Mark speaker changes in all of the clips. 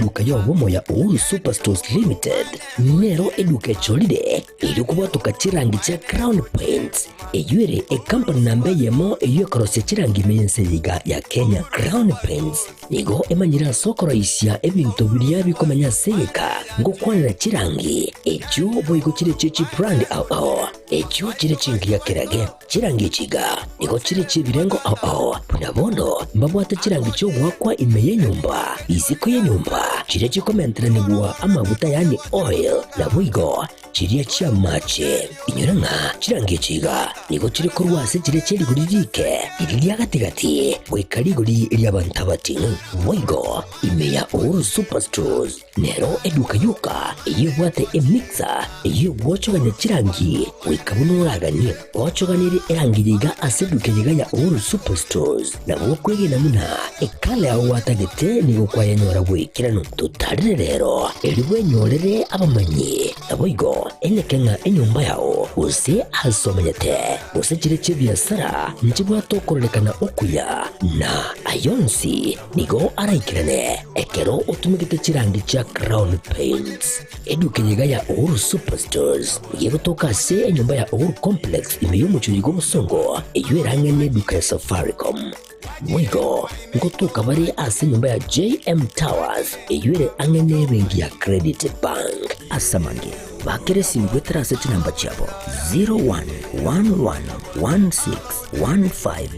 Speaker 1: Eduka y'obomo ya Uhuru Superstores Limited nero eduka echorire erio kobwatoka chirangi chia Crown Paints, eyio ere ekampani namba eyemo eyio ekorosia chirangi ime y'ense eye iga ya Kenya. Crown Paints nigo emanyire ase okoroisia ebinto biria bikomenya ase egeka ngokwanera chirangi echio boigo chire chie chibrand ao ao echio chire chingiya kerage. Chirangi echi iga nigo chire chi'ebirengo ao ao, buna bono mbabwate chirangi chi'ogoakwa ime y'enyomba, isiko y'enyomba, chiria chikomenteranigwa amaguta yaani oil, naboigo chiria chi'amache. Inyora ng'a chirangi echi iga nigo chire korwa ase chiria chie rigori riike, riria ria gati-gati, goika rigori ri'abanto abating'u. Boigo ime ya Uhuru Superstores Nero eduka yoka eyio ebwate emixer eyio egwochogania chirangi goika buna oraganie. Ochoganirie erangi eye iga ase eduka eye iga ya Uhuru Superstores, nabo okwegena buna ekala yao gwatagete nigo kwayenyora goikeranu. Totarire rero erio bwenyorere abamanyi, naboigo enyeke ng'a enyomba yao gose ase omenyete gose chire chi'ebiasara nchibwate okororekana okuya, na ayonsi Nigo araikerane ekero otumegete chirangi chia Crown Paints. Eduka eye iga ya Uhuru Superstores nigo egotoka ase enyomba ya Uhuru Complex ime y'omochie oyo iga obosongo, eyio ere ang'e neduka ya Safaricom. Boigo ngotoka bare ase enyomba ya JM Towers eyio ere ang'e nebenki ya Credit Bank. Ase amange, bakera esimi goetera ase chinamba chiabo 0111161500.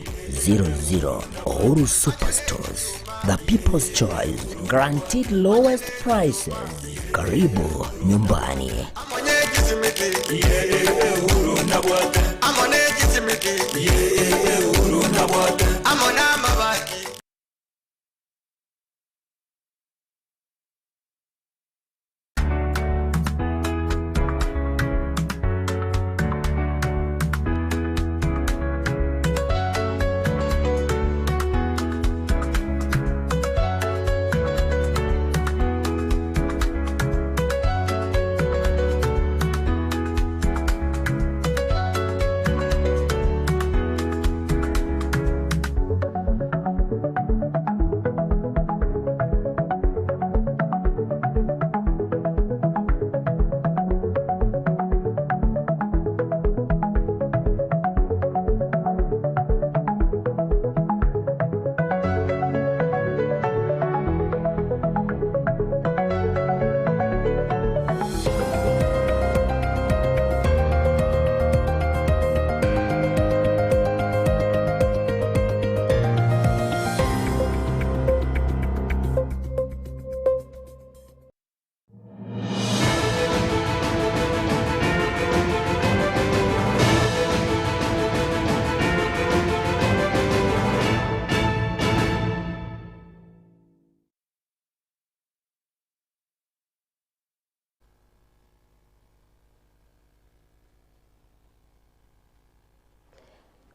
Speaker 1: Uhuru Superstores, the people's choice, guaranteed lowest prices. Karibu nyumbani.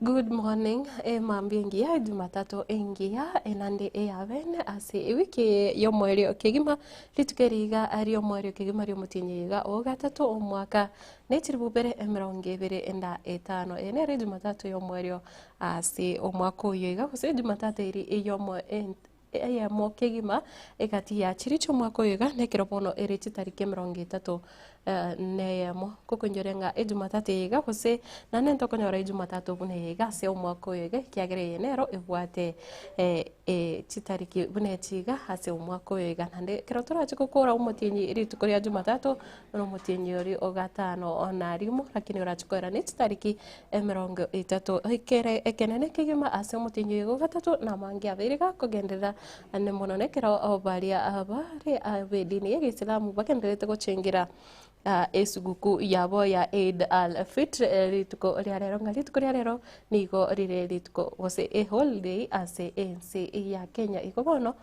Speaker 2: Good morning, emambia engiya, ejumatatu engiya, enande eyabene ase ewiki eye y'omoerio kegima, rituko eri iga ri'omoerio kegima ri'omotienyi iga o gatato omwaka ne chilifu bibere emerongo ebere enda etano. Eye nere ejumatatu y'omoerio ase omwaka oyo iga gose ejumatatu eri ey'omo eyemo kegima egati ya chiria chi'omwaka oyo iga nekero bono ere chitariki emerongo etato neyemo. Ngokoinyore ng'a ejumatatu eye iga gose naende ntokonyora ejumatatu buna eye iga ase omwaka oyo iga ekiagera eye nero ebwate chitariki buna echi iga ase omwaka oyo iga. Naende ekero torache gokora omotienyi rituko ria jumatatu, buna omotienyi oria o gatano na rimo, lakini orache koera ne chitariki emerongo etato. Ekere ekenene kegima ase omotienyi oyo o gatato namange abeire gakogenderera ande mono nekero baria bare ab'edini y'egeisilamu bagendererete gochengera esuguku yabo ya Eid al-Fitr rituko ria rero, ng'a rituko ria rero nigo rire rituko gose eholiday ase ense ya Kenya. Igo bono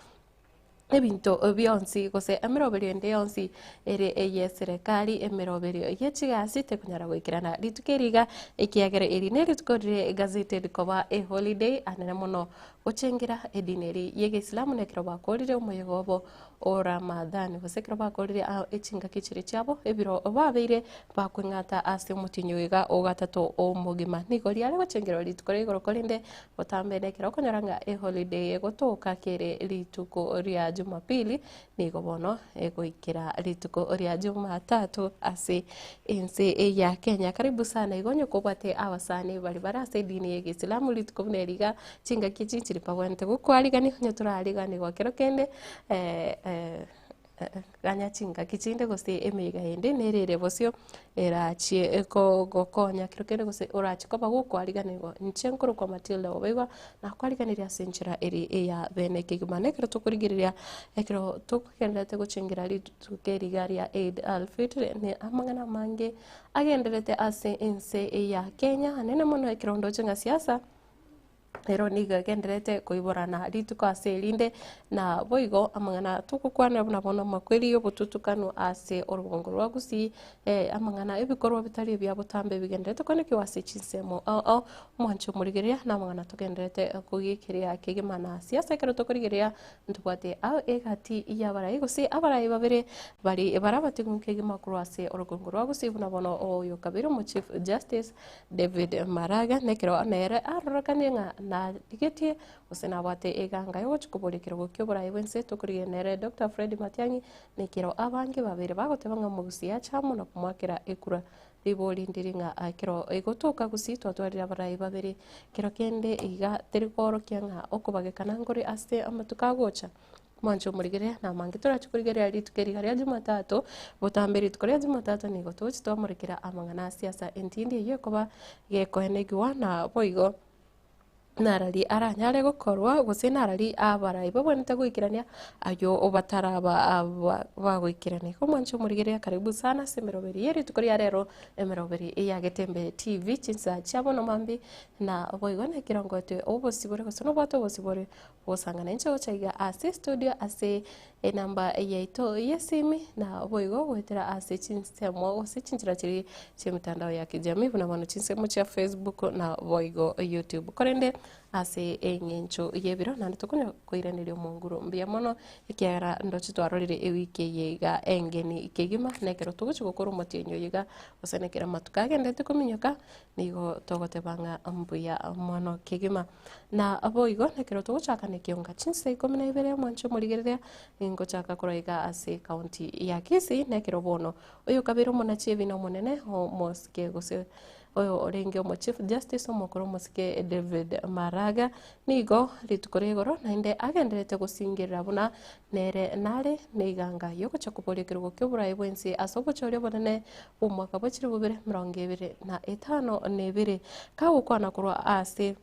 Speaker 2: ebinto bionsi gose emeroberio ende yonsi ere eyeserekari, emeroberio ye chigasi tekonyara goikerana rituko eri iga, ekiagera eri nerituko rire gazetted koba eholiday anene mono. Gochengera edini eri y'Egeisilamu nekero bakorire omoyega obo o Ramadhan, gose ekero bakorire echingaki chiria chiabo ebiro babeire bakweng'ata ase omotienyi oiga o gatato omogima. Nigo riare gochengerwa rituko ria igoro korende botambe nekero okonyora ng'a eholiday egotoka kere rituko ria Jumapili nigo bono egoikera rituko ria Jumatatu ase ense ya Kenya. Karibu sana igo onye kobwate abasani baria bare ase edini ya egesilamu rituko buna eri iga chingaki echi chiri mbabwenerete gokwarigania onye torariganigwa kero kende ganya chingaki chinde gose emeyega ende nere ere bosio erachie gokonya kero kende gose orache koba gokwariganigwa. Inche nkorokwa Matilda Obaigwa nakwariganirie ase enchera ere eya bene kegima. Na ekero tokorigereria ekero togendererete gochengera rituko eri iga ria Eid al-Fitr ne amang'ana amange agendererete ase ense ya Kenya anene mono ekero ndoche ng'a siasa. Ero nigo egendererete koiborana rituko ase erinde, na boigo amang'ana togokwanera buna bono amakweri y'obotutukanu ase orogongo rwa Gusii, amang'ana ebikorwa bitari ebia botambe bigendererete koenekiwa ase chinsemo ao ao. Omwancho omorigereria na amang'ana togendererete kogekeria kegima na siasa ekero tokorigereria ntobwate ao egati y'abarai gose abarai babere bari bare abategumu kegima korwa ase orogongo rwa Gusii buna bono oyo kabere omo Chief Justice David Maraga nekero nere arorekanie ng'a narigetie gose nabwate eganga y'ogochia koboria ekerogo ki'oboraai bw'ense tokorigia nere Doctor Fred Matiang'i nekero abange babeire bagoteba ng'a omogusii ache amo na komoakera ekura. Ribori ndiri ng'a ekero egotoka gusii twatwarire abarai babere kero kende iga teri koorokia ng'a okobagekana nkore ase amatuko agocha. Mwanche omorigereria, na amange torache korigereria rituko eri iga ria Jumatatu, botambe rituko ria Jumatatu nigo togochia twamorekera amang'ana a siasa entindi eyio ekoba gekoenegwa na boigo narari aranyare gokorwa gose narari abarai babwenerete goikerania aywo bataraba bagoikerania. Igo mwanche omorigereria karibu sana ase emeroberi ye rituko ria rero, emeroberi ya Getembe TV chinsa chia bono mambia na boigo nekerongo obosibore gose nobwate obosibore Gosangana inche gocha iga ase estudio ase enamba yaito y'esimi na boigo goetera ase chinsemo gose chinchera chiria chi'emitandao ya kijamii buna bono chinsemo chia Facebook na boigo YouTube. Korende ase eng'encho y'ebiro naende tokonya koiraneria omonguru mbuya mono ekiagera ndoche twarorire ewiki eye iga engeni kegima na ekero togochia gokora omotienyi oyo iga gose na ekero amatuko agenderete kominyoka nigo togoteba ng'a mbuya mono kegima. Na boigo nekero togochaka nekionga chinsa ikomi na ibere omwanche omorigereria, ningochaka korwa iga ase ecounty ya Kisii, nekero bono oyo kabere omonachi ebina omonene omosike gose oyo orenge omo chief justice omokoro omosike David Maraga, nigo rituko ria igoro naende agendererete gosingerera buna nere nare neiganga yogocha koboria ekerogo kioboraai bwensi ase obochori obonene bw'omwaka bwa chilifu bibere emerongo ebere na etano na ebere. Kagokwana korwa ase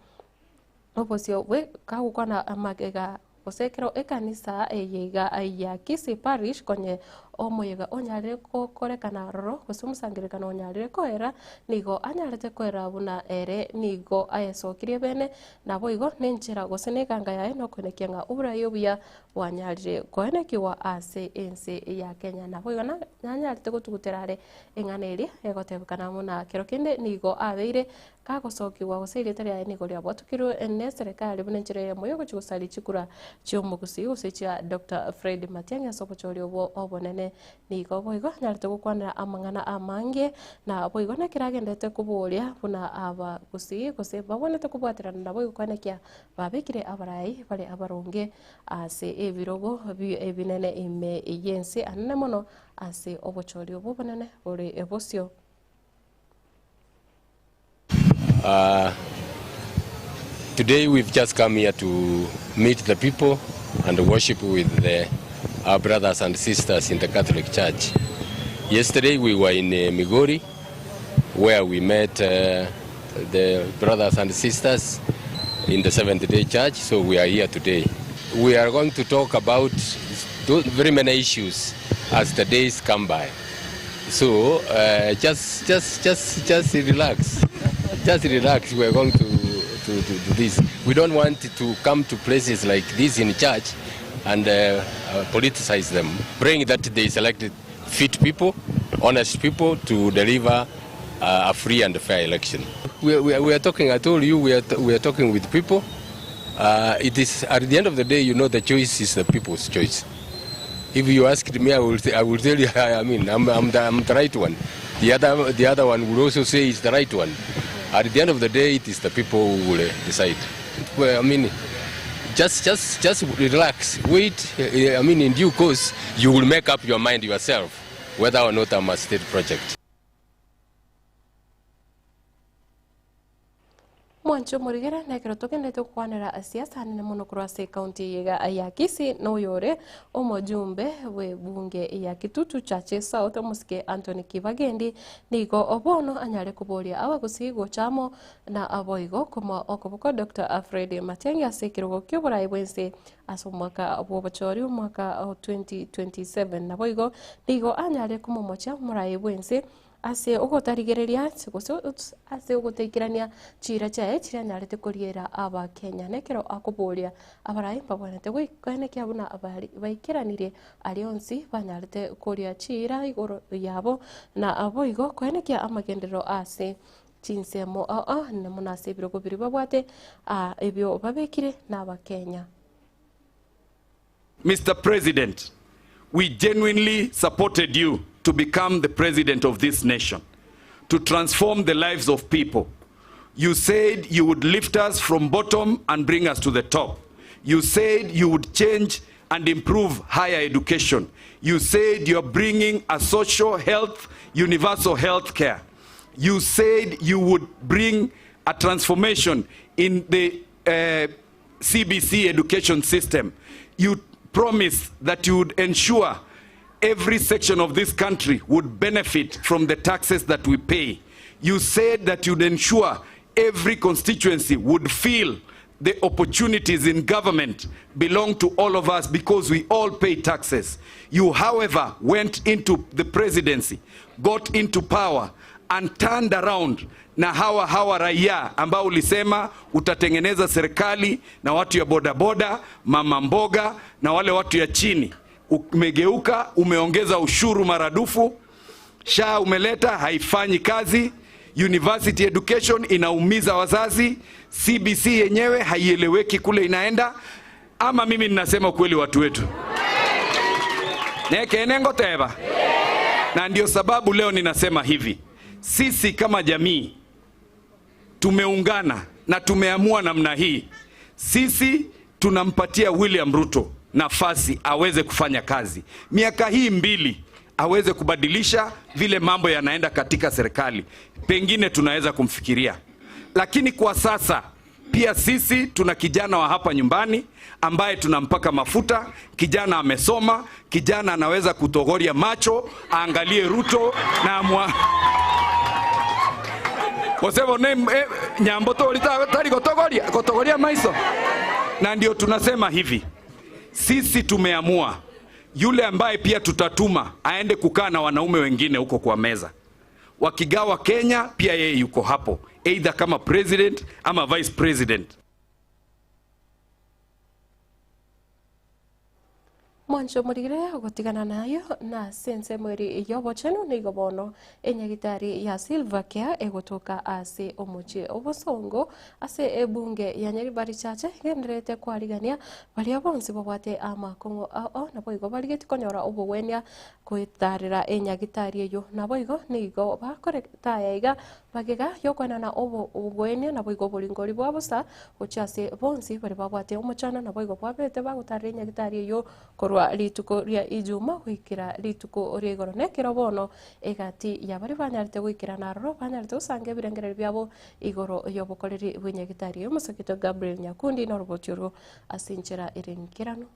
Speaker 2: obosio bwe kagokwana amagega gose ekero ekanisa eye iga ya Kisii Parish konye omoyega onyarire gokorekana aroro gose omosangererekano onyarire koera, nigo anyarete koera buna ere nigo ayesokirie bene, naboigo nenchera gose neganga yaye nokoenekia ng'a oborai obuya bwanyarire koenekigwa ase ense ya Kenya. Naboigo nanyarete gotugutera are eng'ana eria egotebekana buna kero kende nigo abeire kagosokigwa gose erieta riaye nigo riabwatukirwe neserekari buna enchera eyemo yogochia gosaria chikura chi'omogusii gose chia Doctor Fred Matiang'i ase obochori obwo obonene. Nigo boigo anyarete gokwanera amang'ana amange na boigo nekero agenderete koboria buna abagusii gose babwenerete kobwaterana naboigo koenekia babekire abarai bare abaronge ase ebirogo ebinene ime y'ense anene mono ase obochori obwo obonene bore bosio.
Speaker 3: Today we've just come here to meet the people and worship with the, our brothers and sisters in the Catholic Church. Yesterday we were in uh, Migori where we met uh, the brothers and sisters in the Seventh Day Church, so we are here today. We are going to talk about very many issues as the days come by. So uh, just, just, just, just relax. Just relax. We are going to, to, to do this. We don't want to come to places like this in church and uh, uh, politicize them. Praying that they selected fit people, honest people to deliver uh, a free and fair election. We, we, we are talking, I told you, we are, we are talking with people. Uh, it is at the end of the day, you know, the choice is the people's choice. If you asked me, I will, I will tell you, I mean, I'm, I'm, the, I'm the right one. The other, the other one will also say it's the right one. At the end of the day, it is the people who will decide. Well, I mean, just, just, just relax. Wait. I mean, in due course, you will make up your mind yourself whether or not I'm a state project.
Speaker 2: Mwanche omorigere nekero togenderete gokwanera siasa nene mono korwa ase ekaunti eye iga ya Kisii na oyore omojumbe bw'ebunge ya Kitutu Chache South omosike Anthony Kibagendi nigo bono anyare koboria abagusii gocha amo na boigo komoa okoboko Doctor Fred Matiang'i ase ekerogo ki'oborai bw'ense ase omwaka bw'obochori omwaka o 2027 naboigo nigo anyare komomochia omorai bw'ense Ase ogotarigereria gose ase ogotaikerania chiira chiaye chiria anyarete koriera Abakenya. Na ekero akoboria abarai mbabwenerete goenekia buna baikeranirie aria onsi banyarete koria chiira igoro yabo, na boigo koenekia amagenderero ase chinsemo ao na mono ase ebirogo biria babwate ebio babekire n'Abakenya.
Speaker 4: Mister President, we genuinely supported you to become the president of this nation, to transform the lives of people. You said you would lift us from bottom and bring us to the top. You said you would change and improve higher education. You said you are bringing a social health, universal health care. You said you would bring a transformation in the uh, CBC education system. You promised that you would ensure every section of this country would benefit from the taxes that we pay. You said that you'd ensure every constituency would feel the opportunities in government belong to all of us because we all pay taxes. You, however, went into the presidency, got into power and turned around na hawa hawa raia ambao ulisema utatengeneza serikali na watu ya bodaboda, mama mboga na wale watu ya chini. Umegeuka, umeongeza ushuru maradufu, SHA umeleta haifanyi kazi, university education inaumiza wazazi, CBC yenyewe haieleweki kule inaenda. Ama mimi ninasema ukweli, watu wetu nekene ngoteba, na ndio sababu leo ninasema hivi, sisi kama jamii tumeungana na tumeamua namna hii. Sisi tunampatia William Ruto nafasi aweze kufanya kazi miaka hii mbili, aweze kubadilisha vile mambo yanaenda katika serikali, pengine tunaweza kumfikiria, lakini kwa sasa pia sisi tuna kijana wa hapa nyumbani ambaye tunampaka mafuta. Kijana amesoma, kijana anaweza kutogoria macho, aangalie Ruto na amwa Gose ne eh, nyambo tori tari gotogoria gotogoria maiso. Na ndio tunasema hivi, sisi tumeamua yule ambaye pia tutatuma aende kukaa na wanaume wengine huko kwa meza, wakigawa Kenya, pia yeye yuko hapo, either kama president ama vice president.
Speaker 2: Mwanche omorigere ogotigana nayo na ase ensemo eri y'obochenu nigo bono enyagitari ya Silver Care egotoka ase omochie obosongo ase ebunge ya Nyaribari Chache egendererete kwarigania baria bonsi babwate amakong'o ao naboigo barigetie konyora obogwenia goetarera enyagitari eyio naboigo nigo bakoreta aya iga Magega y'okoenana obogoenia naboigo oboringori bwa bosa gochia ase bonsi baria babwate omochando naboigo bwabete bagotarera enyagitari eyio korwa rituko ria Ijuma goikera rituko ria igoro. Nekero bono egati ya baria banyarete goikerana aroro banyarete gosanga ebirengererio biabo igoro y'obokoreri bw'enyagitari eyio. Omosakito Gabriel Nyakundi noroboti orwo ase enchera ere enkeranu.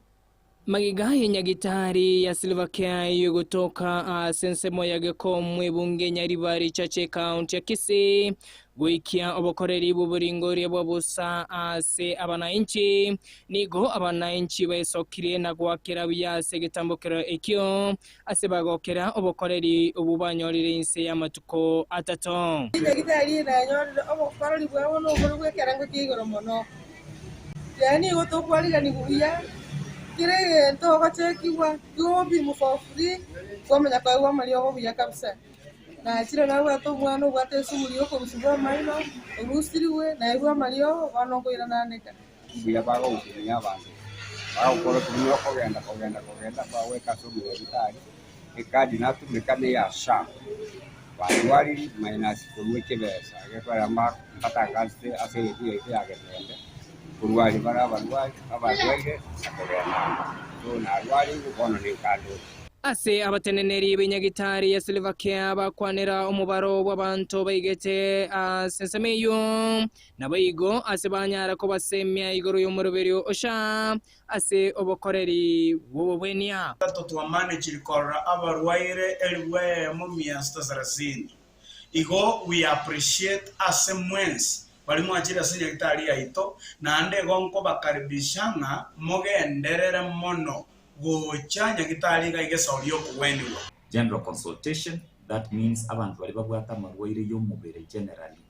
Speaker 5: Magega y'enyagitari ya Silver Care eyio egotoka ase ensemo ya Gekomu ebunge Nyaribari Chache ekaunti ya Kisii goikia obokoreri bw'oboringoria bwa bosa ase abanainchi. Nigo abanainchi baesokirie na goakera buya ase egetambokero ekio ase bagokera obokoreri obwo banyorire inse y'amatuko atato.
Speaker 6: Enyagitari eye nanyorire obokoreri bwabo nobore bw'ekerengo kia igoro mono. Yaani nigo tokwariganigwa buya, kera egento ogochekigwa, igo obimwa for free, kwamanya koegwa amariogo buya kabisa. Nachire nabwate omwana obwate esuguri ya okorusigwa amaino, orusirigwe, naegwa amariogo, bono nkoirana neka.
Speaker 7: Mbuya bagohudumia abanto, bagokora buna okogenda kogenda kogenda bagoika ase omonyagitari, ekadi natumeka neya SHA, barwariri minus korwa ekebesa egekogera mbatangasete ase egetii yaito ya Getembe, korwaria bare abarwari abarwaire na kogenda anga, so narwarigwe bono ninkandoche.
Speaker 5: Ase abateneneri b'enyagitari ya Silver Care bakwanera omobaro bw'abanto baigete ase ensemo eyio, Naboigo ase banyara kobasemia igoro y'omoroberio o SHA ase obokoreri bw'obobwenia.
Speaker 8: Tato twamanechiri korora abarwaire elifu eyemo mia sita sarasini. Igo we appreciate ase mwensi baria mwachire ase nyagitari yaito, naende igo nkobakaribisha ng'a mogenderere mono gocha nyagitari iga egesauri y'okogwenigwa.
Speaker 9: General consultation, that means abanto baria babwate amarwaire y'omobere generally.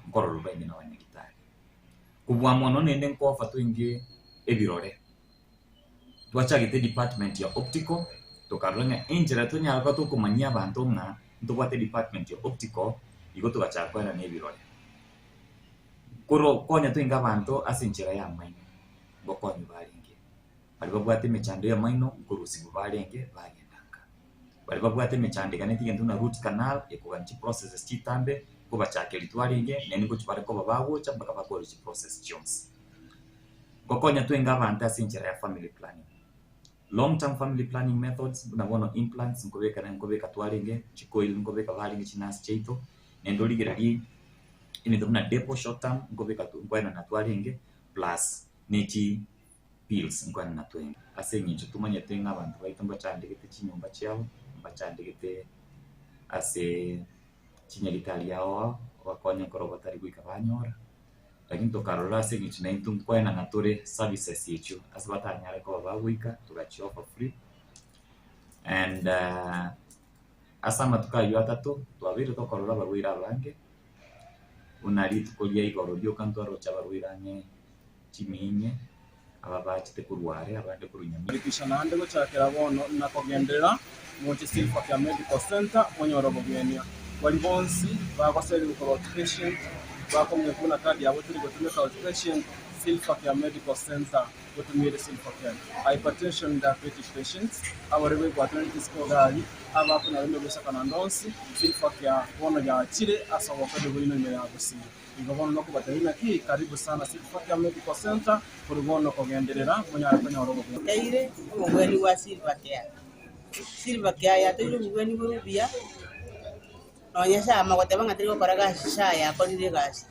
Speaker 9: nkororwa baime nabanyagitari. Kobua mono naende nkofa twenge ebirore, twachagete edepartment ya optical, tokarora ng'a enchera tonyare koba tokomanyia abanto ng'a ntobwate edepartment ya optical, igo togachaka koenana ebirore. Korwa konya twenge abanto ase enchera ya amaino, ngokonya barenge, baria babwate emechando ya amaino nkorusigwa barenge bagenda nka. Baria babwate emechando eganetie egento buna root canal, ekogania chiprocesses chitambe, nkobachakeria twarenge, naende ngochia bare koba bagocha mpaka bakore chiprocess chionsi. Ngokonya twenge abanto ase enchera ya family planning. Long term family planning methods, buna bono implants nkobeka nkobeka twarenge, chicoil nkobeka barenge chinurse chiaito, naende origererie ebinto buna depo short term nkobeka nkoenana twarenge plus ne chi pills nkwanena twenge. Ase eng'encho tomanyete ng'a abanto baito mbachandegete chinyomba chiabo, mbachandegete ase chinyagitari ao ao, obakonye ekero batari goika banyora, lakini tokarora ase eng'encho naintwe nkwenana tore services echio ase batanyare koba bagoika togachi offer free and ase amatuko aywo atato twabeire tokorora abarwaire abange, buna rituko ria igoro rioka ntwaroche abarwaire ang'e chiminye, aba bachete korwa are, abande korwa nyamira.
Speaker 10: Karibisha naende gochakera bono na kogenderera, moche Silver Care Medical Centre monyore obogwenia. Baria bonsi bagoserigwa korwa outpatient, bakong'ea buna card yabo teri gotumeka outpatient, Silver Care Medical Centre gotumia ere Silver Care. Hypertension, diabetic patients, abarwaire ba arthritis kogari, abakonyora emebusakano ande onsi, Silver Care bono yachire ase obokoreri bwaino ime ya Gusii. Igo bono nokobatebia naki, karibu sana Silver Care Medical Centre, korwa bono kogenderera monyare konyora obogwenia.
Speaker 11: Nteire omogwenia bwa Silver Care. Silver Care yateire obogwenia bore obuya, nonya SHA mogoteba ng'a teri gokora gasi, SHA yakorire egasi.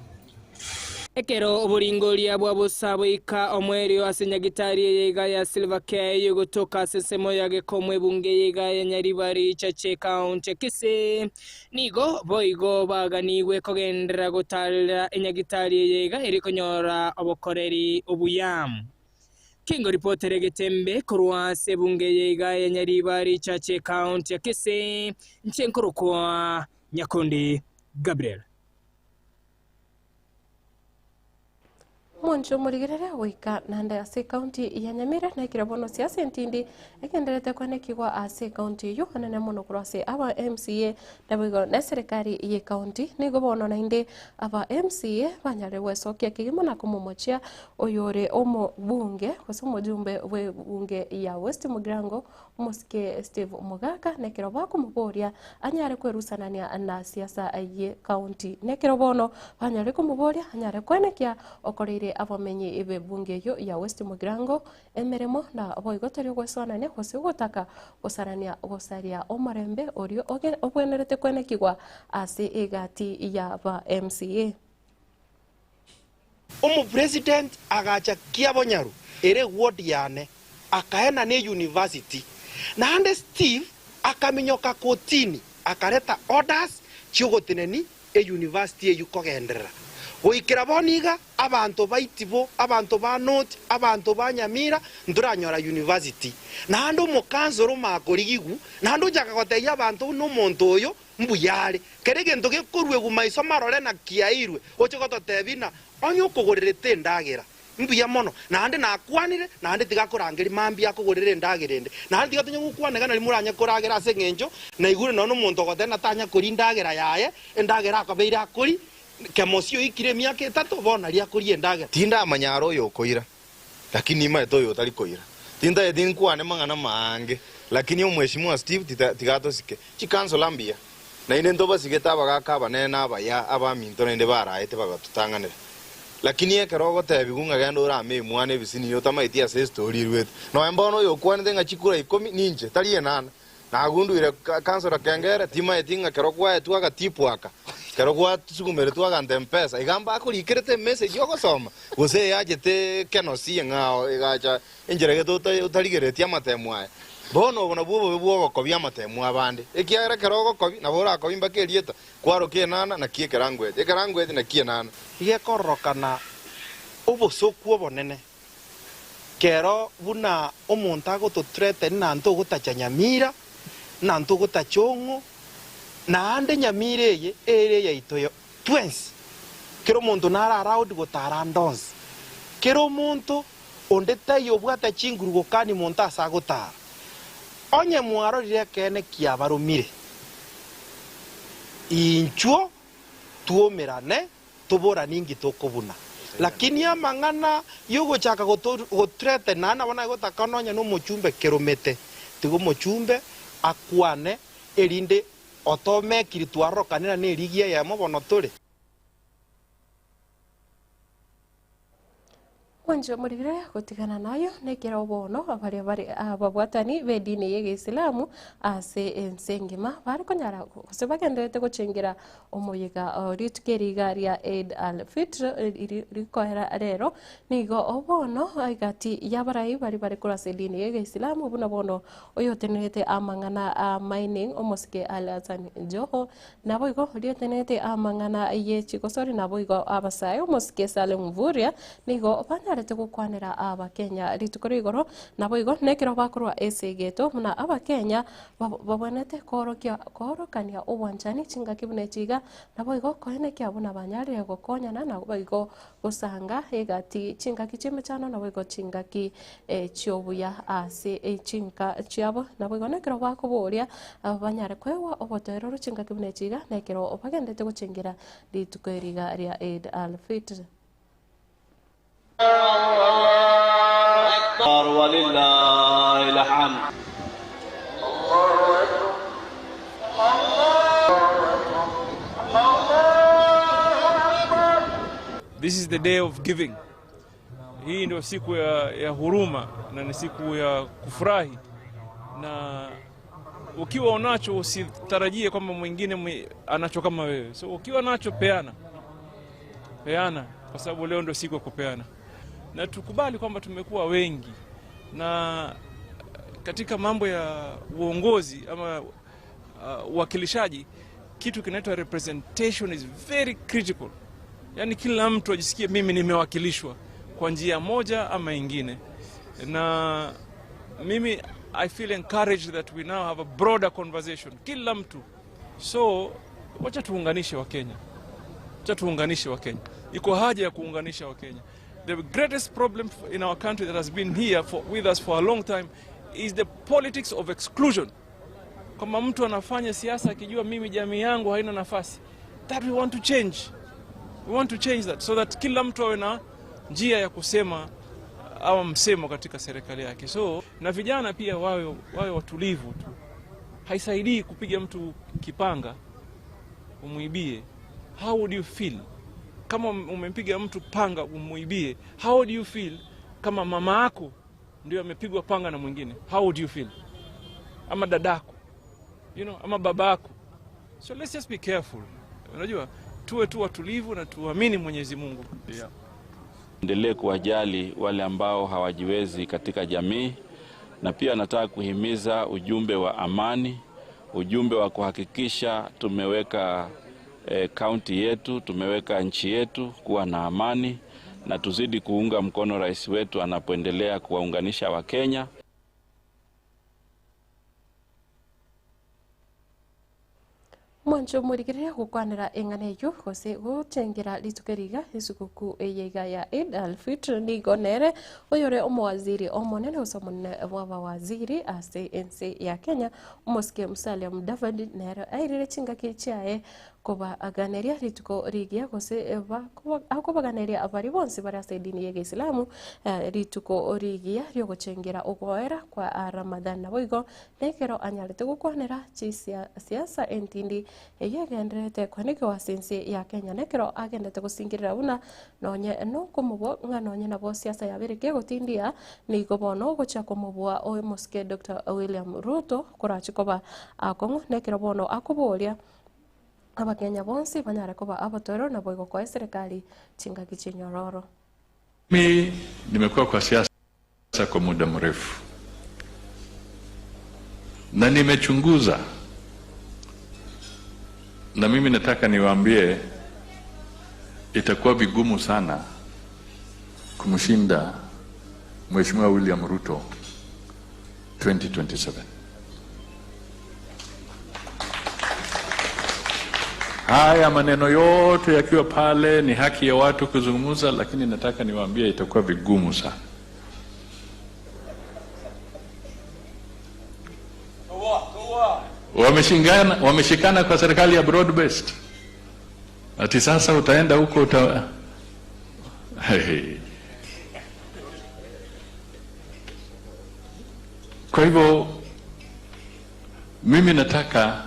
Speaker 5: Ekero oboringoria bwa bosa boika omoerio ase nyagitari eye iga ya Silver Care eyio egotoka ase ensemo ya Gekomo ebunge eye iga ya Nyaribari Chache County ya Kisii, Nigo boigo baganigwe kogenderera gotaarera enyagitari eye iga eri konyora obokoreri obuya. Kingo ripotere egetembe korwa ase ebunge eye iga ya Nyaribari Church Ekaunti ya Kisii, inche nkorokwa Nyakundi Gabriel.
Speaker 2: Omonche omorigerere goika naende ase ekaunti ya Nyamira naikire bono siasa entindi egendererete kwenekigwa ase ekaunti eyio anene mono korwa ase aba MCA naboigo na eserekari ye ekaunti. Nigo bono naende aba MCA banyarire gwesokia kegima na komomochia oyore omobunge gose omojumbe bw'ebunge ya West Mugirango Omosike Steve Mogaka nekero bakomoboria anyare kwerusanania na siasa ye county. Nekero bono banyare komoboria anyare koenekia okoreire abamenyi b'ebunge eyio ya West Mugirango emeremo na boigo tari ogwesoanania gose ogotaka gosarania gosaria omorembe orio obwenerete koenekigwa ase egati ya ba MCA.
Speaker 12: Omopresident agacha Kiabonyaru ere ward yane akaenana euniversity naende Steve akaminyoka kotini akareta orders chiogoteneni euniversity eyio kogenderera. Goikera bono iga abanto ba Itibo, abanto ba North, abanto ba Nyamira ntoranyora university. Naende omokansoro makorigigu naende ochaka gotebia abanto buna omonto oyo Mbuya are, kera egento gekoruegwa maiso marore na kiairwe, oche gototebia ng'a onye okogorerete endagera, mbuya mono, naende nakwanire, naende tiga akorangerie mambia akogorere endagera ende, naende tiga tonya gokwana iga nario moranye koragera ase engencho naigure nonya nomonto ogoteba ng'a tanya koria endagera yaye, endagera akabeire akoria. Kemosi oikire emiaka etato, bono nario akoria endagera.
Speaker 13: Tindamanya are oyokoira, lakini nimaete oyo otari koira. Tintageti nkwane mang'ana maange, lakini omweshimiwa Steve tita tiga atosike. Chikansula mbuya, naende ntobasigete abagaaka abanene na abaya abaminto naende baraete bagatotang'anera. Lakini ekero ogotebigwa ng'a genda orame emwana ebisini otamaeti ase estory eruete. Nonya mbono oyokwanete ng'a chikura ikomi ninche, tari enana. Nagunduire councillor Kengere, timaeti ng'a kero gwaetwe agatipu aka, kero gwasugumeretwe aganta empesa, iga mbakorikerete emessage ogosoma, gose eyachete kenosi eng'ao egacha enchera gete otarigereretie amatemu aya. Bono obo nabwo obobe bw'ogokobia amatemu abande, ekiagera ekero ogokobia nabo orakobie mpaka erieta, kwaroka enana naki ekerango eke, ekerango eke naki enana.
Speaker 12: Igekororokana obosoku obonene Kero buna omonto agotothreaten na ntogotacha Nyamira, na ntogotacha ong'o, naende Nyamira eye ere eyaito yo twensi. Kera omonto nare allowed gotara ande onsi. Kera omonto onde taiyo obwate chinguru gokania monto ase agotara. Onye mwarorire ekeene kiabaromire, inchuo twuomerane Toborani inki tokobuna. Lakini amang'ana y'ogochaka gothreatena nabo nagotaka nonya nomochumbe keromete. Tiga omochumbe akwane, erinde otomekiri twarorokanera nerigi eyemo bono tore.
Speaker 2: Mwanche omorire gotigana nayo nekero bono baria bare ababwatani b'edini y'Egeisilamu ase ense engima bare konyara gose bagendererete gochengera omoyega o rituko eri iga ria Eid al-Fitr rikoera rero nigo bono egati y'abarai baria bare korwa ase edini y'Egeisilamu buna bono oyotenerete amang'ana a mining omosike Ali Hassan Joho Naboigo rietenete amang'ana ye chigosori naboigo abasae omosike Salim Mvurya nigo banyarete gokwanera abakenya rituko rigoro naboigo nekero bakorwa esegeto buna abakenya babwenerete koorokia koorokania obwanchani chingaki buna echi iga naboigo koenekia buna banyarire gokonyana naboigo gosanga egati chingaki chi'emechando naboigo chingaki chiobuya ase chinka chiabo. Naboigo nekero bakoboria banyare koegwa obotoereru chingaki buna echi iga, nekero bagenderete gochengera rituko eri iga ria Eid al-Fitr.
Speaker 14: This is the day of giving. Hii ndio siku ya, ya huruma na ni siku ya kufurahi, na ukiwa unacho usitarajie kwamba mwingine anacho kama wewe. So ukiwa nacho peana, peana, kwa sababu leo ndio siku ya kupeana, na tukubali kwamba tumekuwa wengi na katika mambo ya uongozi ama uwakilishaji, kitu kinaitwa representation is very critical. Yaani kila mtu ajisikie mimi nimewakilishwa kwa njia moja ama ingine, na mimi I feel encouraged that we now have a broader conversation, kila mtu. So wacha tuunganishe Wakenya, wacha tuunganishe Wakenya. Iko haja ya kuunganisha Wakenya. The greatest problem in our country that has been here for, with us for a long time is the politics of exclusion. Kama mtu anafanya siasa akijua mimi jamii yangu haina nafasi. That we want to change. We want to change that so that kila mtu awe na njia ya kusema au msemo katika serikali yake. So na vijana pia wawe, wawe watulivu tu. Haisaidii kupiga mtu kipanga umuibie. How would you feel? Kama umempiga mtu panga umuibie, how do you feel kama mama yako ndio amepigwa panga na mwingine? How would you feel? Ama dadako, you know, ama babako. So let's just be careful. Unajua, tuwe tu watulivu na tuamini Mwenyezi Mungu. Yeah.
Speaker 15: Endelee kuwajali wale ambao hawajiwezi katika jamii, na pia nataka kuhimiza ujumbe wa amani, ujumbe wa kuhakikisha tumeweka kaunti yetu, tumeweka nchi yetu kuwa na amani, na tuzidi kuunga mkono rais wetu anapoendelea kuwaunganisha Wakenya.
Speaker 2: Mwanche omorigereria gokwanera eng'ana eyio, gose gochengera rituko eri iga esuguku eye iga ya Eid al-Fitr nigo nere oyore omowaziri omonene gose omonene bw'abawaziri ase ense ya Kenya, omosike Musalia Mudavadi nere airire chingaki chiaye. Kobaganeria rituko rigiya gose akobaganeria baria bonsi bare ase edini y'Egeisilamu rituko rigiya riogochengera ogoera kwa Ramadhan. Naboigo nekero anyarete gokwanera chisiasa entindi eyio egendererete koenekiwa ase ense ya Kenya nekero agendete gosingerera buna nonye nokomobua ng'a nonye nabo siasa yabeire kegotindia nigo bono ogochia komobua omosike Doctor William Ruto korache koba akong'u nekero bono akoboria Abakenya bonsi banyare koba abatoereru naboigo koa eserekari chingaki chinyororo.
Speaker 16: Mimi nimekuwa kwa siasa kwa muda mrefu na nimechunguza, na mimi nataka niwaambie, itakuwa vigumu sana kumshinda Mheshimiwa William Ruto 2027. Haya maneno yote yakiwa pale, ni haki ya watu kuzungumza, lakini nataka niwaambie itakuwa vigumu sana. Wameshingana, wameshikana kwa serikali ya broad based. Ati sasa utaenda huko uta... Hey. Kwa hivyo mimi nataka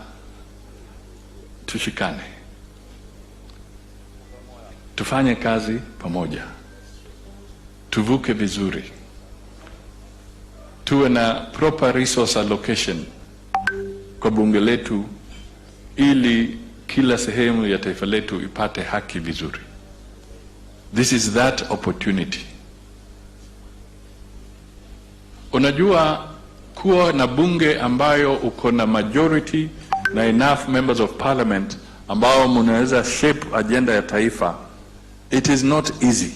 Speaker 16: tushikane, tufanye kazi pamoja, tuvuke vizuri, tuwe na proper resource allocation kwa bunge letu, ili kila sehemu ya taifa letu ipate haki vizuri. This is that opportunity. Unajua, kuwa na bunge ambayo uko na majority na enough members of parliament ambao mnaweza shape agenda ya taifa, it is not easy.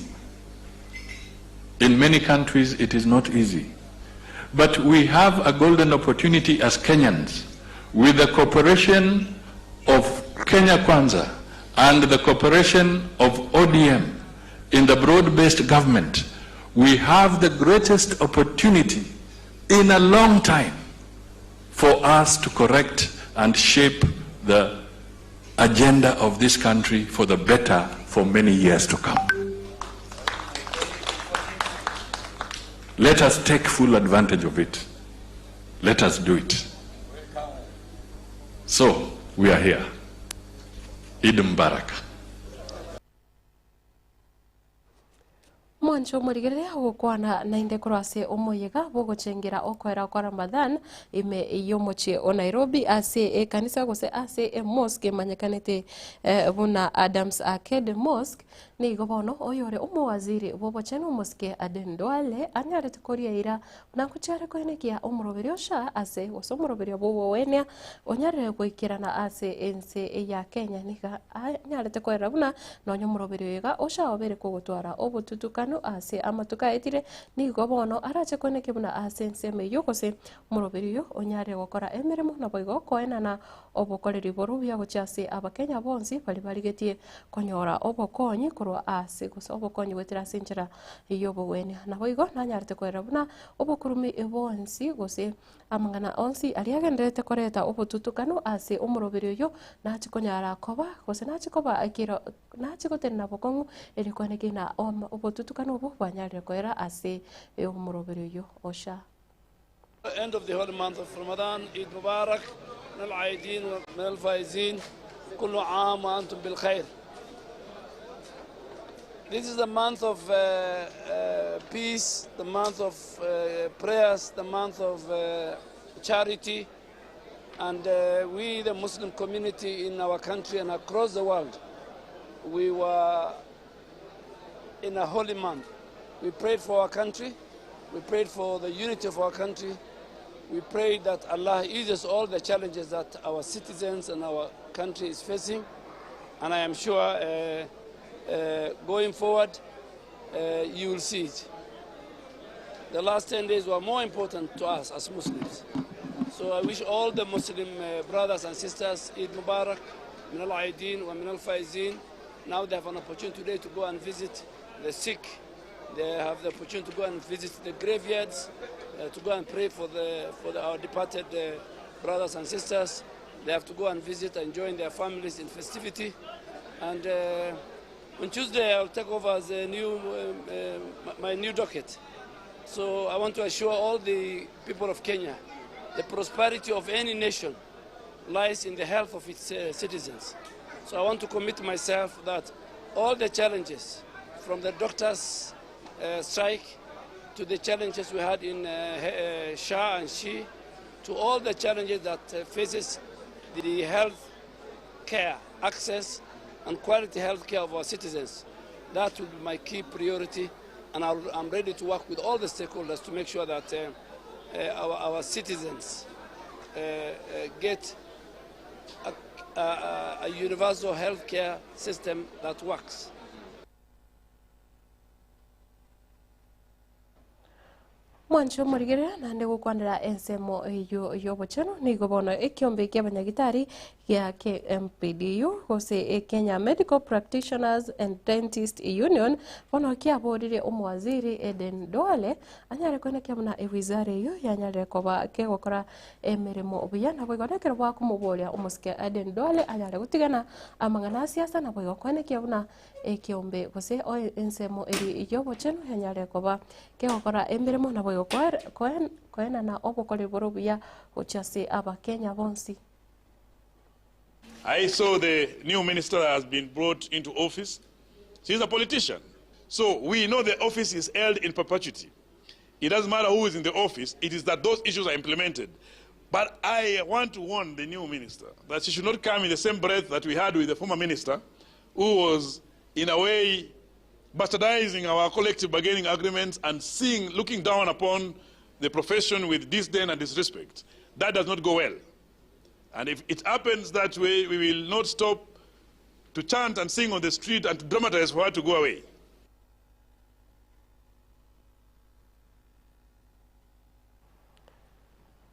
Speaker 16: In many countries it is not easy. But we have a golden opportunity as Kenyans with the cooperation of Kenya Kwanza and the cooperation of ODM in the broad-based government. We have the greatest opportunity in a long time for us to correct and shape the agenda of this country for the better for many years to come. Let us take full advantage of it. Let us do it. So, we are here. Eid Mubarak.
Speaker 2: Mwanche omorigereria ogokwana naende korwa ase omoyega bw'ogochengera okoera kwa Ramadhan ime y'omochie o Nairobi ase ekanisa gose ase emosque emanyekanete buna Adams Arcade Mosque. Nigo bono oyore omowaziri bw'obochenu omosike Aden Duale anyarete koria eira buna ngochia koenekia omoroberio osha ase gose omoroberio bw'oboenia onyarire goikerana ase ense ya Kenya niga anyarete koerera buna nonya omoroberio oyo iga osha obere kogotwara obotutukanu ase amatuko aetire nigo bono arache koenekia buna ase ensemo eyio gose omoroberio oyo onyarire gokora emeremo naboigo koenana obokoreri borobia gochia ase abakenya bonsi baria barigetie konyora obokonyi korwa ase gose obokonyi goetera ase enchera y'obogwenia. Naboigo nanyarete koerera buna obokurumi bwonsi gose amang'ana onsi aria agendererete koreta obotutukanu ase omoroberi oyio, nachie konyara koba gose nachie koba ekero nachie gotenena bokong'u erio kwane ki na obotutukanu obwo bwanyarire koera ase omoroberi oyio osha.
Speaker 17: End of the holy month of Ramadan, Eid Mubarak, من العايدين ومن الفائزين، كل عام وأنتم بالخير. This is the month of peace, the month of prayers, the month of charity, and we, the Muslim community in our country and across the world, we were in a holy month. We prayed for our country, we prayed for the unity of our country, we prayed that Allah eases all the challenges that our citizens and our country is facing, and I am sure going forward, you will see it. The last 10 days were more important to us as Muslims. So I wish all the Muslim brothers and sisters Eid Mubarak, min al-Aidin wa min al-Faizin. Now they have an opportunity today to go and visit the sick. They have the opportunity to go and visit the graveyards, to go and pray for our departed brothers and sisters. They have to go and visit and join their families in festivity. And uh, on Tuesday, I'll take over as a new, um, uh, my new docket. So I want to assure all the people of Kenya the prosperity of any nation lies in the health of its uh, citizens. So I want to commit myself that all the challenges, from the doctors' uh, strike to the challenges we had in uh, uh, Shah and She, to all the challenges that uh, faces the health care, access and quality health care of our citizens. That will be my key priority and i am ready to work with all the stakeholders to make sure that uh, uh, our, our citizens uh, uh, get a, a, a universal health care system that works.
Speaker 2: Mwanche omorigereria naende gokwanera ensemo eyio y'obochenu nigo bono ekiombe ki'abanyagitari gia KMPDU gose Kenya Medical Practitioners and Dentist Union bono kiaborire omowaziri Eden Duale anyare koenekia buna ewizara eyio yanyarire koba kegokora emeremo buya naboigo nekero bakomoboria omosike Eden Duale anyare gotigana amang'ana a siasa naboigo koenekia buna ekeombe gose ensemo eria y'obochenu yanyare koba kegokora emeremo naboigo koenana obokoreri bore obuya gochia ase Abakenya bonsi.
Speaker 18: I saw the new minister that has been brought into office. She's a politician. So we know the office is held in perpetuity. It doesn't matter who is in the office, it is that those issues are implemented. But I want to warn the new minister that she should not come in the same breath that we had with the former minister, who was, in a way, bastardizing our collective bargaining agreements and seeing, looking down upon the profession with disdain and disrespect. That does not go well. And if it happens that way, we will not stop to chant and sing on the street and to dramatize for her to go away.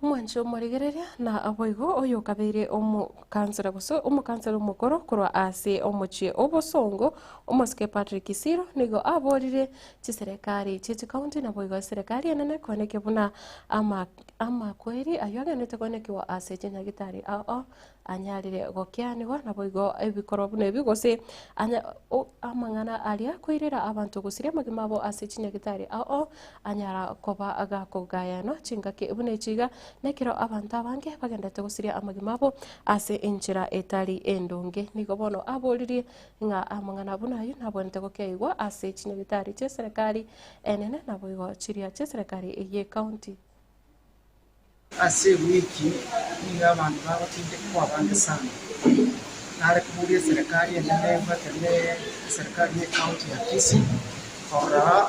Speaker 2: Omwanchi omorigereria na boigo oyokabeire omokansera gose omokansera omokoro korwa ase omochie obosongo omosike Patrick Isiro nigo aborire chiserekari chie chikaunti naboigo eserekari enene koenekia buna ama amakweri ayio agenderete koenekiwa ase chinyagitari ao ao anyarire gokeanigwa, naboigo ebikorwa buna ebi, gose anya amang'ana aria koirera abanto gosiria amagima abo ase chinyagitari ao anyara koba agakogayanwa chingaki buna echi iga, nekero abanto abange bagenderete gosiria amagima abo ase enchera etari endonge. Nigo bono aboririe ng'a amang'ana buna ayio nabwenerete gokeigwa ase chinyagitari chi'eserekari enene naboigo chiria chi'eserekari y'ecounty.
Speaker 19: Ase ewiki nigo abanto bagotindekwa abange sana. Nare koboria eserekari enene ebwatane eserekari ye county ya Kisii korora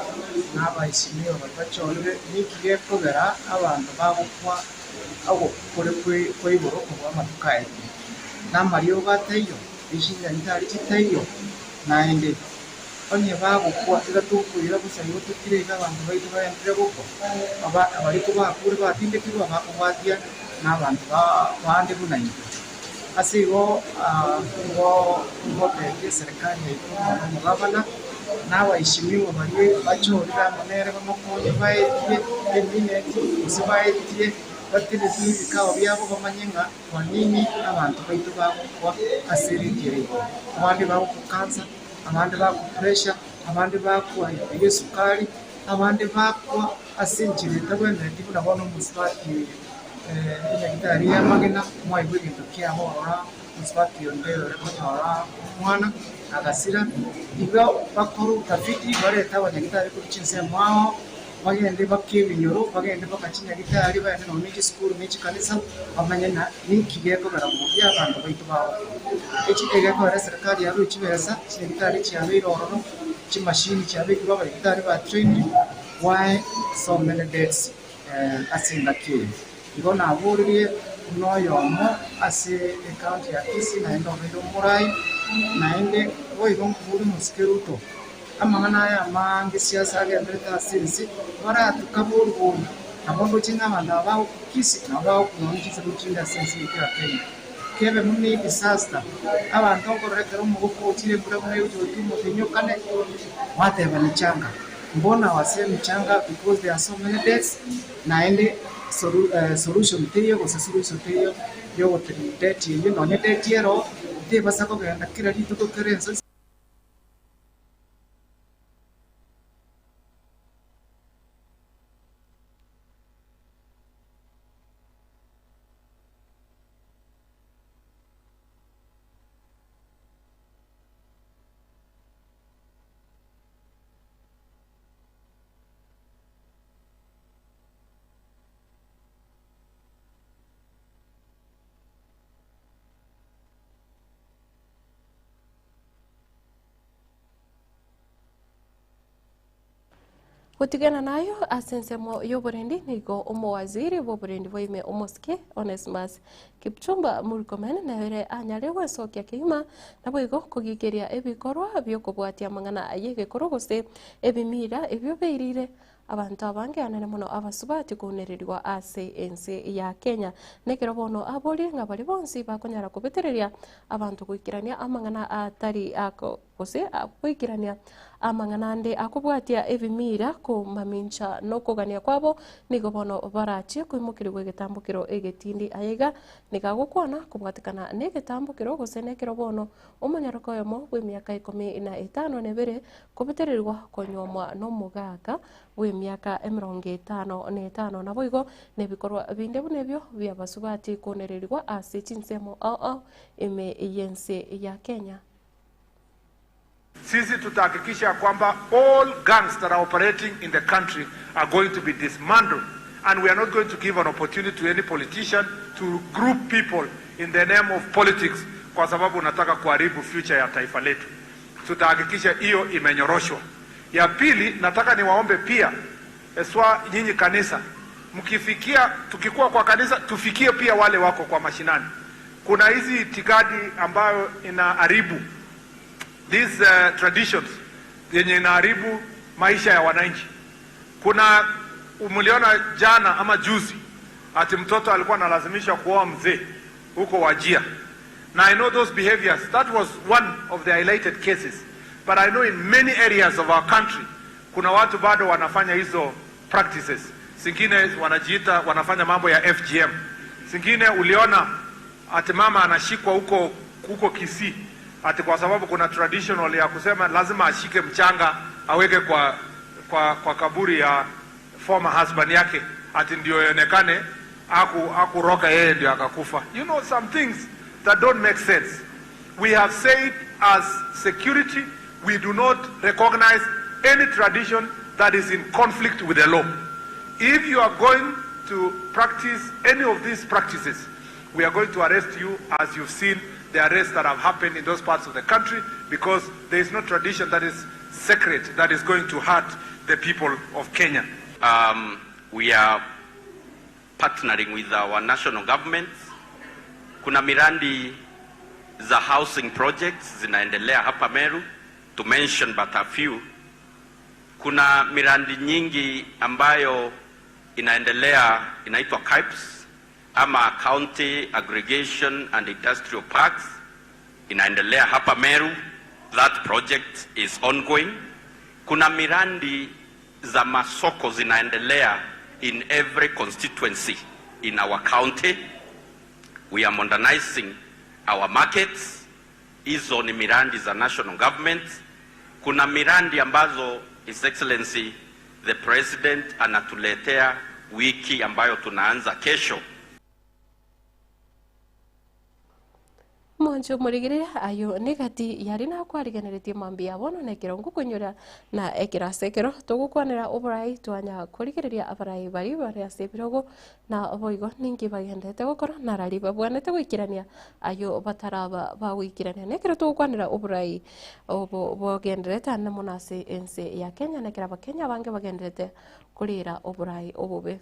Speaker 19: ng'a abaesimio baria bachorire ninki gekogera abanto bagokwa ogokwa kore kwa igoro kobua amatuko aetire. Na amariogo ataiyo, ne chinyagitari chitaiyo naende. Onye bagokwa, tiga tokoira bosa igo totire iga abanto baito bagenderere gokwa, aba baria kobakure batindekirwe abakobwatia nabanto bande buna intwe. Ase igo nigo ngotebia eserekari yaito mono omogabana, na abaishimiwa baria bachorire amo nere bamokonye baetie emineti gose baetie batenetie ebikao biabo bamanye ng'a kwa nini abanto baito bagokwa ase ereti ere igoro. Abande bagokwa cancer, abande bakwa pressure, abande bakwa egesukari, abande bakwa ase enchera etabwenereti buna bono omosubati enyagitari y'amagena, mwaigwa egento kiabo ororo omosubati onde ore konyora omwana agasira, igo bakore utafiti barete abanyagitari korwa chinsemo ao, bagende bake ebinyoro, bagende mpaka chinyagitari, bagende nonya ne chisukuru ne chikanisa, bamanye ng'a ninki gekogera mbuya abanto baito bagokwa. Eki egekogera eserekari yarure chibesa, chinyagitari chiabeire ororo, chimashini chiabekirwe abanyagitari ba trained, why so many deaths ase engaki eye. Igo naboririe buna oyomo ase ecounty ya Kisii naende obeire omorai, naende boigo nkobori omosike Ruto, Amang'ana aya amange siasa agenderete ase ense, baratuka borobori, nabo ndoche ng'a abanto aba bagokukisi nabo bagokunwa ne chinse gochinde ase ense yaito ya Kenya. Kebe buna edisaster, abanto nkorora ekero omogoko ochire embura buna egocha goita omotenyi okane, gwateba michanga. Mbona wasee michanga because there are so many deaths, naende. Solution teiyo gose solution teiyo yogotenenia debt eyio nonye debt ero oo, tebasa kogenda kera rituko kera ense.
Speaker 2: Gotigana nayo ase ensemo y'oborendi nigo omowaziri bw'oborendi bwa ime omosike Onesmus Kipchumba Murkomen nere anyare gwesokia kegima naboigo kogikeria ebikorwa bi'okobwatia amang'ana y'egekoro gose ebimira ebio beirire Abanto abange anene mono abasubati kounererigwa ase ense ya Kenya. Nekero bono aborie ng'a baria bonsi bakonyara kobetereria abanto goikerania amang'ana atari ako gose goikerania amang'ana ande akobwatia ebimira komamincha nokogania kwabo nigo bono barachie koimokerigwa egetambokero egetindi. Aya iga nigo agokwana kobwatekana negetambokero gose nekero bono Omonyaroka oyomo bw'emiaka ikomi na etano na ebere kobetererigwa konyuomwa nomogaka bw'emiaka emerongo etano na etano. Naboigo nebikorwa binde buna ebio bi'abasubati konererigwa ase chinsemo ao ao ime y'ense ya Kenya.
Speaker 20: Sisi tutahakikisha ya kwamba all gangs that are operating in the country are going to be dismantled and we are not going to give an opportunity to any politician to group people in the name of politics kwa sababu unataka kuharibu future ya taifa letu. Tutahakikisha hiyo imenyoroshwa. Ya pili, nataka niwaombe pia eswa nyinyi kanisa, mkifikia, tukikuwa kwa kanisa tufikie pia wale wako kwa mashinani. Kuna hizi itikadi ambayo inaharibu these uh, traditions yenye inaharibu maisha ya wananchi. Kuna mliona jana ama juzi ati mtoto alikuwa analazimishwa kuoa mzee huko Wajir. Na I know those behaviors, that was one of the highlighted cases. But I know in many areas of our country kuna watu bado wanafanya hizo practices. Zingine wanajiita wanafanya mambo ya FGM. Zingine uliona ati mama anashikwa huko huko Kisii ati kwa sababu kuna traditional ya kusema lazima ashike mchanga aweke kwa, kwa, kwa kaburi ya former husband yake ati ndio ionekane aku akuroka yeye ndio akakufa. You know some things that don't make sense. We have said as security we do not recognize any tradition that is in conflict with the law. If you are going to practice any of these practices, we are going to arrest you as you've seen the arrests that have happened in those parts of the country because there is no tradition that is sacred that is going to hurt the people of Kenya.
Speaker 21: We are partnering with our national government. Kuna miradi za housing projects zinaendelea hapa Meru, to mention but a few. Kuna miradi nyingi ambayo inaendelea inaitwa CAIPS ama County Aggregation and Industrial Parks inaendelea hapa Meru. That project is ongoing. Kuna miradi za masoko zinaendelea in every constituency in our county. We are modernizing our markets. Hizo ni miradi za national government. Kuna miradi ambazo His Excellency the President anatuletea wiki ambayo tunaanza kesho.
Speaker 2: Omonche omorigereria ayio negati yaria nakwarigeneretie mambia bono na ekero ngokonyora na ekero ase ekero togokwanera oborai twanya korigereria abarai baria bare ase ebirogo na boigo ninki bagenderete gokora narari babwanete goikerania ayio bataraba bagoikerania. Na ekero togokwanera oborai obo bogendererete ande mono ase ense ya Kenya na ekero abakenya abange bagendererete korera oborai obobe.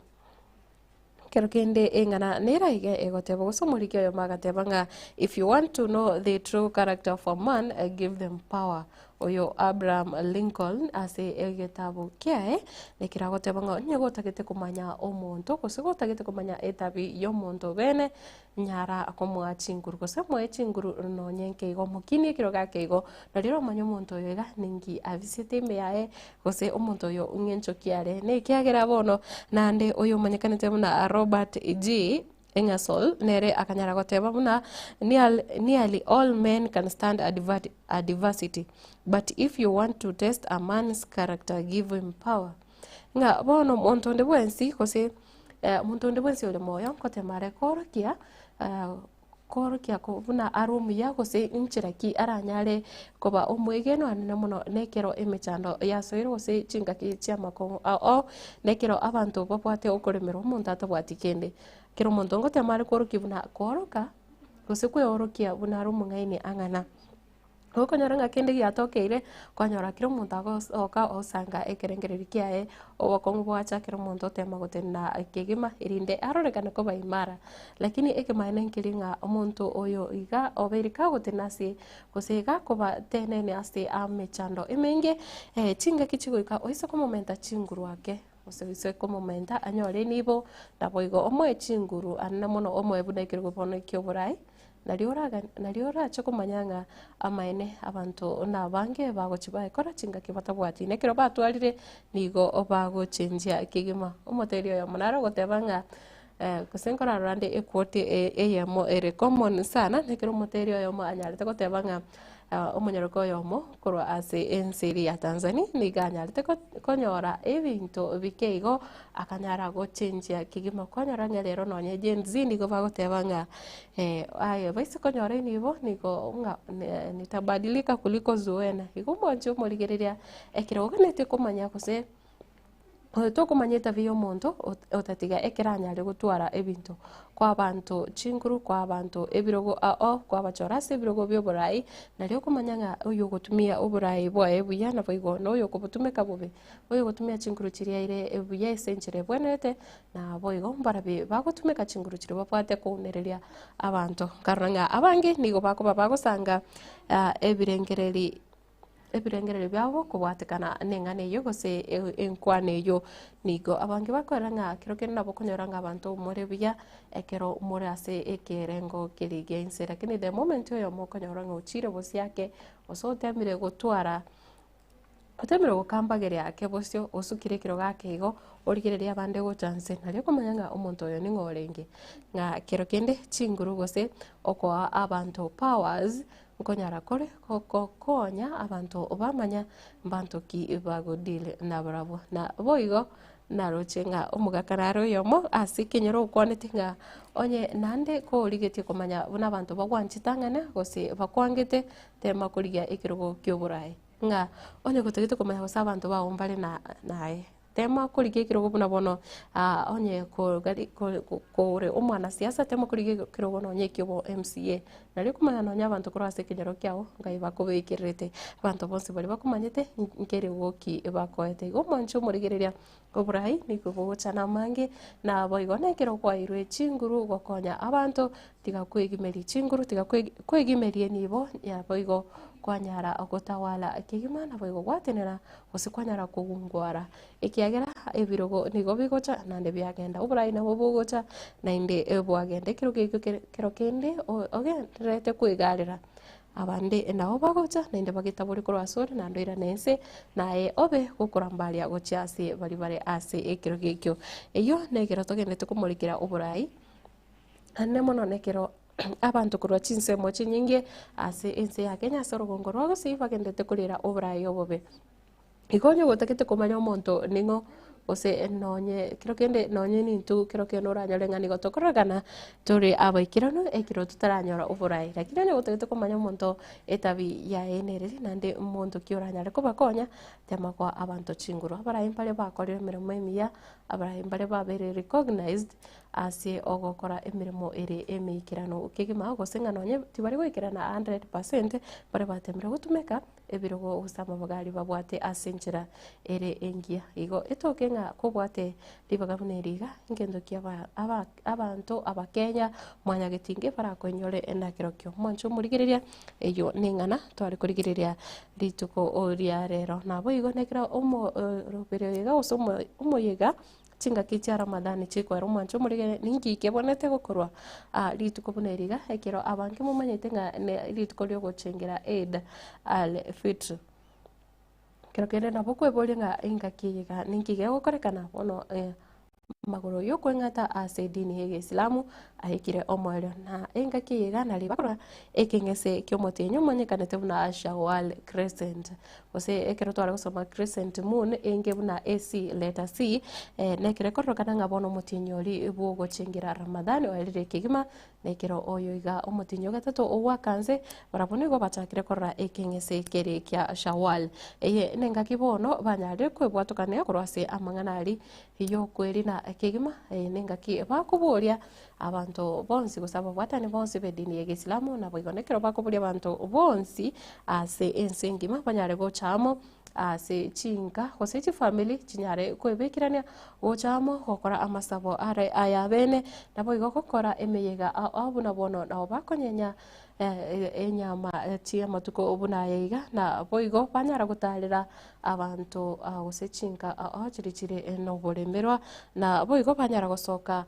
Speaker 2: Kero kende eng'ana nera iga egoteba gose omoriki oyomo agateba ng'a if you want to know the true character of a man give them power. Oyo Abraham Lincoln ase egetabu kiaye nekero agoteba ng'a onye gotagete komanya omonto gose gotagete komanya etabi y'omonto bene nyara komoa chinguru gose moe chinguru nonye nke igo mokinie ekero gake igo nario oramanye omonto oyo iga ninki abisete ime yaye gose omonto oyo ng'encho ki are. Na ekiagera bono naende oyo omanyekanete buna Robert G. Ingersoll nere akanyara goteba buna nearly all men can stand adversity but if you want to test a man's character give him power. Ng'a bono omonto onde bwensi gose omonto onde bwensi ore moyo ngotema are koorokia koorokia buna are omuya gose nchera ki aranyare koba omwegenwa anene mono nekero emechando yasoire gose chingaki chi'amakong'u ao ao, nekero abanto babwate okoremerwa omonto atabwati kende. Kera omonto ngotema are koorokia buna kooroka gose kweorokia buna are omong'aini ang'ana. Okonyora ng'a kende giatokeire, kwanyora kera omonto agosoka osanga ekerengererio kiaye, obokong'u bwacha kera omonto otema gotenena kegima erinde arorekane koba imara. Lakini ekemaene nkeri ng'a omonto oyo iga obeire kagotenena ase gose gakoba tenene ase amechando emenge, chingaki chigoika oise komomenta chinguru ake, gose oise komomenta anyore enibo, naboigo omoe chinguru anene mono omoe buna ekerogo bono ekia oborai. Nario oraga nario orache komanya ng'a amaene abanto nabange bagochia baekora chingaki batabwati, na ekero batwarire nigo bagochenjia kegima. Omoteri oyomo nare ogoteba ng'a gose nkorarora nde equote eyemo ere common sana, na ekero omoteri oyomo anyarete goteba ng'a Omonyaroke oyomo korwa ase ense eria ya Tanzania nigo anyarete konyora ebinto bike igo akanyara gochenjia kegima kwanyora ng'a rero nonye Gen Z nigo bagoteba ng'a aye baise konyora enibo nigo ng'a nitabadilika kuliko Zuena. Igo mwanche omorigereria ekero oganetie komanya gose. Oyo tokomanya etabia y'omonto otatiga ekero anyare gotwara ebinto, koa abanto chinguru, koa abanto ebirogo ao, kwabachora ase ebirogo bi'oborai, nario okomanya ng'a oyo ogotumia oborai bwaye buya naboigo na oyo okobotumeka bobe, oyo ogotumia chinguru chiria ere buya ase enchera ebwenerete, naboigo mbarabwo bagotumeka chinguru chiria babwate kounereria abanto. Nkarora ng'a abange nigo bakoba bagosanga ebirengereri. ebirengererio biabo kobwatekana neng'ana eyio gose enkwana eyio. Nigo abange bakorora ng'a kero kende nabo okonyora ng'a abanto more buya ekero more ase ekerengo keria gia inse lakini the moment oyomo okonyora ng'a ochire bosio ake gose otemire gotwara otemire gokambageria ake bosio osukire ekerogo ake igo origererie abande gocha nse nario okomanya ng'a omonto oyo ning'o orenge. Ng'a kero kende chinguru gose okoa abanto powers Nkonyara kore gokonya abanto bamanya mbanto ki bagodeal nabarabwo. Na boigo naroche ng'a omogaka nare oyomo ase ekenyoro okwanete ng'a onye naende korigetie komanya buna abanto bagwanchete ang'ana gose bakwangete, tema korigia ekerogo kioboraai. Ng'a onye gotagete komanya gose abanto bao mbare na naye. Tema korigia ekerogo buna bono onye kore omwanasiasa tema korigia ekerogo nonye ekio bo MCA. Nario okomanya nonye abanto korwa ase ekenyoro kiao ngai bakobekererete. Abanto bonsi baria bakomanyete nkerogo ki bakoete. Igo omwanche omorigereria oborai nigo bogocha namange naboigo nekero kwairwe chinguru gokonya abanto tiga kwegimeria chinguru tiga kwegimeria enibo naboigo kwanyara gotawala kegima naboigo gwatenena gose kwanyara kogungwara, ekiagera ebirogo nigo bigocha naende biagenda, oborai nabo bogocha naende bwagenda. Ekero gekio kero kende ogendererete kwegarera, abande nabo bagocha naende bagetabore korwa asore naende oirane ense, naye obe gokorambaria gochia ase baria bare ase ekero gekio. Eyio nekero togendererete komorekera oborai. Naende mono nekero abanto korwa chinsemo chinyinge ase ense ya Kenya ase orogongo rwa Gusii bagenderete korera oborai obobe. Igo onye gotagete komanya omonto ning'o gose nonye kero kende nonye nintwe kero kende oranyore ng'a nigo tokororokana tore abaikeranu ekero totaranyora oborai. Lakini onye gotagete komanya omonto etabi yaye nereri naende monto ki oranyare kobakonya, tema koa abanto chinguru. Abarai mbare bakorire emeremo emiya. Abarai mbare babeire recognized ase ogokora emeremo ere emeikeranu kegima gose ng'a nonye tibari goikerana 100% mbare batemire gotumeka ebirogo gose amaboga aria babwate ase enchera ere engiya. Igo etoke ng'a kobwate ribaga buna eri iga, ngento ki aba aba abanto abakenya mwanyagetinge barakoinyore nakerokio. Mwanche omorigereria, eywo neng'ana tware korigereria rituko ria rero. Naboigo nekero omo orobere iga gose omo omoyega chingaki chia Ramadhani chikoera omwanche omorigereria ninki kebwenerete gokorwa rituko buna eri iga, ekero abange momanyete ng'a ne rituko riogochengera Eid al-Fitr. Ekero kende nabo okweboria ng'a engaki eye iga ninki gegokorekana bono amagoro yokoeng'ata ase edini ya egeisilamu aikire omoerio na engaki eye iga nari bakora ekeng'ese kiomotienyi omanyekanete buna Shawwal crescent. Gose ekero tware gosoma crescent moon enge buna AC letter C nekero ekororokana ng'a bono omotienyi oria bwogochengera Ramadhani oerire kegima Na ekero oyo iga omotienyi o gatato ogoaka nse, barabwo nigo bachakire korora ekeng'ese kere kia Shawwal. Eye nengaki bono banyarire kwebwatokania korwa ase amang'ana aria y'okwerina kegima. Eye nengaki bakoboria abanto bonsi gose ababwatani bonsi b'edini y'Egesilamu, naboigo nekero bakoboria abanto bonsi ase ense engima banyare gocha amo ase chinka gose chifamiri chinyare kwebekerania gocha amo gokora amasabo are ayabene, naboigo gokora emeyega ao ao buna bono nabo bakonyenya enyama chi'amatuko buna aya iga, naboigo banyara gotarera abanto gose chinka ao ao chiria chire noboremerwa, naboigo banyara gosoka.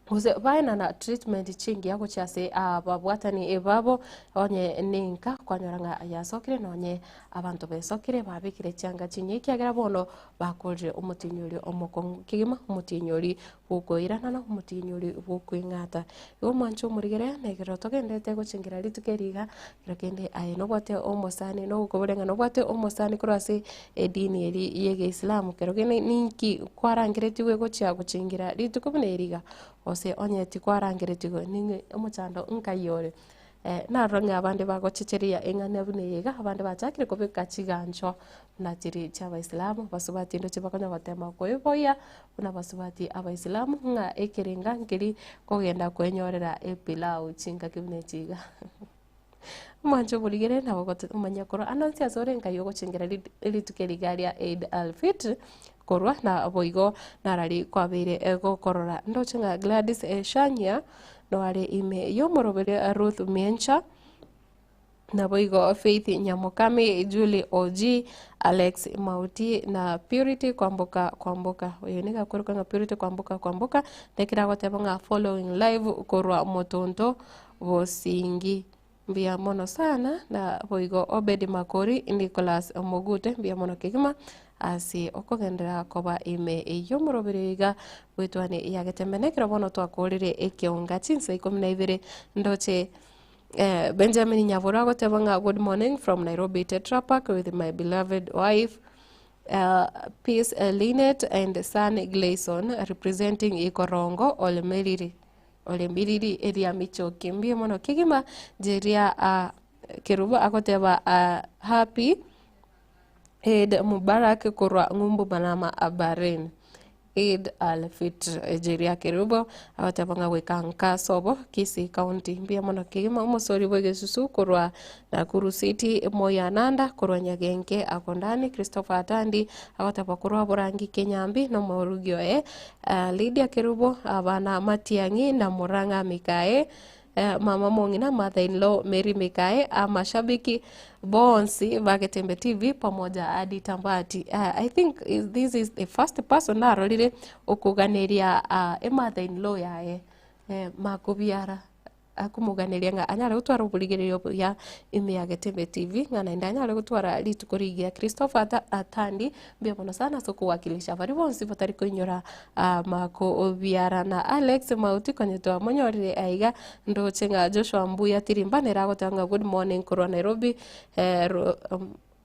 Speaker 2: Gose baenana treatment chingiya gochia ase ababwatani babo, onye ninka kwanyora ng'a yasokire nonye abanto besokire babekire chianga chinyia ekiagera bono bakorire omotienyi oria omokong'u kegima, omotienyi oria bwokoiranana, omotienyi oria bwokoing'ata. Igo omwancho omorigere na ekero togenderete gochengera rituko eri iga, kero kende aye nobwate omosani nogokoboria ng'a nobwate omosani korwa ase Edini eri y'Egeisilamu kero kende ninki kwarangeretigwe gochia gochengera rituko buna eri iga? Gose onye tikwarangeretigwe ning'e omochando nkai ore? Narora ng'a abande bagochecheria eng'ana buna eye iga, abande bachakire kobeka chiganchwa buna chiria chia abaisilamu, abasubati ndoche bakonya gotema koeboyia buna abasubati abaisilamu ng'a ekerenga nkeri kogenda kwenyorera epilau chingaki buna echi iga. Omwancho oborigere nabo omanye korwa ande onsi ase ore nkai ogochengera rituko eri iga ria Eid al-Fitr, korwa na boigo narari kwabeire gokorora. Ndoche ng'a Gladys Eshanyia noare ime y'omoroberi Ruth Miencha, naboigo Faith Nyamokami, Julie Oji, Alex Mauti na Purity Kwamboka Kwamboka. Oyo nigo akorokwa ng'a Purity Kwamboka Kwamboka, nekero agoteba ng'a following live korwa Motonto Bosingi. Mbuya mono sana na boigo Obed Makori, Nicholas Mogute mbuya mono kegima ase okogenderera koba ime y'omoroberi iga bw'etwani ya Getembe. Nekero bono twakorire ekeonga chinsa ikomi na ibere ndoche eh, Benjamin Nyaboro agoteba ng'a good morning from Nairobi Tetra Park with my beloved wife uh, Peace Linet and son Gleison representing Ikorongo Olemeriri. Ore mbiriri eria michoki mbuya mono kegima Jeria ah, Kerubo agoteba ah, happy Eid Mubarak korwa ng'umbu Manama Bahrain. Eid al Fitr Jeria Kerubo agoteba ng'a goika nka sobo Kisii County mbuya mono kegima omosori bw'egesusu korwa Nakuru City Moyananda korwa Nyagenke Akondani Christopher Atandi agoteba korwa Borangi Kenyambi nomorugi oye Lydia Kerubo, abana Matiang'i na Murang'a Mikae, mama mong'ina mother in law Mary Mikae, amashabiki bonsi ba Getembe TV pamoja hadi tambati. I think this is the first person narorire okoganeria uh, mother in law yaye makobiara Akomoganeria ng'a anyare gotwara oborigereria obuya ime ya Getembe TV, ng'a naende anyare gotwara rituko rigiya. Christopher Atandi, mbuya mono sana ase okowakilisha baria bonsi batari koinyora makobiara na Alex Mauti konye twamonyorire aiga, ndoche ng'a Joshua Mbuya Tirimba nere agoteba ng'a good morning korwa Nairobi,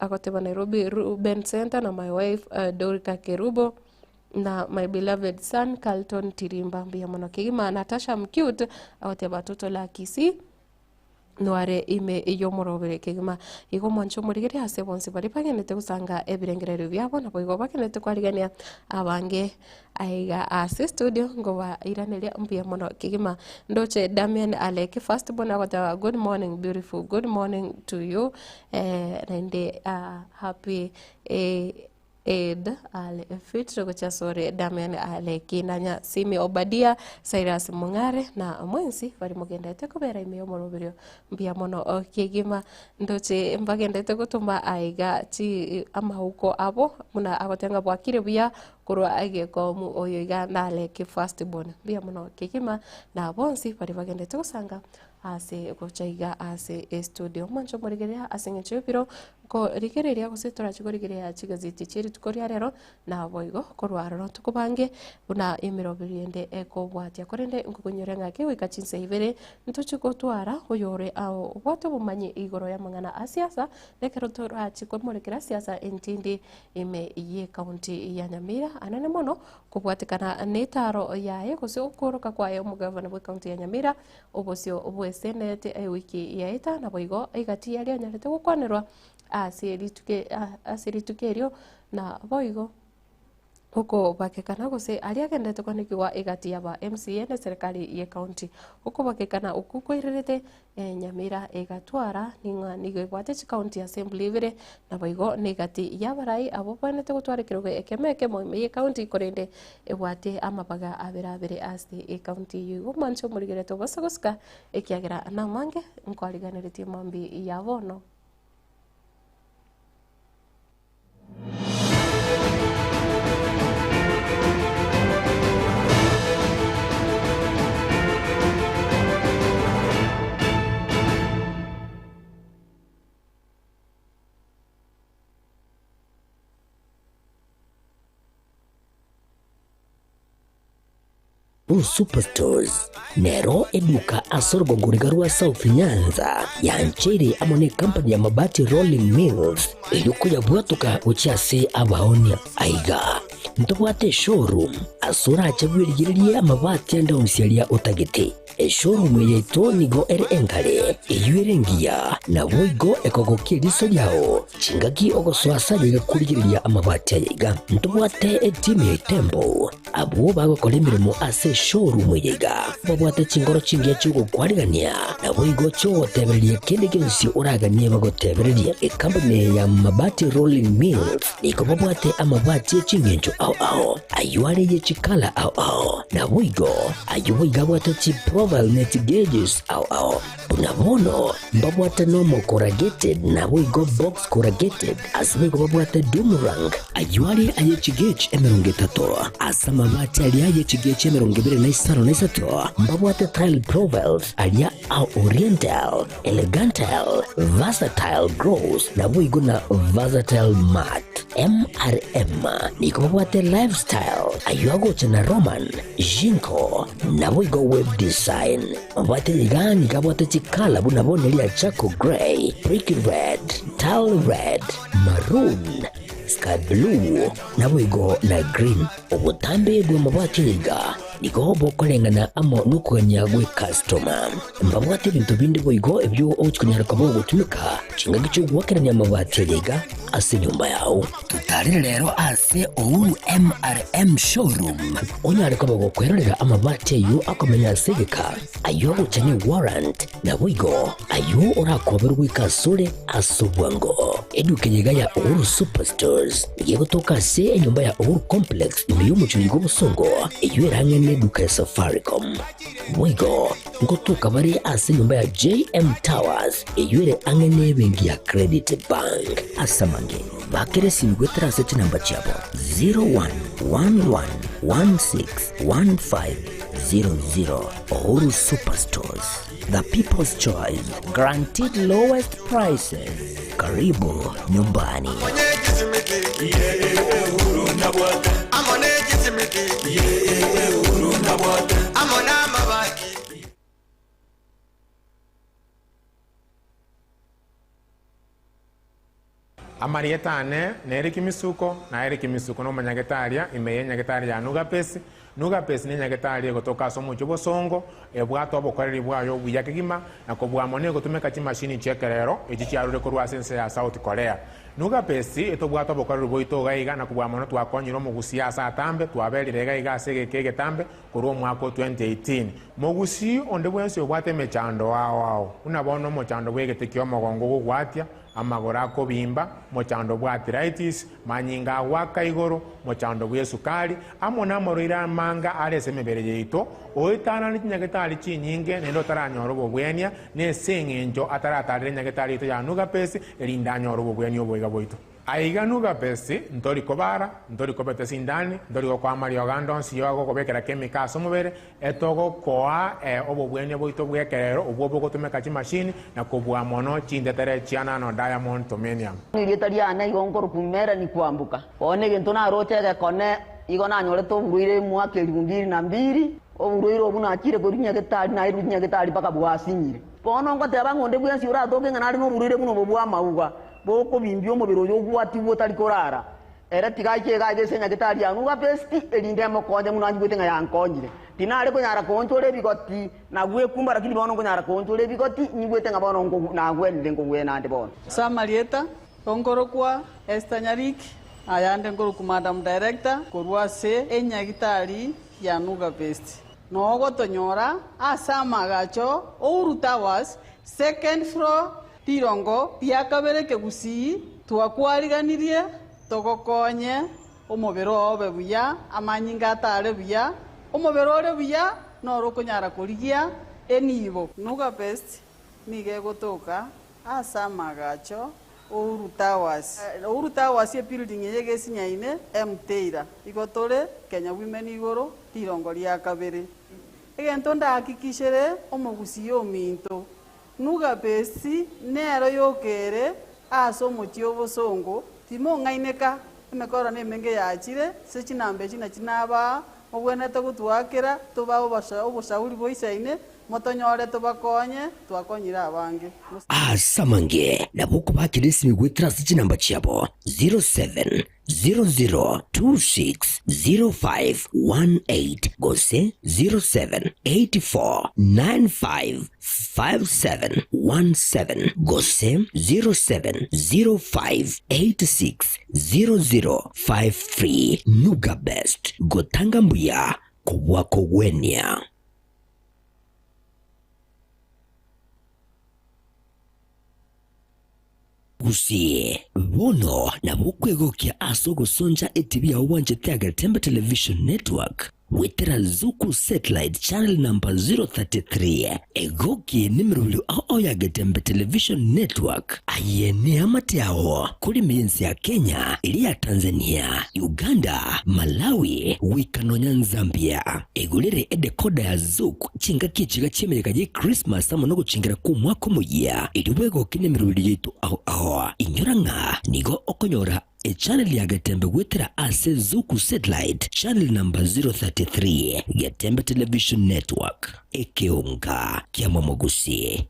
Speaker 2: agoteba Nairobi Ruben Center na my wife Dorika Kerubo. Na my beloved son Carlton Tirimba mbuya mono kegima Natasha Mcute agoteba toto la Kisii. Noare ime y'omorobere kegima. Igo mwanche omorigereria ase bonsi baria bagenderete gosanga ebirengererio biabo, naboigo bagenderete kwarigania abange aiga ase studio ngobairaneria mbuya mono kegima. Ndoche Damian Aleki first born agoteba good morning beautiful, good morning to you naende happy Eid al Fitr gochia asore Damian Aleki na Nyasimi Obadia, Cyrus Mong'are na mwensi bari mogenderete kobera ime y'omoroberio mbuya mono kegima. Ndoche mbagenderete gotoma aiga chi amauko abo buna agoteba ng'a bwakire buya korwa egekomu oyo iga Naleki first born mbuya mono kegima na bonsi bari bagenderete gosanga ase gocha iga ase estudio. Omwancho omorigereria ase eng'encho y'ebiro Korigereria gose torache korigereria chigazeti chie rituko ria rero, naboigo korwa aroro tokobange buna emeroberi ende ekobwatia. Korende nkokonyore ng'a kegoika chinsa ibere ntoche gotwara oyore ao obwate obomanyi igoro y'amang'ana a siasa, na ekero torache komorekera siasa entindi ime y'ecounty ya Nyamira anene mono kobwatekana netaro yaye gose okooroka kwaye omogavana bw'ecounty ya Nyamira Obosio bw'eseneti ewiki yaeta, naboigo egati yaria anyarete gokwanerwa ase rituko ase rituko erio, naboigo okobakekana gose aria agenderete kwanekigwa egati y'aba MCA na eserekari y'ecounty. Okobakekana okwo kwairerete Nyamira egatwara ning'a nigo ebwate chicounty assembly ibere, naboigo na egati y'abarai abwo baanete gotwara ekerogo ekemo ekemo ime y'ecounty korende Ebwate amabaga abere abere ase ekaunti eyio igo mwanche omorigerete obase gosika ekiagera namange nkwariganeretie mambia ya bono.
Speaker 1: Blue Superstores nero eduka ase orogongo riga rwa South Nyanza yancheire amo ne company ya Mabati Rolling Mills erio koyabwatoka gochia ase abaonia. Aiga ntobwate eshowroom ase orache bwerigererie amabati ande onsi aria otagete. Eshowroom eye yaito nigo ere engare, eyio ere engiya, naboigo ekogokia eriso riao chingaki ogosoa ase aye korigereria amabati aya iga. Ntobwate etimu ya Itembo, abwo bagokora emeremo ase eshowroom eye iga, babwate chingoro chingiya chi'ogokwarigania, naboigo chi'ogotebereria kende gionsi oraganie bagotebererie. Ekampuni eye ya Mabati Rolling Mills nigo babwate amabati e chingencho ao ao, ayio are ye chikala ao ao, naboigo Ayio boigo abwate chiprofile ne chigeges ao ao. Buna bono mbabwate normal corrugated naboigo box corrugated, ase boigo babwate doomerang. Ayio are aye chigauge 30, ase amabati aria aye chigauge 23 mbabwate tile profiles aria a oriental, elegantal, versatile gloss naboigo na versatile matte. MRM nigo babwate lifestyle ayio agocha na Roman, Jinko, naboigo web design. Mabwate iga nigo abwate chikala buna bono eria charcoal grey, brick red, tile red, maroon, sky blue, naboigo na green. Obotambe bw'amabwate iga nigo bokoreng'ana amo nokogania gw'ekastoma. Mbabwate ebinto binde boigo ebio ogochia konyara koba ogotumeka chingaki chi'ogoakerania amabati aya iga ase enyomba yao. Totarere rero ase Uhuru MRM Showroom onyare koba gokwerorera amabati ayio akomenya ase egeka, ayio agocha ne warrant, naboigo ayio orakoberwe goika asore ase obwango. Eduka eye iga ya Uhuru Superstores nigo egotoka ase enyomba ya Uhuru Complex ime y'omochie oyo bw'obosongo, eyio ere ang'e neduka ya Safaricom. Boigo ngotoka bare ase enyomba ya JM Towers eyio ere ang'e nebenki ya Credit Bank. Ase amange, bakera esimi goetera ase chinamba chiabo 0111161500. Uhuru Superstores, the people's choice, guaranteed lowest prices. Karibu nyumbani.
Speaker 22: Amarieta ane nere Kimisuko, na ere Kimisuko nomonyagetari ime y'enyagetari ya Nugapesi.
Speaker 3: Nuga Best nenyagetari egotoka ase omochie Bosongo, ebwate obokoreri bwaye obuya kegima, na kobua mono egotumeka chimashini chi'ekerero echi chiarure korwa ase ense ya South Korea. Nuga Best etobwate obokoreri bwaito iga iga na kobua mono twakonyire omogusii ase atambe, twaberire iga iga ase egeka egetambe korwa omwaka o 2018. Mogusii onde bwensi obwate emechando ao ao, buna bono omochando bw'egete ki'omogongo ogogwatia, amagoro akobimba, mochando bw'arthritis, manyinga agoaka igoro, mochando bw'esukari, amo namarwaire amange are ase emebere yaito, oetanane chinyagetari chinyinge naende otaranyora obobwenia, nese eng'encho ataratarera enyagetari yaito ya Nugapesi, erinde anyore obobwenia oboiga bwaito. Aiga Nugapesi, ntori kobara, ntori kobeta sindani, ntori gokoa amariogo ande onsi y'ogokobekera kemika ase omobere, Etogokoa obobwenia bwaito bw'ekerero obwo bogotumeka chimashini na kobua mono chintetere chia nano diamond tomenium.
Speaker 22: Erieta riane igo nkorokwa Melanie Kwamboka. Bono egento naroche egekone igo nanyorete oborwaire emwaka elifu mbili na mbili, oborwaire obwo nachire korwa nyagetari nairwe nyagetari mpaka bwasinyire. Bono ngoteba ng'a onde bwensi oratoke ng'a nare noborwaire buna obo bw'amauga, bokobimbia omobere oyo ogwatigwe otari korara, Ere tiga aiche iga aiga ase nyagetari ya Nuga Besti, erinde emokonye buna anyigwete ng'a yankonyire. Tinare konyara koonchora ebigoti na gwekumba, lakini bono nkonyara koonchora ebigoti, nyigwete ng'a bono nagwenire nkogwena ande bono.
Speaker 23: Ase amarieta, nkorokwa Esther Nyariki, ayande nkorokwa Madam Director korwa ase enyagitari ya Nuga Best. Nogotonyora ase amagacho Uhuru Towers, second floor, Rirongo ria kabere kegusii, twakwariganirie togokonye omobere oo obe buya, amanyinga atare buya, omobere ore buya noro okonyara korigia enibo. Nuga Best nigo egotoka ase amagacho Uhuru Towers. Uhuru Towers ebuilding eye egesinyaine M Taylor. Igo tore Kenya Women igoro rirongo ria kabere. Egento ndahakikishere omogusii ominto Nuga Besi nero yokere ase omochie obosongo, timong'aineka, emekoro nemenge yachire, ase chinamba echi nachi nabaa, mobwenerete gotwakera, tobae oboshauri boisaine, motonyore tobakonye, twakonyire abange.
Speaker 1: Ase amange nabo okobakera esimi goetera ase chinamba chiabo 07 00260518 gose 0784955717 gose 0705860053. Nuga Best, gotanga mbuya kobua kogwenia. Gusii, bono nabo okwegokia ase ogosoncha etibi yao bwanchete ya Getembe Television Network goetera Zuku Satellite Channel number 033. Egoki nemerobio ao ao ya Getembe Television Network. Aye neamate ao kore ime y'ense ya Kenya, eria ya Tanzania, Uganda, Malawi, goika nonya Nzambia. Egorere edecoder ya Zuku Chingaki echiga chi'emeyega ye Krismasi amo nogochengera kw'Omwaka Omoyia, erio bwegoke nemeroberi yaito ao ao. Inyora ng'a nigo okonyora echannel ya Getembe goetera ase Zuku Satellite channel number 033, Getembe Television Network, ekeonga kia Momogusi.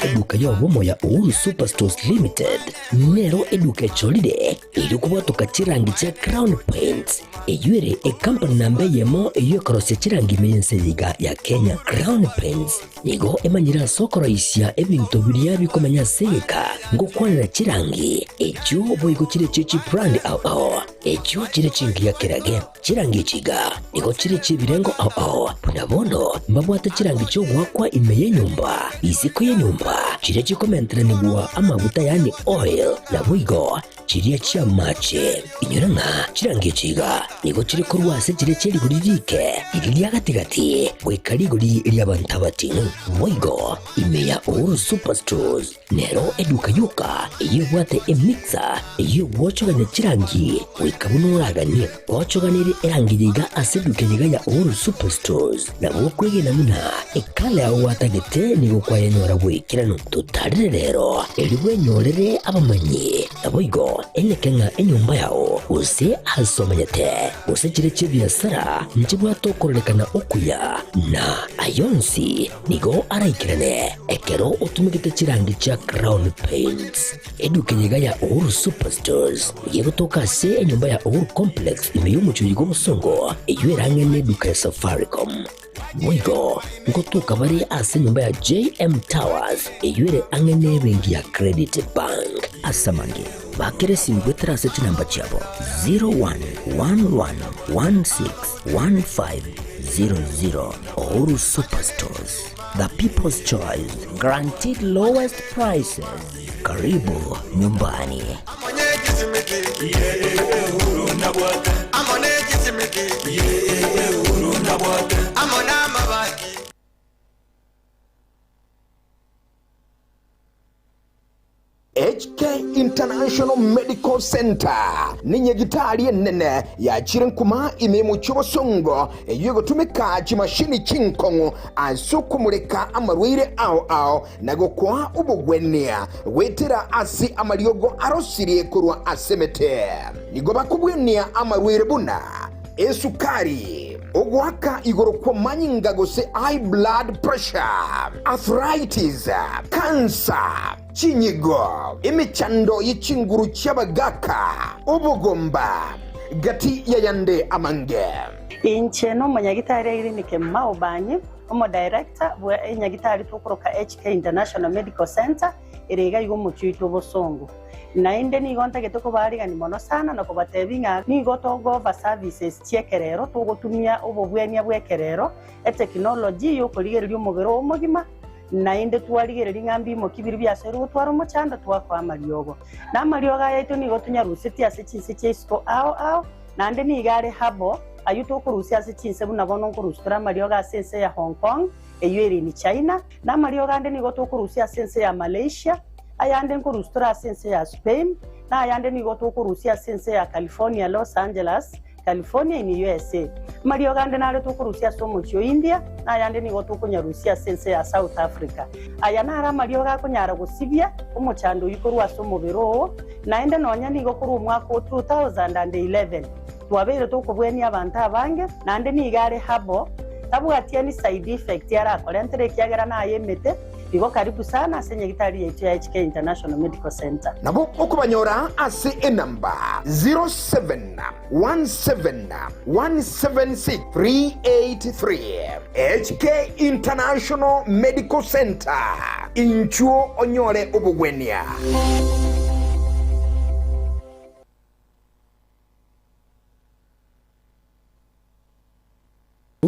Speaker 1: Eduka y'obomo ya Uhuru Superstores Limited nero eduka echorire erio kobwatoka chirangi chia Crown Paints eyio ere ekampani namba eyemo eyio ekorosia chirangi ime y'ense eye iga ya Kenya. Crown Paints nigo emanyire ase okoroisia ebinto biria bikomenya ase egeka ngokwanera chirangi echio boigo chire chie chibrand ao ao echio chire chingiya kerage. Chirangi echi iga nigo chire chi'ebirengo ao ao, buna bono mbabwate chirangi chi'ogoakwa ime y'enyomba, isiko y'enyomba, chiria chikomenteranigwa amaguta yaani oil, naboigo chiria chi'amache. Inyora ng'a chirangi echi iga nigo chire korwa ase chiria chie rigori riike, riria ria gati-gati, goika rigori ri'abanto abating'u. Boigo ime ya Uhuru Superstores Nero eduka yoka eyio ebwate emixer eyio egwochogania chirangi goika buna oraganie. Gwochoganirie erangi eye iga ase eduka eye iga ya Uhuru Superstores, nabo okwegena buna ekala yao gwatagete nigo kwayenyora bw'ekeranu. Totarire rero erio bwenyorere abamanyi. Naboigo. Boigo eneke ng'a enyomba yao, gose aase omanyete, gose chire chi'ebiasara nchibwate okororekana okuya, na ay'onsi nigo araikerane ekero otumegete chirangi chia Crown Paints. Eduka eye iga ya Uhuru Superstores nigo egotoka ase enyomba ya Uhuru Complex ime y'omochie oyo bw'obosongo, eyio erang'e neduka ya Safaricom. Boigo ngotoka bare ase enyomba ya JM Towers eyio ere ang'e nebenki ya Credit Bank. Ase amange, bakera esimi goetera ase chinamba chiabo 0111161500. Uhuru Superstores, the people's choice, guaranteed lowest prices. Karibu nyumbani.
Speaker 4: HK International Medical Centre nenyagitari enene yachire nkuma ime y'omochie obosongo eyio egotumeka chimashini chinkong'u ase okomoreka amarwaire ao ao na gokoa obogwenia goetera ase amariogo arosirie korwa ase emete. Nigo bakobwenia amarwaire buna esukari, ogoaka igoro kw'amanyinga gose high blood pressure, arthritis, cancer, chinyigo, emechando ye chinguru chi'abagaaka, obogomba, gati y'ayande amange.
Speaker 6: Inche nomonyagitari Irene Kemuma Obanyi, Omodirector bwe enyagitari tokoroka HK International Medical Centre ere iga iga omochie oito obosongo. Naende nigo ntagete kobaarigania mono sana na kobatebia ng'a nigo togooffer services chi'ekerero togotumia obobwenia bw'ekerero, etechnology y'okorigereria omobere oo omogima, naende twarigereria ng'a mbimoki biria biasoire gotwara omochando twakoa amariogo. Na amariogo aya aito nigo tonyarusetie ase chinse chia isiko ao ao, Naende nigo are herbal, ayio tokorusia ase chinse buna bono nkorusia tore amariogo ase ense ya Hong Kong, eyio ere in China, na amariogo ande nigo tokorusia ase ense ya Malaysia, ayande nkorusia tore ase ense ya Spain, na ayande nigo tokorusia ase ense ya California, Los Angeles, California in USA. Amariogo ande nare tokorusia ase omochie o India, na ayande nigo tokonyarusia ase ense ya South Africa. Aya naro amariogo akonyara gosibia omochando oyio korwa ase omobere oo, Naende nonya nigo korwa omwaka o 2011 twabeire tokobwenia abanto abange, naende nigo are herbal, tabwati any side effect arakorentere ekiagera naye emete, igo karibu sana ase nyagitari yaito ya HK International Medical Centre.
Speaker 4: Nabo okobanyora ase enamba 0717176383. HK International Medical Centre, inchuo onyore obogwenia.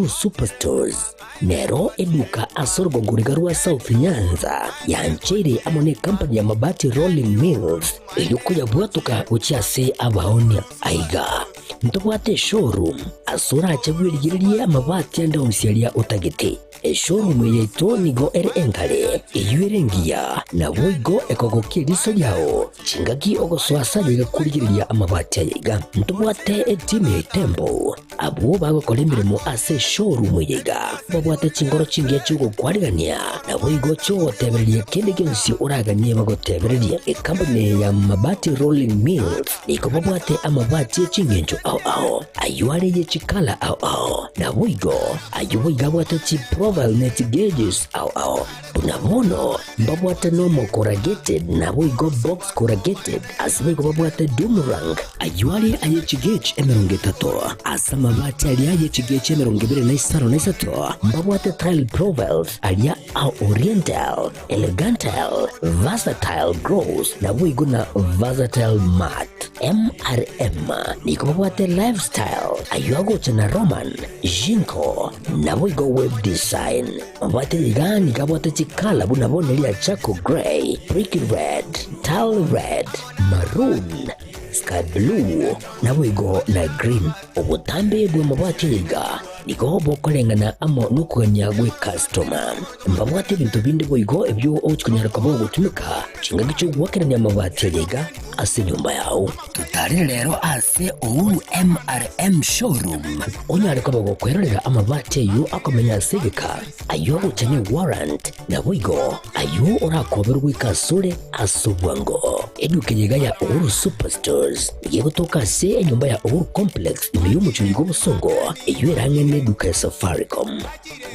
Speaker 1: Superstores nero eduka ase orogongo riga rwa South Nyanza yancheire amo ne company ya Mabati Rolling Mills erio koyabwatoka gochia ase abaonia. Aiga ntobwate eshowroom ase orache bwerigererie amabati ande onsi aria otagete. Eshowroom eye yaito nigo ere engare, eyio ere engiya, naboigo ekogokia eriso riao chingaki ogosoa ase ayaiga korigereria amabati ayaiga. Ntobwate etimu ya Itembo Abwo bagokora emeremo ase eshowroom eye iga babwate chinkoro chingiya chi'ogokwarigania, naboigo chi'ogotebereria kende gionsi oraganie bagotebererie. Ekampuni eye ya Mabati Rolling Mills nigo babwate amabati e chingencho ao ao, ayio are ye chikala ao ao, naboigo ayio boigo abwate chiprofile ne chigauges ao ao. Buna bono mbabwate nomo corrugated naboigo box corrugated, ase boigo babwate doom rank, ayio are aye chigauge 30, ase amabati aria aye chigauge 25, mbabwate tile profiles aria a oriental, elegantal, versatile gloss, naboigo na versatile matte. MRM nigo babwate lifestyle, ayio agocha na Roman, Jinko, naboigo web design. Mabwate iga nigo abwate chikala buna bono eria charcoal grey, brick red, tile red, maroon, sky blue, naboigo na green. Obotambe bw'amabati aya iga nigo bokoreng'ana amo nokogania gw'ecustoma. Mbabwate ebinto binde boigo ebio ogochi konyara koba ogotumeka chingaki chi'ogoakerania amabati aya iga. ase enyomba yao. Totarire rero ase Uhuru MRM Showroom onyare koba gokwerorera amabati ayio akomenya ase egeka, ayio agocha ne warrant, naboigo ayio orakoberwe goika asore ase obwango. Eduka eye iga ya Uhuru Superstores nigo egotoka ase enyomba ya Uhuru Complex ime y'omochie oiga obosongo, eyio ere ang'e neduka ya Safaricom.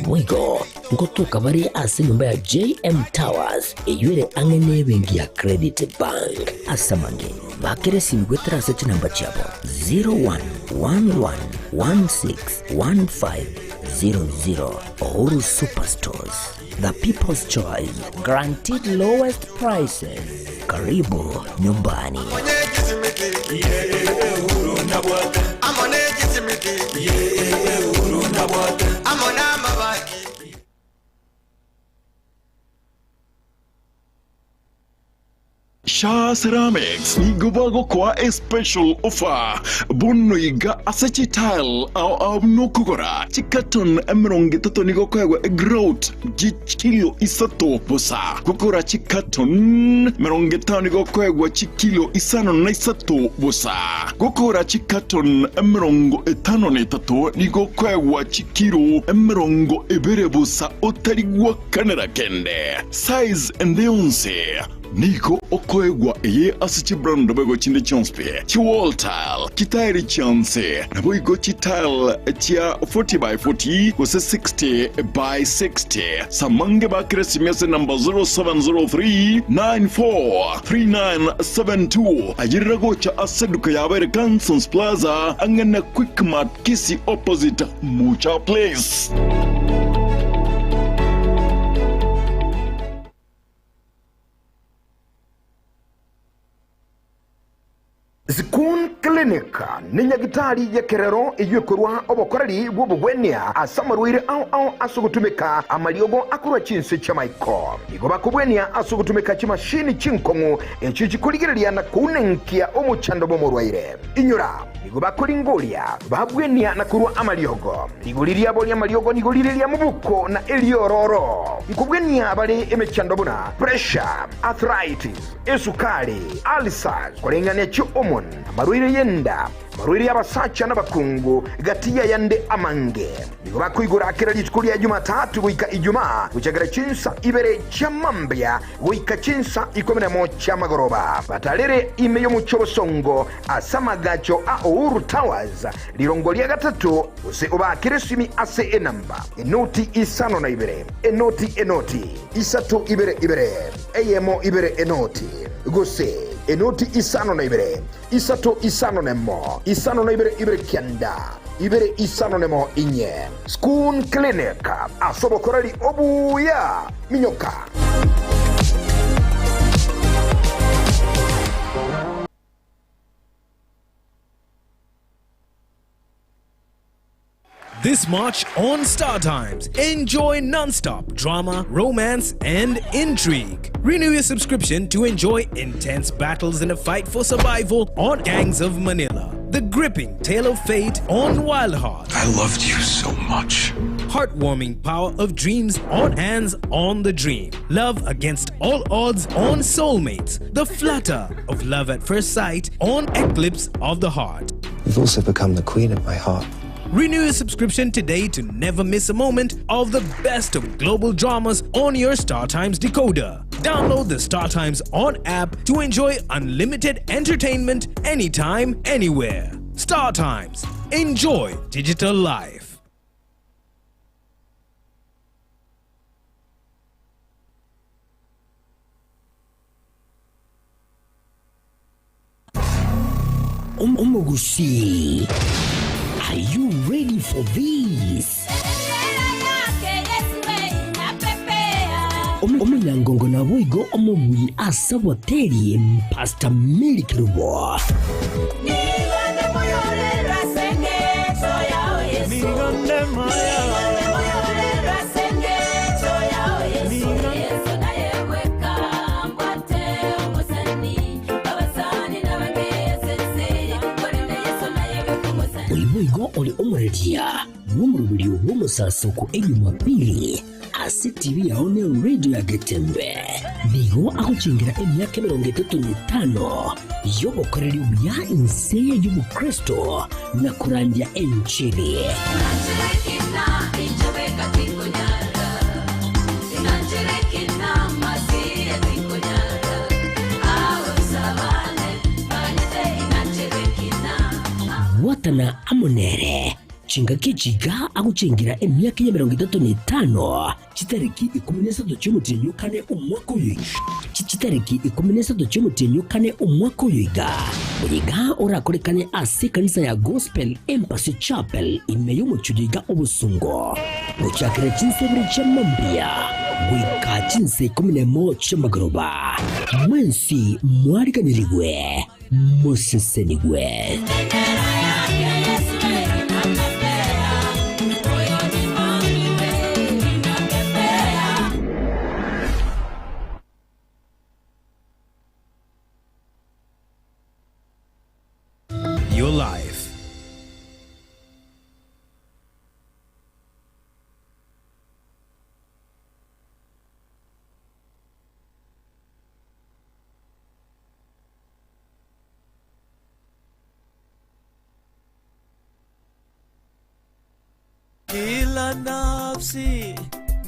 Speaker 1: Boigo ngotoka bare ase enyomba ya JM Towers eyio ere ang'e nebenki ya Credit Bank. Ase amange, bakera esimi goetera ase chinamba chiabo 0111161500. Uhuru Superstores, the people's choice, guaranteed lowest prices. Karibu nyumbani.
Speaker 7: Shaa Ceramics nigo bagokoa a special offer bono iga ase chitile ao ao buna okogora chicarton 30 nigo okoegwa egrout chikilo isato bosa. Gokora chicarton 50 nigo okoegwa chikilo 53 bosa. Gokora chicarton 53 nigo okoegwa chikilo 20 bosa otari gwakanera kende. Size ende yonsi. Nigo okoegwa eye ase chibrand boigo chinde chionsi pi, chiwall tile, chitairi chionsi, naboigo chitile chia 40 by 40 gose 60 by 60. Samange bakire esimi ase enamba 0703 94 3972. Ayerera gocha ase eduka yabo ere Cansons Plaza ang'e na Quickmart Kisii opposite Mucha Place.
Speaker 4: Zikun Clinic ne nyagitari y'ekerero eyio ekorua obokoreri bw'obogwenia ase amarwaire ao ao ase ogotumeka amariogo akorwa chinse chi'amaiko. Nigo bakobwenia ase ogotumeka chimashini chinkong'u echio chikorigereria na kounenkia omochando bw'omorwaire. Inyora, nigo bakoringoria, babwenia na korua amariogo. Rigori riabo ri'amariogo nigo rire ria mobuko na eriororo. Nkobwenia bare emechando buna pressure, arthritis, esukari, ulcers, koreng'ania chi'hormone, amarwaire y'enda, amarwaire y'abasacha n'abakungu, gati y'ayande amange. Nigo bakoigora kera rituko ria Jumatatu goika Ijumaa, gochakera chinsa ibere chia mambia goika chinsa ikomi nemo chi'amagoroba. Batarere ime y'omochie obosongo ase amagacho a Uhuru Towers, rirongo ria gatato, gose obaakere esimi ase enamba, enoti isano na ibere, enoti enoti, isato ibere ibere, eyemo ibere enoti, gose enoti isano na ibere, isato isano nemo, isano na ibere ibere kianda, ibere isano nemo inye. Schoon Clinic, ase obokoreri obuya, minyoka.
Speaker 8: This March on Star Times, enjoy non-stop drama, romance, and intrigue. Renew your subscription to enjoy intense battles in a fight for survival on Gangs of Manila. The gripping tale of fate on Wild Heart.
Speaker 9: I loved you so much.
Speaker 8: Heartwarming power of dreams on Hands on the Dream. Love against all odds on Soulmates. The flutter of love at first sight on Eclipse of the Heart.
Speaker 24: You've also become the queen of my heart.
Speaker 8: Renew your subscription today to never miss a moment of the best of global dramas on your Star Times decoder. Download the Star Times On app to enjoy unlimited entertainment anytime, anywhere. Star Times. Enjoy digital life.
Speaker 1: Omogusii, are you ready for this? Omonyangongo naboigo omobui ase oboteri Pastor Mary Kerubo. Oyo boigo ore omoreria bw'omoroberio bw'omosasoko Ejumapili ase TV yao ne radio ya Getembe. Nigo agochengera emiaka emerongo etato na etano y'obokoreri obuya inse y'obokristo na korandia enchiri. Bwatana amo nere chingaki echi iga agochengera emiaka y'emerongo etato na etano Chitariki ikomi na isato chi'omotienyi o kane omwaka oyo Chitariki ikomi na isato chi'omotienyi o kane omwaka oyo iga, oyiga orakorekane ase ekanisa ya Gospel Embassy Chapel ime y'omochie oyo iga Obosongo, gochakera chinsa ibere chia mambia goika chinsa ikomi na emo chi'amagoroba. Mwensi mwariganirigwe, mosesenigwe.
Speaker 8: Your life.
Speaker 5: Kila nafsi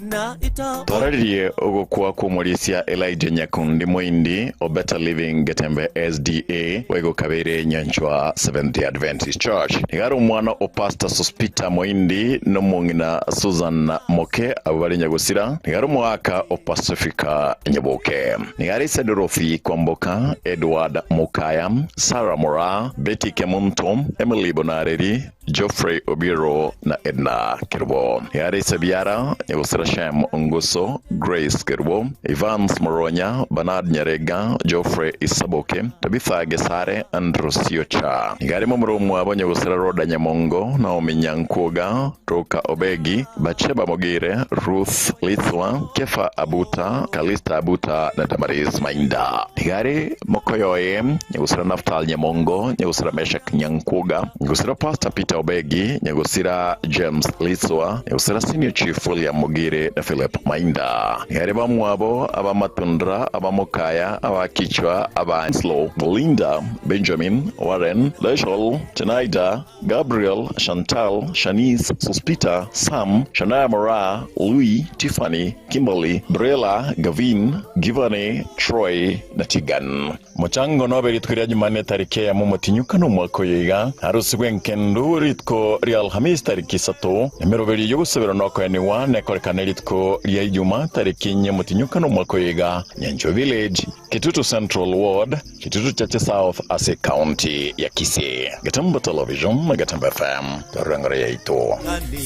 Speaker 5: na ita
Speaker 7: Twararirie ogokwa kw'omorisia Elijah Nyakundi Moindi o Better Living Getembe SDA boigo kabeire Nyanchwa Seventh-day Adventist Church. Nigo are omwana o Pastor Sospeter Moindi n'omong'ina Susan Moke abwo bare Nyagosira. Nigo are omoaka o Pacifica Nyaboke. Nigo are ise Dorothy Kwamboka, Edward Mokaya, Sarah Moraa, Betty Kemunto, Emily Bonareri, Geoffrey Obiero na Edna Kerubo. Nigo are ise biara Nyagosira Shem Onguso, Grace Kerubo, Evans Moronya, Bernard Nyarega, Geoffrey Isaboke, Tabitha Gesare, Andrew Siocha. Nigo are momura omwabo Nyagosira Rhoda Nyamongo, Naomi Nyankwoga, Roka Obegi, Batsheba Mogire, Ruth Litswa, Kefa Abuta, Kalista Abuta na Damaris Mainda. Nigo are mokoyoye Nyagosira Naftal Nyamongo, Nyagosira Meshak Nyankwoga, Nyagosira Pastor Peter Obegi, Nyagosira James Litswa, Nyagosira Senior Chief William Mogire na Philip Mainda. Nigo are bamwabo abamatundra, abamokaya, abakichwa, aba Slow, Linda, Benjamin, Warren, Rachel, Tenaida, Gabriel, Chantal, Shanice, Sospita, Sam, Shania Mora, Louis, Tiffany, Kimberly, Brela, Gavin, Givane, Troy na Tigan. Mochango nobe rituko ria Jumanne tariki eyemo omotinyukano omwaka oyo iga, arusigwe enkendu rituko ria Alhamisi tariki isato, emeroberi y'ogosabera nokoenigwa nekorekane rituko ria Ijuma tariki inye omotinyukano omwaka oyo iga, Nyanchwa Village, Kitutu Central Ward, Kitutu Chache South ase County ya Kisii. Getembe Television na Getembe FM, torore engoro yaito.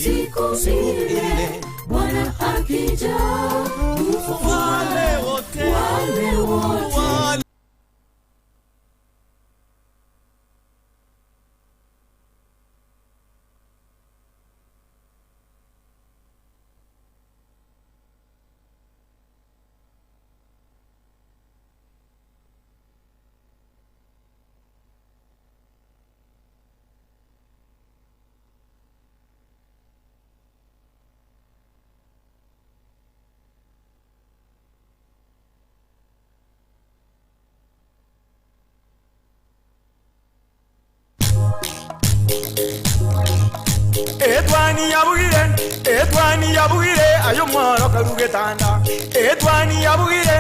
Speaker 5: Siku ile Bwana akija, wale wote, wale wote.
Speaker 10: Etwani yabugire, etwani yabugire, ayo mworo karugetanda. Etwani yabugire,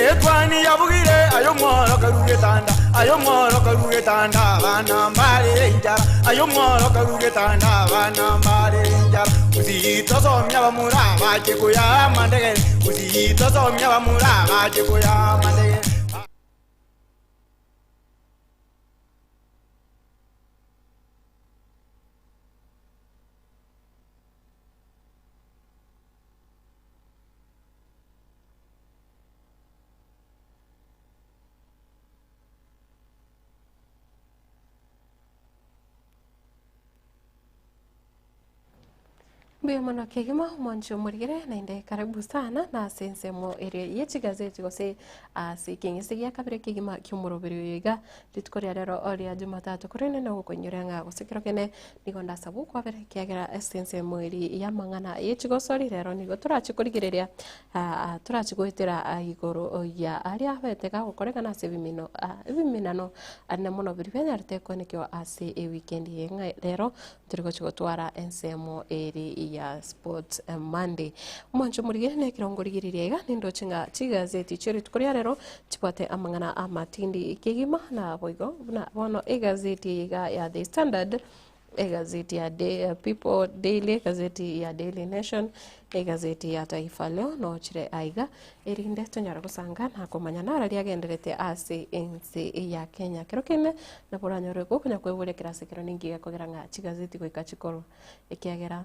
Speaker 10: etwani yabugire, ayo mworo karugetanda. Ayo mworo karugetanda, abana mbare enchara. Ayo mworo karugetanda, abana mbare enchara. Usitosomia bamura bache kuya mandegere. Usitosomia bamura bache kuya mandegere.
Speaker 2: Mbuya mono kegima omwanchi omorigere naende karibu sana na ase ensemo ere ye chigazeti gose ase ekeng'ese gia kabere kegima ki'omoroberi oyo iga rituko ria rero ria Jumatatu korende nogokoinyora ng'a gose kero kende nigo ndasabwe okwabera ekiagera ase ensemo eri y'amang'ana ye chigosori rero nigo torache korigereria torache goetera igoro ya aria abete gagokorekana ase ebimino ebiminano na mono biria bianyarete koenekiwa ase ewikendi eye ng'a rero Tori gochia gotwara ensemo eri ya Sports Monday. Omwancho omorigere na ekerongo rigireria iga nindoche ng'a chigazeti chia rituko ria rero chibwate amang'ana amatindi kegima na boigo buna bono egazeti eye iga ya The Standard, egazeti ya Day, People Daily, egazeti ya Daily Nation, egazeti ya Taifa Leo nochire aiga erinde tonyare gosanga na komanya nara riagenderete ase ense ya Kenya. Kero kende nabo oranyore gokonya kweboria kera ase ekero ninki gekogera ng'a chigazeti goika chikorwa ekiagera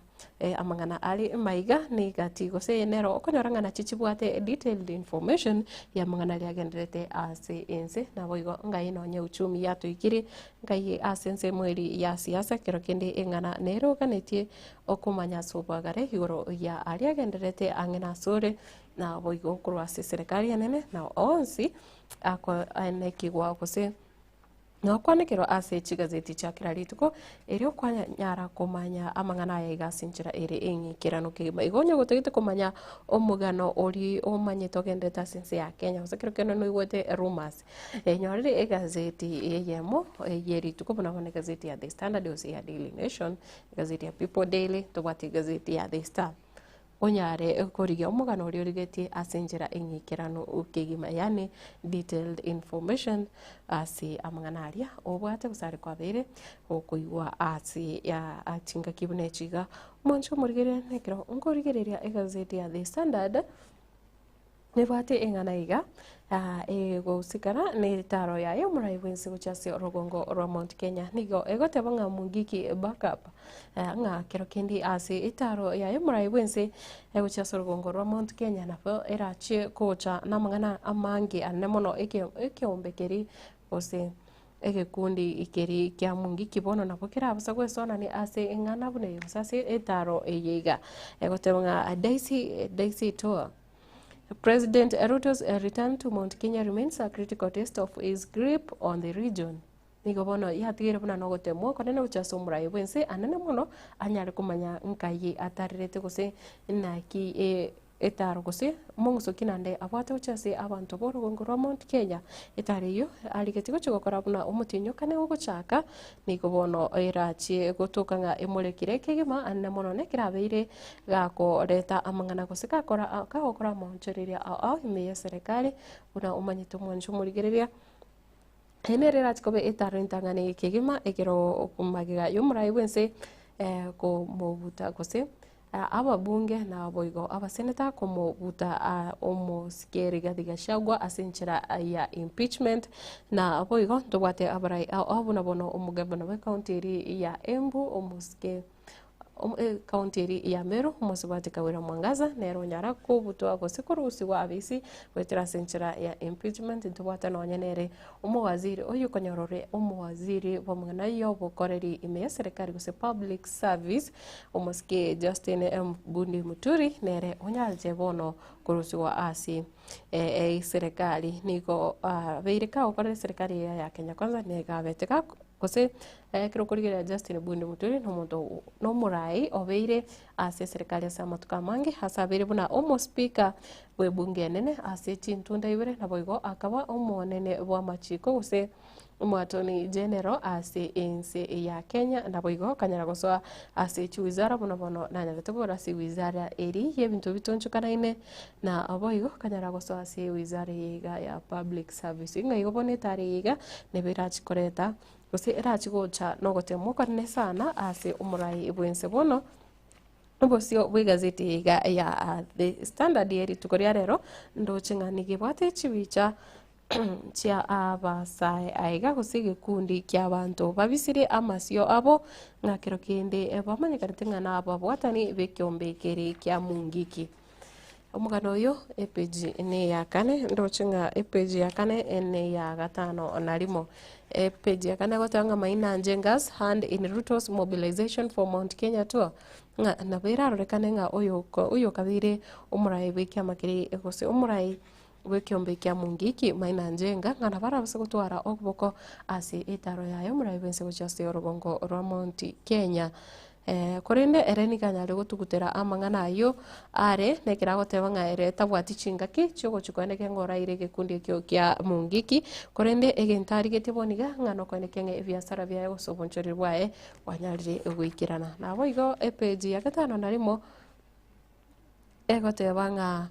Speaker 2: amang'ana are maiga nigati gose eye nero okonyora ng'a nachi chibwate detailed information ya amang'ana aria agenderete ase ense naboigo ngai nonye uchumi yatoikire ngai ase ensemo eria ya siasa kero kende eng'ana nere oganetie okomanya ase obwagare igoro ya aria agendererete ang'e nasore, naboigo korwa ase eserekari enene, na onsi akoanekigwa gose nokwanekerwa ase chigazeti chia kera rituko, erio kwanyara komanya amang'ana aya iga ase enchera ere eng'ikeranu kegima. Igo onye gotagete komanya omogano oria omanyete ogendererete ase ense ya Kenya, gose ekero kende noigwete rumours, Enyorire egazeti eyemo ye rituko buna bono egazeti ya The Standard gose ya Daily Nation, egazeti ya People Daily, tobwate egazeti ya The Star. Onyare korigia omogano oria origetie ase enchera eng'ikeranu kegima yaani detailed information ase amang'ana aria obwate gose aria kwabeire okoigwa ase chingaki buna echi iga. Omonche omorigereria nekero nkorigereria egazeti ya The Standard. Nebwate eng'ana iga, egosikara netaro yaye omorai bwensi gochia ase orogongo rwa Mount Kenya. Nigo egoteba ng'a Mungiki backup ng'a kero kende ase etaro yaye omorai bwensi gochia ase orogongo rwa Mount Kenya nabo erachie gocha namang'ana amange anene mono ekeombe keria gose egekundi keria kia Mungiki bono nabo kerabasa gwesonania ase eng'ana buna eye gose ase etaro eye iga. Egoteba ng'a Daisy Daisy Tour. President Ruto's return to Mount Kenya remains a critical test of his grip on the region. Nigo bono yatigaire buna nogotemwa okonene gochia ase omorai bw'ense anene mono anyare komanya nkai atarerete gose naki e- etaro gose omong'uso ki naende abwate gochia ase abanto b'orogongo rwa Mount Kenya. Etaro eyio arigetie gochia gokora buna omotienyi o kane ogochaka nigo bono erachie gotoka ng'a emorekire kegima anene mono nekerabeire gakoreta amang'ana gose gakora kagokora amaonchoreria ao ao ime y'eserekari, buna omanyete omwancho omorigereria. Eye nere erache koba etaro entang'ani kegima ekero magega y'omorai bw'ense komobuta gose ababunge naboigo abaseneta komobuta omosike Rigathi Gachagua ase enchera ya impeachment, naboigo ntobwate abarai ao ao buna bono omogavana bw'ecounty eria ya Embu omosike. Ekaunti eria ya Meru, omosubati Kawira Mwangaza nere onyara kobutwa gose korusigwa abisi goetera ase enchera ya impeachment ntobwate nonye nere omowaziri oyio okonyora ore omowaziri bw'amang'ana y'obokoreri ime ya serikali gose public service omosike Justin Mbundi Muturi nere onyarete bono korusigwa ase eserekari nigo abeire kagokorera eserekari eye ya Kenya Kwanza nigo abete Gose ekero okorigereria Justin Bundi Muturi nomonto nomorai obeire ase eserekari ase amatuko amange ase abeire buna omospika bw'ebunge enene ase chintunda ibere naboigo akaba omonene bw'amachiko gose omoattorney general ase ense ya Kenya naboigo akanyara gosoa ase chiwizara buna bono nanyarete kobora ase ewizara eria y'ebinto bitonchokanaine na boigo akanyara gosoa ase ewizara eye iga ya public service. Ng'a igo bono etari eye iga nabo erachi koreta gose erachi gocha nogotemwa okonene sana ase omorai bwense. Bono obosio bw'egazeti eye iga ya The Standard ye rituko ria rero ndoche ng'a nigo ebwate chibicha chia abasae aiga gose egekundi kia abanto babisire amasio abo ng'a kero kende bamanyekanete ng'a nababwatani b'ekeombe keria kia Mungiki. Omogano oyo epeji neya kane, ndoche ng'a epeji ya kane neya gatano na rimo. Epeji ya kane egoteba ng'a Maina Njenga's hand in Ruto's mobilization for Mount Kenya tour, ng'a nabo erarorekane ng'a oyo oyo okabeire omorai bw'ekiama keria gose omorai bw'ekiombe kia Mungiki Maina Njenga ng'a nabo arabase gotwara okoboko ase etaro yaye omorai bwense gochia ase orogongo rwa Mount Kenya. Korende ere nigo anyare gotugutera amang'ana ayio are, nekero agoteba ng'a ere tabwati chingaki chiogochia koendekia ng'a oraire egekundi ekio kia Mungiki, korende egento arigetie bono iga ng'a nokoenekia ng'a ebiasara biaye gose obonchoreri bwaye bwanyarire goikerana. Naboigo epeji ya gatano na rimo. Egoteba ng'a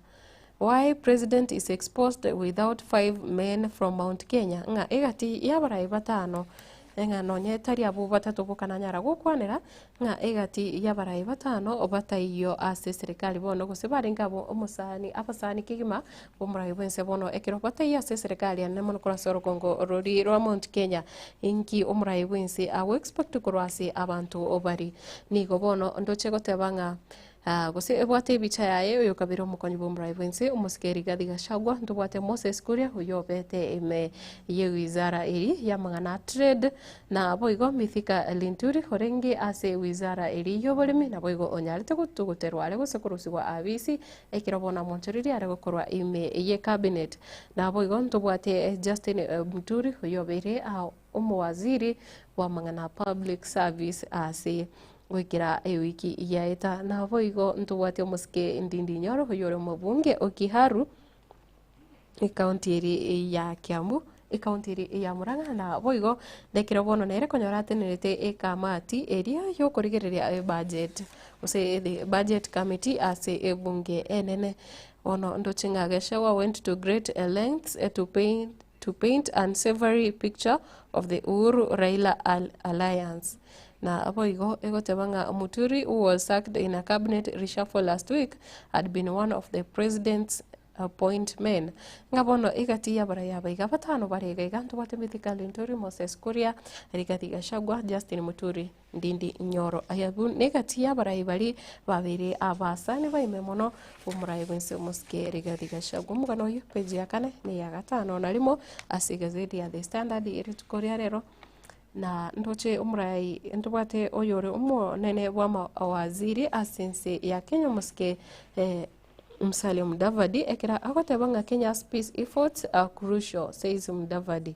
Speaker 2: why president is exposed without 5 men from Mount Kenya ng'a egati y'abarai batano ng'a nonye tari abwo batato boka nanyara gokwanera ng'a egati y'abarai batano bataiyo ase eserekari bono gose barenge abwo omosani abasani kegima bw'omorai bwense bono ekero bataiyo ase eserekari ane mono korwa ase orogongo roria rwa Mount Kenya inki omorai bwense ago expect korwa ase abanto baria. Nigo bono ndoche goteba ng'a Gose ebwate ebicha yaye oyokabere omokonyi bw'omorai bw'ense, omosike Rigathi Gachagua, ntobwate Moses Kuria oyio obete ime ye wizara eri y'amang'ana a trade, na boigo Mithika Linturi orenge ase wizara eri y'oboremi naboigo onyarete gotuguterwa are gose korusigwa abisi ekero bono amonchoreria are gokorwa ime ye cabinet. Naboigo ntobwate Justin Muturi oyio obeire omowaziri bw'amang'ana a public service ase Goikera ewiki yaeta naboigo ntobwate omosike Ndindi Nyoro oyore omobunge o Kiharu ekaunti eri ya Kiambu ekaunti eri ya Murang'a na boigo nekero bono nere konyora atenerete ekamati eria yokorigereria ebudget gose the budget committee ase ebunge enene. Bono ndoche ng'a Gachagua went to great lengths to paint to paint unsavoury picture of the Uhuru Raila alliance. Na boigo egoteba ng'a Muturi who was sacked in a cabinet reshuffle last week had been one of the president's point men. Ng'a bono egati y'abarai aba iga batano bare iga iga ntobwate Mithika Linturi, Moses Kuria, Rigathi Gachagua, Justin Muturi. Ndindi Nyoro. Ayabwo negati y'abarai baria babeire abasani baime mono b'omorai bw'ense omosike Rigathi Gachagua. Omogano oyio peji ya kane na eya gatano na rimo ase egazeti ya The Standard rituko ria rero na ndoche omorai ntobwate oyore omonene bw'amawaziri ase ense ya Kenya omosike Musalia Mudavadi ekero agoteba ng'a Kenya's peace efforts are crucial, says Mudavadi.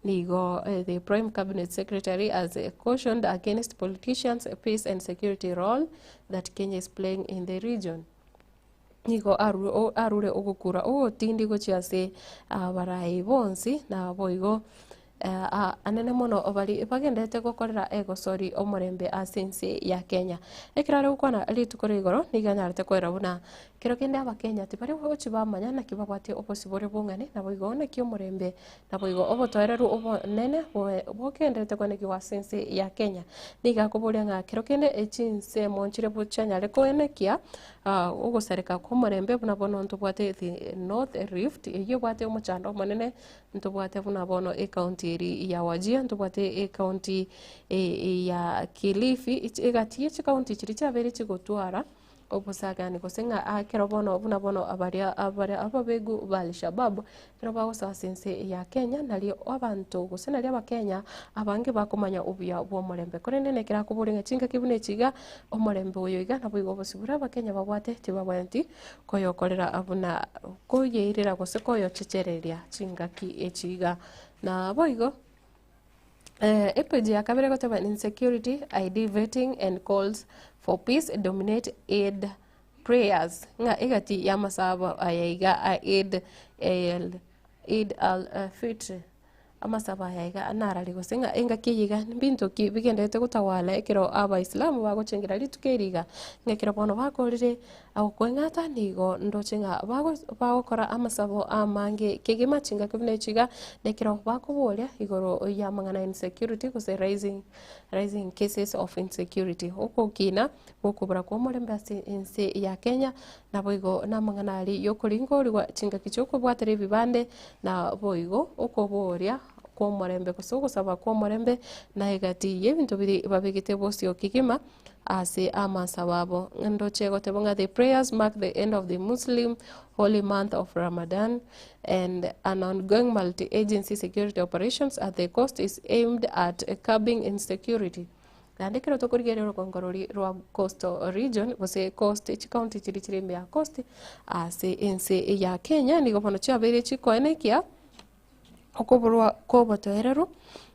Speaker 2: Nigo the Prime Cabinet Secretary has cautioned against politicians' peace and security role that Kenya is playing in the region. Nigo arure ogokura ogotindi gochia ase abarai bonsi naboigo Anene mono baria bagenderete gokorera egosori omorembe ase ense ya Kenya. Ekero are gokwana rituko ria igoro nigo anyarete koera buna kero kende abakenya tibari gochi bamanya naki babwate obosibore bong'ani naboigo naki omorembe naboigo obotoereru obonene bogenderete koenekigwa ase ense ya Kenya. Nigo akoboria ng'a kero kende chinsemo nchire chianyare koenekia ogosareka kw'omorembe buna bono ntobwate the North Rift eyio ebwate omochando omonene Ntobwate buna bono ecounty eri ya Wajir, ntobwate ecounty ya Kilifi, egati ye chicounty chiria chiabeire chigotwara obosagani gose ng'a ekero bono buna bono baria bare ababegu ba Alshabab, ekero bagosoa ase ense ya Kenya nario abanto gose nario abakenya abange bakomanya obuya bwa omorembe. Korende nekero akoboria ng'a chingaki buna echi iga, omorembe oyo iga naboigo obosio boria abakenya babwate tibabwenereti koyokorera buna koyeirera gose koyochechereria chingaki echi iga. Naboigo epeji ya kabere egoteba insecurity, ID vetting and calls for peace dominate Eid prayers, ng'a egati y'amasabo aya iga a Eid el Eid al-Fitr. Amasabo aya iga narari gose ng'a engaki eye iga mbinto ki bigenderete gotawala ekero Abaisilamu bagochengera rituko eri iga, ng'a ekero bono bakorire okweng'ata nigo ndoche ng'a bago bagokora amasabo amange kegima chingaki buna echi iga, na ekero bakoboria igoro y'amang'ana ya insecurity gose rising rising cases of insecurity, ogokina gokobora kw'omorembe ase ense ya Kenya, Naboigo namang'ana aria y'okoringorigwa chingaki chi'okobwatera ebibande, naboigo okoboria kw'omorembe gose ogosaba kw'omorembe na egati y'ebinto biria babegete bosio kegima ase amasabo abo. Ndoche goteba ng'a the prayers mark the end of the Muslim holy month of Ramadan and an ongoing multi-agency security operations at the coast is aimed at curbing insecurity. Naende ekero tokorigereria orogongo roria rwa coastal region gose coast chicounty chiria chire ime ya coast ase ense ya Kenya nigo bono chiabeire chikoenekia okoborwa kwa obotoereru,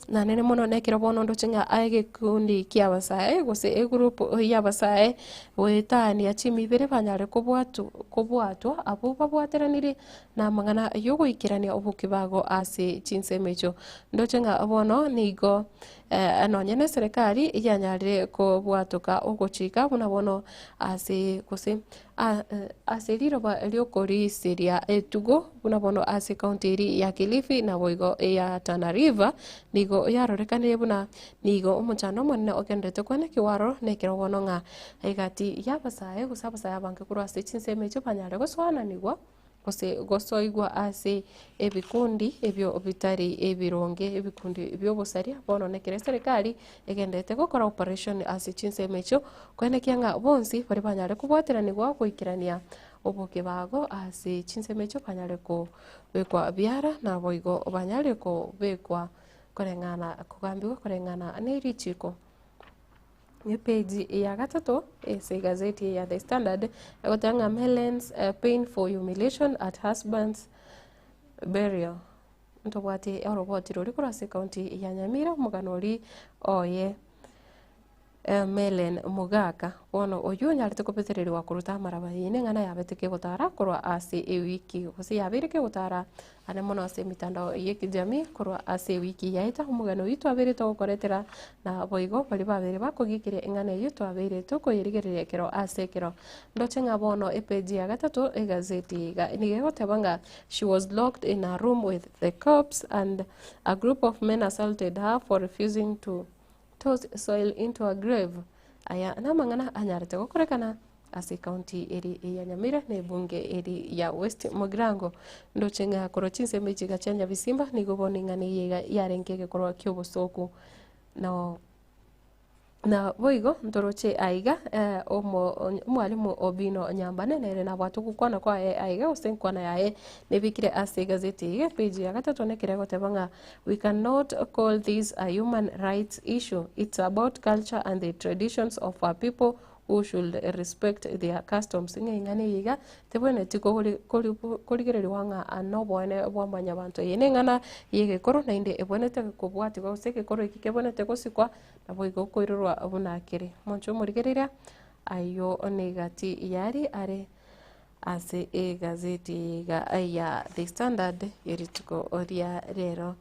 Speaker 2: na nere mono nekero bono ndoche ng'a aye egekundi kia abasae gose egroup ya abasae goetania chimibere banyare kobwatu kobwatwa abwo babwateranire na amang'ana ya ogoikerania obokibago ase chinsemo echio. Ndoche ng'a bono nigo nonye na eserekari yanyarire kobwatoka ogochika buna bono ase gose Ase riroba ri'okorisiria etugo, buna bono ase ekaunti eria ya Kilifi naboigo eya Tana River, nigo yarorekanire buna nigo omochando omonene ogenderete kwenekigwa aroro, nekero bono ng'a egati y'abasae gose abasae abange korwa ase chinsemo echio banyare gosoananigwa gose gosoigwa ase ebikundi ebio bitari ebironge, ebikundi bi'obosaria, bono nekero eserekari egenderete gokora operation ase chinsemo echio, koenekia ng'a bonsi baria banyare kobwateranigwa goikerania obokebago ase chinsemo echio banyare kobekwa biara naboigo banyare kobekwa koreng'ana kogambigwa koreng'ana ne richiko. Epeji ya gatato ase egazeti ya The Standard egoteba ng'a Hellen's painful humiliation at husband's burial. Ntobwate oroboti roria korwa ase ekaunti ya Nyamira omogano oria oye Mellen Mogaka bono oyio onyarete kobetereriwa koruta amaraba eye neng'ana yabete kegotara korwa ase ewiki gose yabeire kegotara Ande mono ase emetandao y'ekijamii korwa ase ewiki yaeta omogano oyio twabeire togokoretera, na boigo baria babeire bakogikiria eng'ana eyio twabeire tokoyerigereria ekero ase ekero. Ndoche ng'a bono epeji ya gatato egazeti iga nigo egoteba ng'a she was locked in a room with the cops and a group of men assaulted her for refusing to toss soil into a grave. Aya namang'ana anyarete gokorekana Ase ekaunti eri ya Nyamira na ebunge eri ya West Mugirango, ndoche ng'a korwa chinsemo echi iga chia Nyabisimba nigo bono eng'ana eye iga yarenge egekorwa ki'obosoku. No na boigo ntoroche aiga omo omwalimu Obino Nyambane nere nabwate ogokwana kwaye aiga gose enkwana yaye nebekire ase egazeti eye epage ya gatato nekero egoteba ng'a we cannot call this a human rights issue, it's about culture and the traditions of our people who should respect their customs, ng'a eng'ana eye iga tebwenereti korigereriwa ng'a noboene bwa mwanyabanto. Eye neng'ana y'egekoro naende ebwenerete kobwatigwa gose egekoro eke kebwenerete gosikwa naboigo koirorwa buna kere. Monche omorigereria ayio negati yari are ase egazeti eye iga ya The Standard y'erituko ria rero.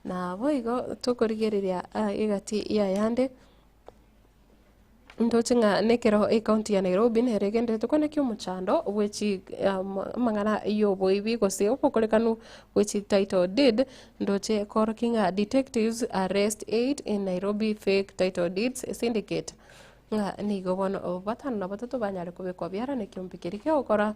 Speaker 2: Naboigo tokorigereria egati y'ayande. Ntoche ng'a nekero ecounty ya Nairobi nere egenderete kwenekia omochando bwe chi amang'ana ya oboibi gose obokorekanu bwe chi title deed, ndoche korokia ng'a detectives arrest 8 in Nairobi fake title deeds syndicate, ng'a nigo bono batano na batato banyare kobekwa biara na ekeombe keria kiagokora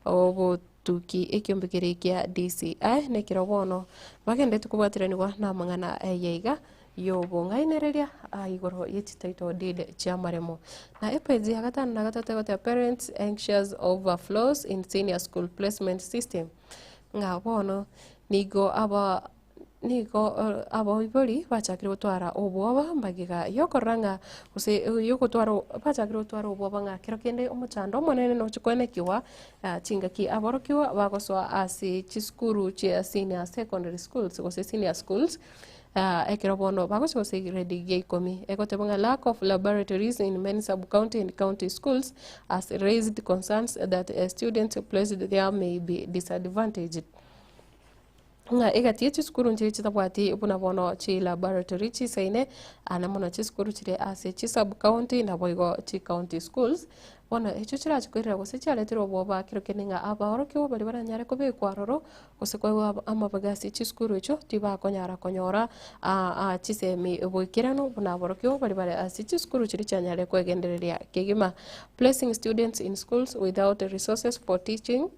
Speaker 2: obotuki ekeombe keria kia DCI, nekero bono bagenderete kobwateranigwa na amang'ana aya iga. Y'obong'ainereria igoro ye chititle deed chi'amaremo. Na epage ya gatano na gatato egoteba parents anxious over flaws in senior school placement system. Ng'a bono nigo aba nigo abaibori bachakire gotwara obwoba magega yokorora ng'a gose yogotwara bachakire gotwara obwoba ng'a kero kende omochando omonene noche koenekiwa chingaki aborokigwa bagosoa ase chisukuru chia senior secondary schools gose senior schools. Ekero bono bagochia gose egrade gia ikomi, egoteba ng'a lack of laboratories in many sub-county and county schools has raised concerns that students placed there may be disadvantaged. Ng'a egati ye chisukuru nchire chitabwati buna bono chilaboratory chisaine, ane mono chisukuru chire ase chisub-county naboigo chicounty schools, Bono echio chirache koirera gose chiareterwe obwoba kero kende ng'a abaorokigwa baria baranyare kobekwa aroro, gose koegwa amabaga ase chisukuru echio, tibakonyara konyora chisemi boikeranu buna aborokigwa baria bare ase chisukuru chiria chianyare kwegendereria kegima. Placing students in schools without resources for teaching.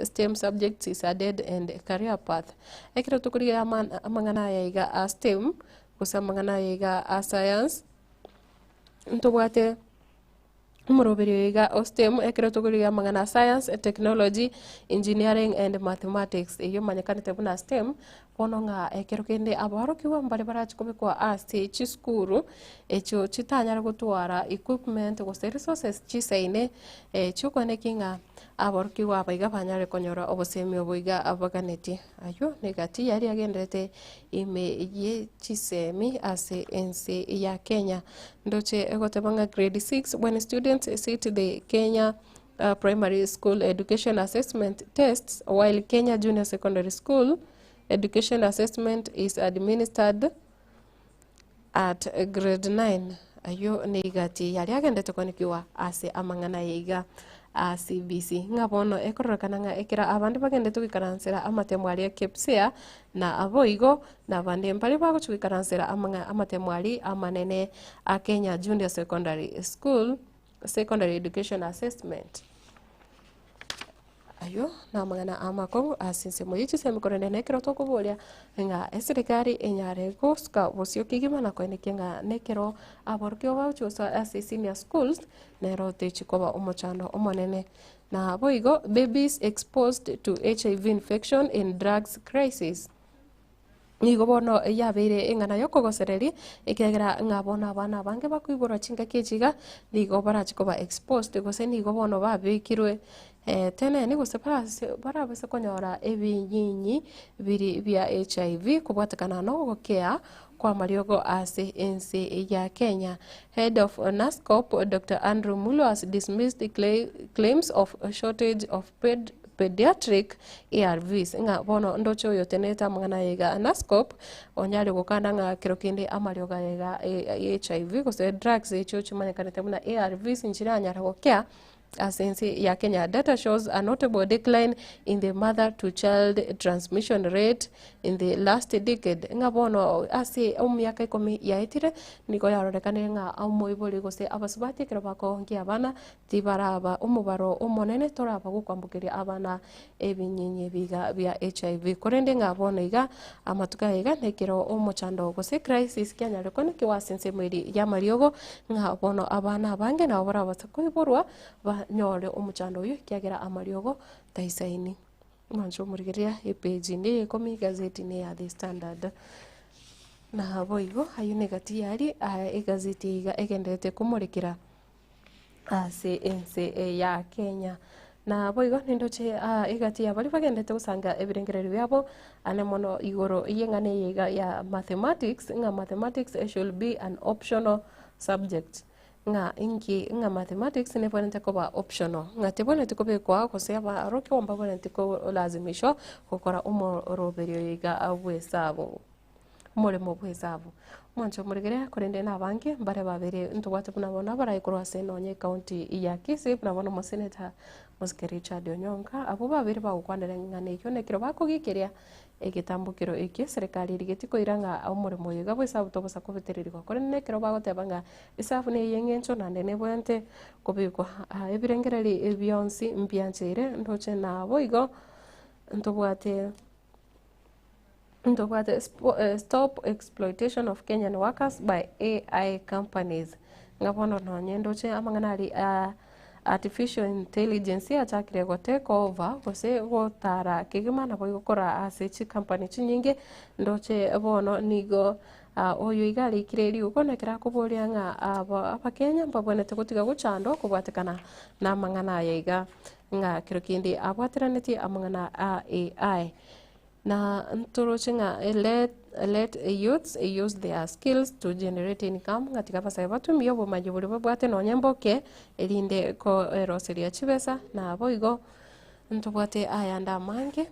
Speaker 2: STEM subjects is a dead end career path. Ekero tokorigereria amang'ana aya iga a STEM, gose amang'ana aya iga a science, ntobwate omoroberio oyo iga o STEM ekero tokorigereria amang'ana a science, technology, engineering and mathematics, eywo emanyekanete buna STEM, Bono ng'a ekero kende aborokigwa mbare barache kobekwa ase chisukuru echio chitanyare gotwara equipment gose resources chisaine chiokwaneki ng'a aborokigwa aba iga banyare konyora obosemi obo iga baganetie. Aywo negati yaria yagenderete ime ye chisemi ase ense ya Kenya. Ndoche egoteba ng'a grade 6 when students sit the Kenya Primary School Education Assessment Tests while Kenya Junior Secondary School Education Assessment is administered at grade 9. Ayio neigati yaria agendete konekiwa ase amang'ana aya iga a CBC. Ng'a bono ekororekana ng'a ekero abande bagendete goikaransera amatemo aria KPSEA na aboigo na abande mbare bagochia goikaransera amang'a amatemo aria amanene a Kenya Junior Secondary School. Secondary Education Assessment. Ayio namang'ana amakong'u ase ensemo ye chisemi korende nekero tokoboria ng'a eserekari enyare gosuka bosio kegima na koenekia ng'a nekero aborokigwa bagochia gosoa ase senior schools nero techi koba omochando omonene. Na boigo babies exposed to HIV infection in drugs crisis. Nigo bono yabeire eng'ana y'okogosereria, ekiagera ng'a bono abana abange bakoiborwa chingaki echi iga, nigo barache koba exposed gose nigo bono babekirwe teneni gose barase barabase konyora ebinyinyi biri bia HIV kobwatekana na ogokea kw'amariogo ase ense ya Kenya. Head of NASCOP, Doctor Andrew Mulwa has dismissed claims of shortage of ped Pediatric ARVs, ng'a bono ndoche oyo otenenete amang'ana aya iga NASCOP, onyare gokana ng'a kero kende amariogo aya iga HIV gose drugs echio chimanyekanete buna ARVs nchiranyare gokea ase ense ya Kenya. Data shows a notable decline in the mother to child transmission rate in the last decade, ng'a bono ase emiaka ikomi yaetire nigo yarorekanire ng'a omoibori gose abasubati ekero bakoongia abana Tibaraba omobaro omonene toraba gokwambokeria abana ebinyinyi ebiga bia HIV. Korende ng'a bono iga, amatuko aya iga nekero omochando gose crisis kianyarire konekiwa ase ensemo eria y'amariogo, ng'a bono abana abange nabo barabase koiborwa banyore omochando oyio ekiagera amariogo taisaini. Mwanche omorigereria epage ende ya ikomi egazeti ne ya The Standard. Naboigo ayio negati yaria egazeti eye iga egendererete komorekera. ase ense ya Kenya. Naboigo nindoche aa egati ya baria bagendete gosanga ebirengererio biabo ane mono igoro y'eng'ana eye iga ya mathematics ng'a mathematics should be an optional subject. Ng'a inki ng'a mathematics nebwenerete koba optional, ng'a tebwenereti kobekwa gose abarokigwa mbabwenereti kolazimishwa gokora omoroberio oyo iga bw'esabu. Omoremo bw'esabu. Omwancho omoregere, korende nabange mbare babere ntobwate buna bono abarai korwa ase nonya ecounty ya Kisii buna bono omosenator Mosike Richard Onyonka, abwo babere bagokwanera eng'ana eyio nekero bakogikeria egetambokero ekio eserekari erigetie koira ng'a omoremo oyo iga bw'esabu tobosa kobetererigwa korende nekero bagoteba ng'a esabu neye eng'encho naende nebwenerete kobekwa ebirengereri bionsi mbiancheire ndoche naboigo ntobwate. Ntobwate Stop Exploitation of Kenyan Workers by AI Companies. Ng'a bono nonye ndoche amang'ana aria a artificial intelligence achakire go take over gose gotara kegima nabo igokora ase chicompany chinyinge, ndoche bono nigo oyo iga arikire riogo na ekero akoboria ng'a aba abakenya mbabwenerete gotiga gochandwa kobwatekana na amang'ana aya iga, ng'a kero kende abwateranetie amang'ana a AI. Na ntoroche ng'a let let youths use their skills to generate income, ng'a tiga abasae batumie obomanyi boria babwate nonye mboke, erinde koeroseria chibesa, naboigo ntobwate ayande amange,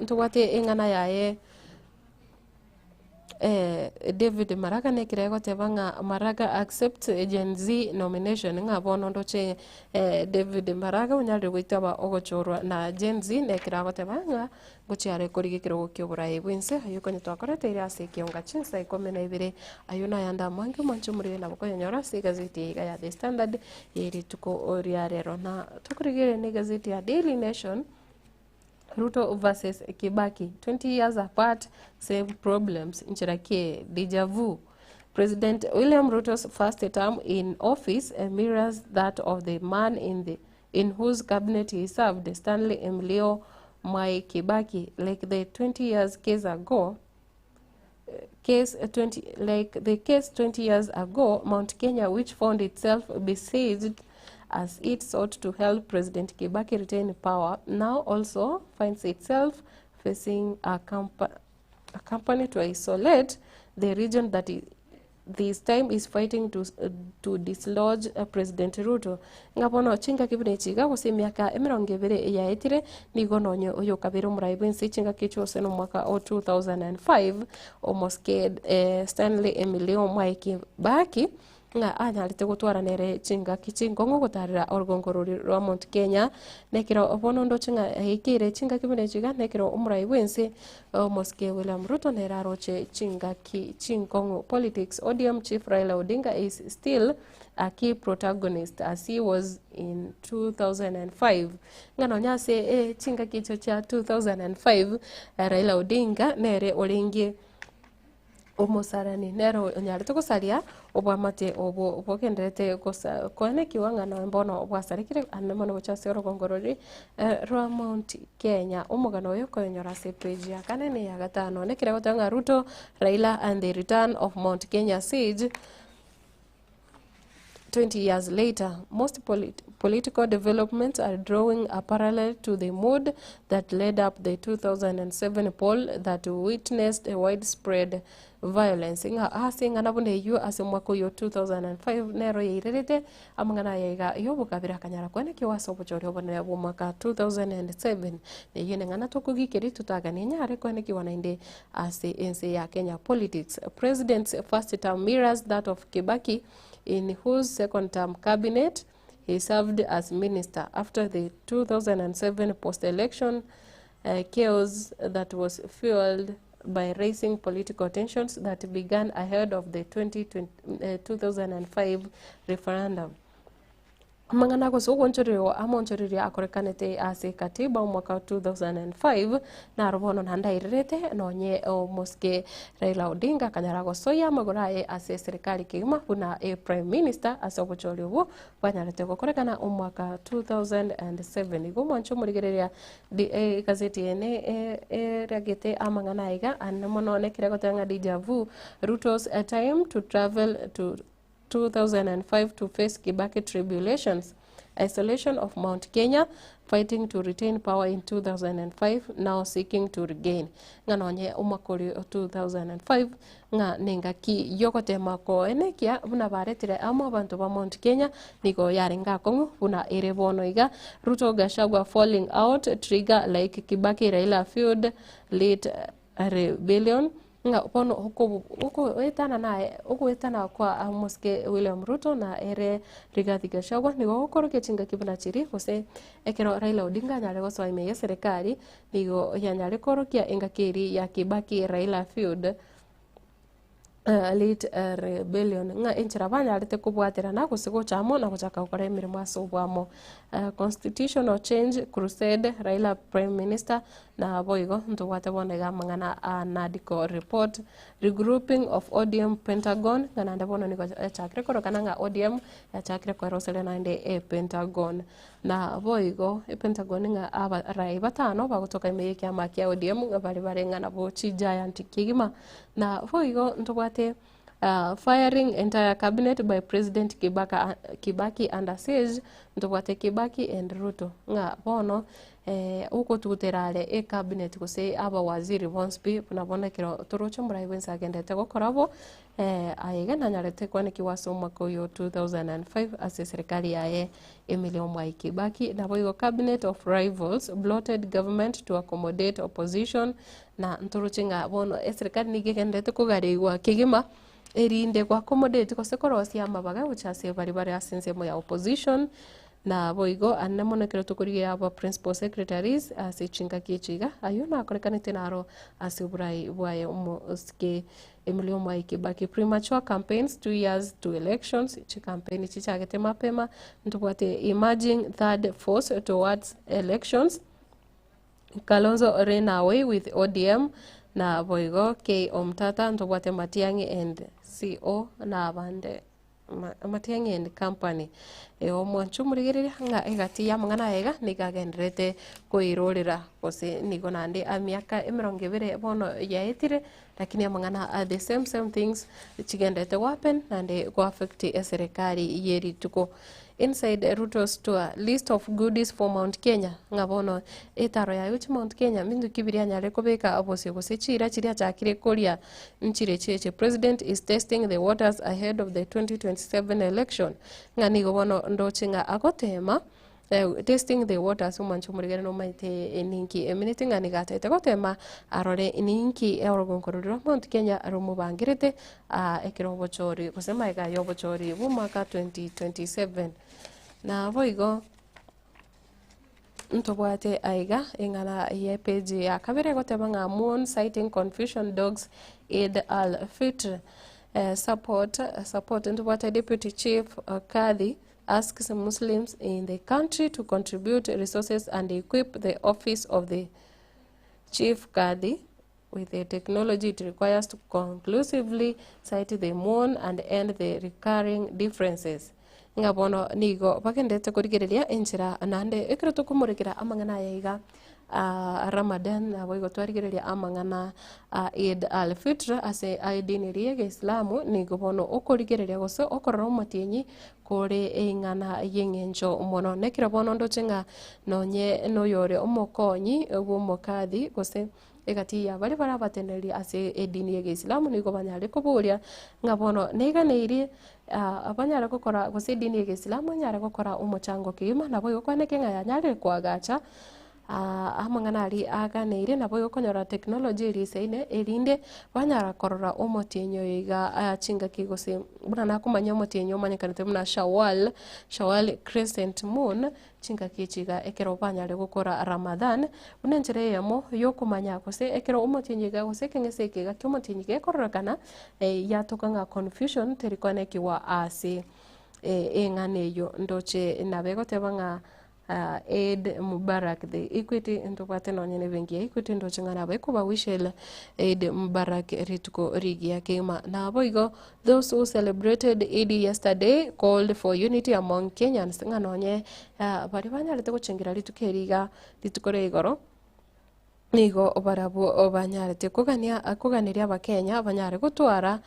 Speaker 2: ntobwate eng'ana yaye. David Maraga nekero egoteba ng'a Maraga accepts Gen Z nomination ng'a bono ndoche David Maraga onyarire goitaba ogochorwa na Gen Z nekero agoteba ng'a ngochia are korigia ekerogo kia oboraai bwense ayio konya twakoreteire ase ekeonga chinsa ikomi na ibere ayio nayande amange omwanche omorere nabo koyanyora ase egazeti eye iga ya The Standard ye rituko ria rero na tokorigereria na egazeti ya Daily Nation. Ruto versus Kibaki, 20 years apart, same problems, nchera ki deja vu. President William Ruto's first term in office mirrors that of the man in the in whose cabinet he served, Stanley Emilio Mwai Kibaki, like the 20 years case ago, case 20 like the case 20 years ago, Mount Kenya, which found itself besieged as it sought to help President Kibaki retain power, now also finds itself facing a, compa a company to isolate the region that is this time is fighting to, to dislodge President Ruto. Ng'a bono chingaki buna echi iga gose emiaka emerongo ebere eyaetire, nigo nonye oyo okabeire omorai bw'ense chingaki chiose na omwaka o 2005 omosike eh, Stanley Emilio Mwai Kibaki ng'a anyarete gotwara nere chingaki chinkong'u gotarera orogongo roria rwa Mount Kenya, na ekero bono ndoche ng'a aikeire chingaki buna echi iga, na ekero omorai bw'ense omosike William Ruto nere aroche chingaki chinkong'u. Politics ODM chief Raila Odinga is still a key protagonist as he was in 2005. Ng'a nonya ase eh, chingaki echio chia 2005 Raila Odinga nere orenge Omosarani nere onyarete gosaria obwamate obwo bogendererete gosa koenekiwa ng'a nonya mbono bwasarekire ande mono gochia ase orogongo roria rwa Mount Kenya. Omogano oyo okoyonyora ase epage ya kane na eya gatano. Nekere goteba ng'a Ruto, Raila and the return of Mount Kenya siege 20 years later, most polit political developments are drawing a parallel to the mood that led up the 2007 poll that witnessed a widespread violence. Ng'a ase eng'ana buna eyio ase omwaka oyo 2005 nero yairerete amang'ana aya iga y'obokabira akanyara koenekiwa ase obochori obonene bw'omwaka 2007. Neyio neng'ana tokogikeria totaganie enyare koenekiwa naende ase ense ya Kenya politics. President's first term mirrors that of Kibaki in whose second term cabinet he served as minister after the 2007 post-election uh, chaos that was fueled by raising political tensions that began ahead of the 2020, uh, 2005 referendum. Amang'ana gose ogwonchoreria amonchoreria akorekanete ase katiba omwaka wa 2005 naro bono naende airerete nonye omosike Raila Odinga akanyara gosoyia amagoro aye ase eserekari kegima buna e prime minister ase obochori obwo bwanyarete gokorekana omwaka 2007. Igo omwanche omorigereria egazeti eye ne eragete amang'ana aya iga ande mono nekere goteba ng'a deja vu Ruto's time to travel to 2005 to face Kibaki tribulations, isolation of Mount Kenya, fighting to retain power in 2005, now seeking to regain. Ng'a nonye omwaka oria o 2005 ng'a nengaki yogotema koenekia buna baretire amo abanto ba Mount Kenya nigo yarenge akong'u buna ere bono iga. Ruto Gachagua falling out trigger like Kibaki Raila feud late rebellion Ng'a bono okoetana naye, ogoetana kwa omosike William Ruto na ere Rigathi Gachagua nigo gokorokia chingaki buna chiria gose ekero Raila Odinga anyare gosoa ime y'eserekari nigo yanyare korokia engaki eria ya Kibaki Raila feud late rebellion ng'a enchera banyarete kobwaterana gose gocha amo na gochaka gokora emeremo ase oboamo. Constitutional change crusade Raila prime minister Naboigo ntobwate bono iga amang'ana a NADCO report, regrouping of ODM Pentagon, ng'a naende bono nigo yachakire korokana ng'a ODM yachakire koeroseria naende e Pentagon. Naboigo e Pentagon ng'a abarai batano bagotoka ime y'ekiama kia ODM ng'a bare bare ng'a nabo chigiant kegima. Naboigo ntobwate Firing entire cabinet by President Kibaka, Kibaki under siege, ntobwate Kibaki and Ruto ng'a bono eh, ogotugutera are ecabinet gose abawaziri bonsi pi buna bono ekero toroche omorai bwensi agendete gokora bo eh, aye iga nanyarete kwanekigwa ase omwaka oyo 2005 ase eserikali yaye Emily Mwai Kibaki. Naboigo cabinet of rivals bloated government to accommodate opposition Na ntoroche ng'a bono eserikari nigo egendererete kogareigwa kegima, erinde go accommodate gose korosia amabaga gochia ase baria bare ase ensemo ya opposition, na boigo ande mono ekero tokorigia aba principal secretaries ase chingaki echi iga, ayio nakorekanete naro ase oborai bwaye omosike Emilio Mwai Kibaki. Premature campaigns, 2 years to elections, chicampaign chichagete mapema, ntobwate emerging third force towards elections. Kalonzo ran away with ODM na boigo K Omtata ntobwate Matiang'i and CO na abande Matiang'i and Company. Omwancho omorigereria ng'a egati y'amang'ana aya iga nigo agendererete koirorera gose nigo naende emiaka emerongo ebere bono yaetire lakini amang'ana are the same same things chigendererete go happen naende go affect eserekari ye rituko. Inside Ruto's tour, list of goodies for Mount Kenya, ng'a bono etaro yaye gochia Mount Kenya, mbinto ki biria anyare kobeka bosio gose chiira chiria achakire koria nchire chiache. President is testing the waters ahead of the 2027 election, ng'a nigo bono ndoche ng'a agotema testing the waters omwancho omorigere nomaete ninki emineti ng'a nigo atagete gotema arore ninki orogongo roria rwa Mount Kenya romobangerete ekero obochori gose magega y'obochori bw'omwaka 2027. Naboigo ntobwate aiga eng'ana y'epeji ya kabere egoteba ng'a Moon citing confusion dogs Eid al-Fitr support support ntobwate Deputy Chief Kadhi asks Muslims in the country to contribute resources and equip the office of the Chief Kadhi with the technology it requires to conclusively cite the moon and end the recurring differences. Ng'a bono nigo bagenderete korigereria enchera naende ekero tokomorekera amang'ana aya iga ah, Ramadan naboigo twarigereria amang'ana a Eid al-Fitr ase edini eria ya egeisilamu nigo bono okorigereria gose okorora omotienyi kore eng'ana y'eng'encho mono. Nekero bono ndoche ng'a nonye noyore omokonyi bw'omokadhi gose Egati ya baria bare abateneneri ase edini y'Egeisilamu nigo banyare koboria ng'a bono neiganeirie banyare gokora gose edini y'Egeisilamu enyare gokora omochango kegima naboigo kwaneke ng'a yanyarire koagacha amang'ana aria aganeirie naboigo konyora technology eria esaine erinde banyara korora omotienyi oyo iga chingaki gose buna nakomanya omotienyi omanyekanete buna Shawwal, Shawwal crescent moon. Chingaki echi iga ekero banyare gokora Ramadhan, buna enchera eyemo yokomanya gose ekero omotienyi iga gose ekeng'ese eke iga kiomotienyi gekororekana, yatoka ng'a confusion teri koanekigwa ase eng'ana eyio. Ndoche nabo egoteba ng'a Eid Mubarak the Equity ntobwate nonye na ebenki ya Equity ndoche ng'a nabo ekobawishela Eid Mubarak rituko rigiya kegima. Naboigo Those who celebrated Eid yesterday called for unity among Kenyans ng'a nonye baria banyarete gochengera rituko eri iga rituko ria igoro nigo barabwo banyarete kogania koganeria abakenya banyare gotwara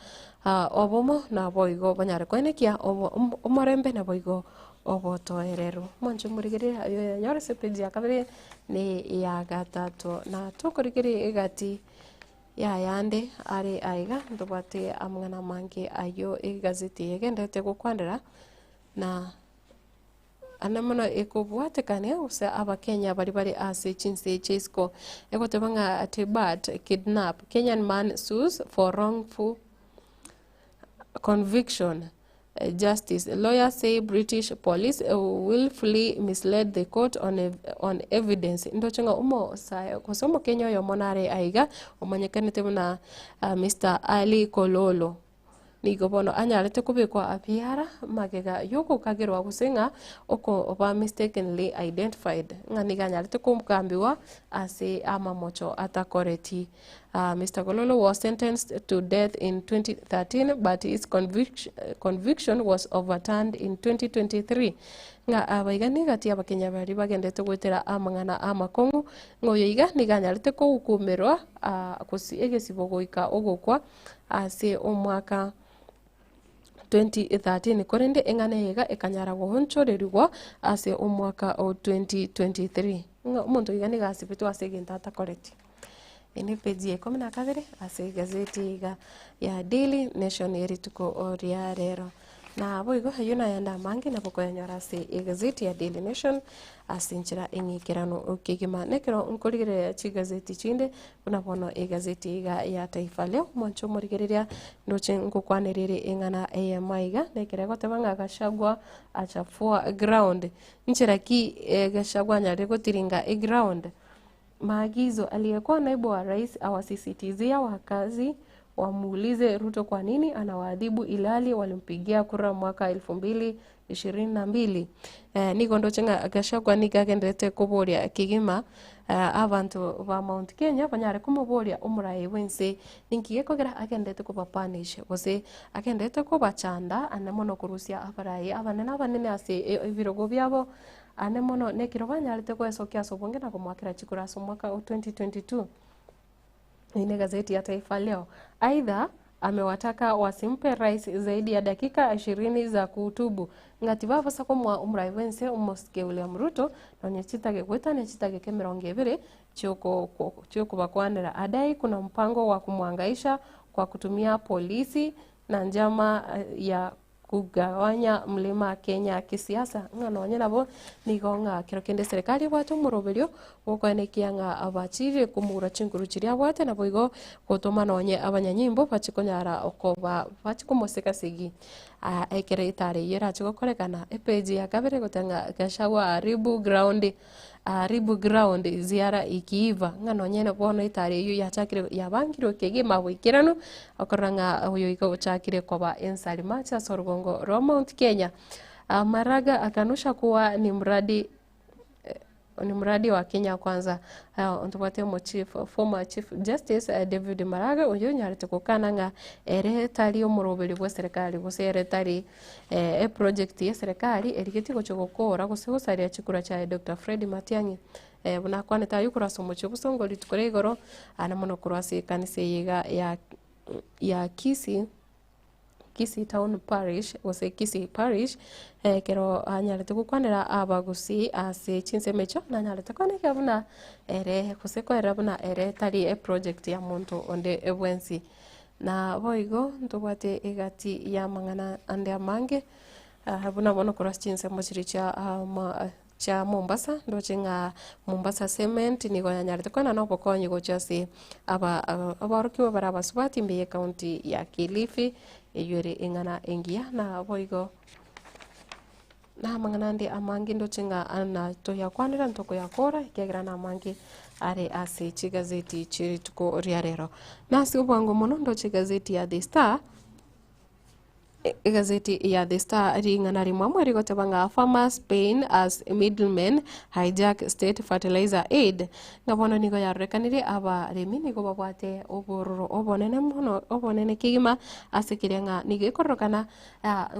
Speaker 2: obomo naboigo banyare koenekia omorembe naboigo obotoereru. Mwanche morigereria aye oyanyore ase epage ya kabere na eya gatato na tokorigereria egati. Yayande are aiga ntobwate amang'ana amange ayio egazeti eye egendererete gokwanera, na ande mono ekobwatekania gose abakenya baria bare ase chinse chia isiko, egoteba ng'a Tibert kidnap, Kenyan man sues for wrongful conviction. Justice lawyers say British police willfully misled the court on, on evidence. Ndoche ng'a omosae gose omokenya oyomo nare aiga omanyekanete buna Mr. Ali Kololo. Nigo bono anyarete kobekwa abiara magega yogokagerwa gose ng'a okoba mistakenly identified ng'a nigo anyarete kogambiwa ase amamocho atakoreti. Mister Gololo was sentenced to death in 2013 but his conviction was overturned in 2023. Ng'a abaiga nigo gati y'Abakenya baria bagendete goetera amang'ana amakong'u ng'a oyo iga nigo anyarete kohukumerwa gose egesibo goika ogokwa ase omwaka 2013 korende eng'ana eye iga ekanyara goonchorerigwa ase omwaka o 2023. Ng'a omonto iga nigo asibetwe ase egento atakoreti. Eye ne page ya ikomi na kabere ase egazeti iga ya Daily Nation ye rituko ria rero. Na boigo ayio nayande amange nabo okoyanyora ase egazeti ya Daily Nation ase enchera eng'ikeranu kegima. Na ekero nkorigereria chigazeti chinde buna bono egazeti iga ya Taifa Leo, mwanche omorigereria ndoche ngokwanerere eng'ana eyemo iga, na ekero egoteba ng'a Gachagua achafua ground. Nchera ki Gachagua anyarire gotiringa eground? Maagizo, aliyekuwa naibu wa rais awasisitizia wakazi Wamuulize Ruto kwa nini anawaadhibu ilhali walimpigia kura mwaka 2022. Eh, nigo ndoche ng'a Gachagua nigo agenderete koboria kegima eh, abanto ba Mount Kenya banyare komoboria omoraai bwense ninki gekogera agenderete kobapunish gose agenderete kobachanda ande mono korusia abarai abanene abanene ase ebirogo biabo ande mono nekero banyarete goesokia ase obonge na komoakera chikura ase omwaka o 2022. Hii ni gazeti ya Taifa Leo. Aidha, amewataka wasimpe rais zaidi ya dakika 20 za kuhutubu ng'a tibabasa komoa omorai bwense omosike William Ruto nonye chitageka goetania chitageka emerongo ebere chiokobakwanera. Adai kuna mpango wa kumwangaisha kwa kutumia polisi na njama ya Kogawanya mlima Kenya kisiasa, ng'a nonye nabo nigo ng'a kero kende eserekari ebwate omoroberio bw'okoenekia ng'a bachirire komura chinguru chiria abwate naboigo gotoma nonye abanyanyimbo bachie konyara koba bachie komoseka segi ekero etara eyio erache gokorekana. Epeji ya kabere egoteba ng'a Gachagua haribu ground haribu ground ziara ikiiva, ng'a nonye bono etara eyio yachakire yabangirwe kegima boikeranu, okorora ng'a oyo iga ochakire koba ensarima ase ase orugongo rwa Mount Kenya. Maraga akanusha kuwa ni mradi ni mradi wa Kenya Kwanza. Ntobwate omochief former chief justice David Maraga oyio onyarete gokana ng'a ere tari omoroberi bw'eserekari gose ere tari Eproject y'eserekari erigetie gochia gokora gose gosaria chikura chiaye Doctor Fred Matiang'i buna akwanete aywo korwa ase omochie o Bosongo rituko ria igoro ande mono korwa ase ekanisa eye iga ya ya Kisii, Kisii Town Parish gose Kisii Parish ekero anyarete gokwanera abagusii ase chinsemo echio nanyarete koenekia buna ere gose koerera buna ere tari eproject ya monto onde bwensi. Na boigo ntobwate egati y'amang'ana ande amange, buna bono korwa ase chinsemo chiria chia ma chia Mombasa, ndoche ng'a Mombasa Cement nigo yanyarete koenana obokonyi gochia ase aba aborokigwa bare abasubati mbuya ecounty ya Kilifi, eywo ere eng'ana engiya na boigo. Na amang'ana ande amange ndoche ng'a na toyakwanera ntokoyakora, ekiagera namange are ase chigazeti chie rituko ria rero. Na ase obwango mono ndoche egazeti ya The Star, egazeti ya The Star ring'ana rimwamo rigoteba ng'a farmers pain as middlemen hijack state fertilizer aid, ng'a bono nigo yarorekanire abaremi nigo babwate obororo obonene mono obonene kegima ase keria ng'a nigo ekororokana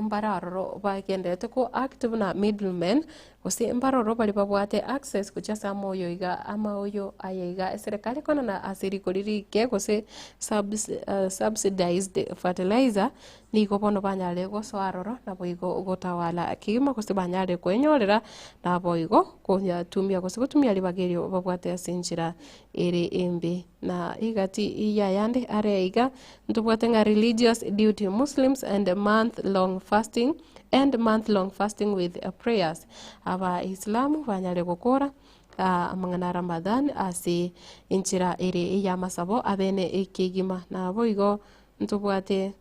Speaker 2: Mbare aroro bagendererete ko act buna middlemen, gose mbare ororo baria babwate access gochia ase amoyo iga amaoyo aya iga eserekari ekonana ase rigori rike gose subs subsidized fertilizer, nigo bono banyarire gosoa aroro naboigo gotawala kegima gose banyarire kwenyorera naboigo koyatumia gose gotumia ribaga erio babwate ase enchera ere embe. Na egati y'ayande are iga, ntobwate ng'a religious duty, Muslims and month long fasting and month long fasting with prayers. Abaisilamu banyare gokora amang'ana a Ramadhan ase enchera ere ey'amasabo abene ekegima. Naboigo ntobwate.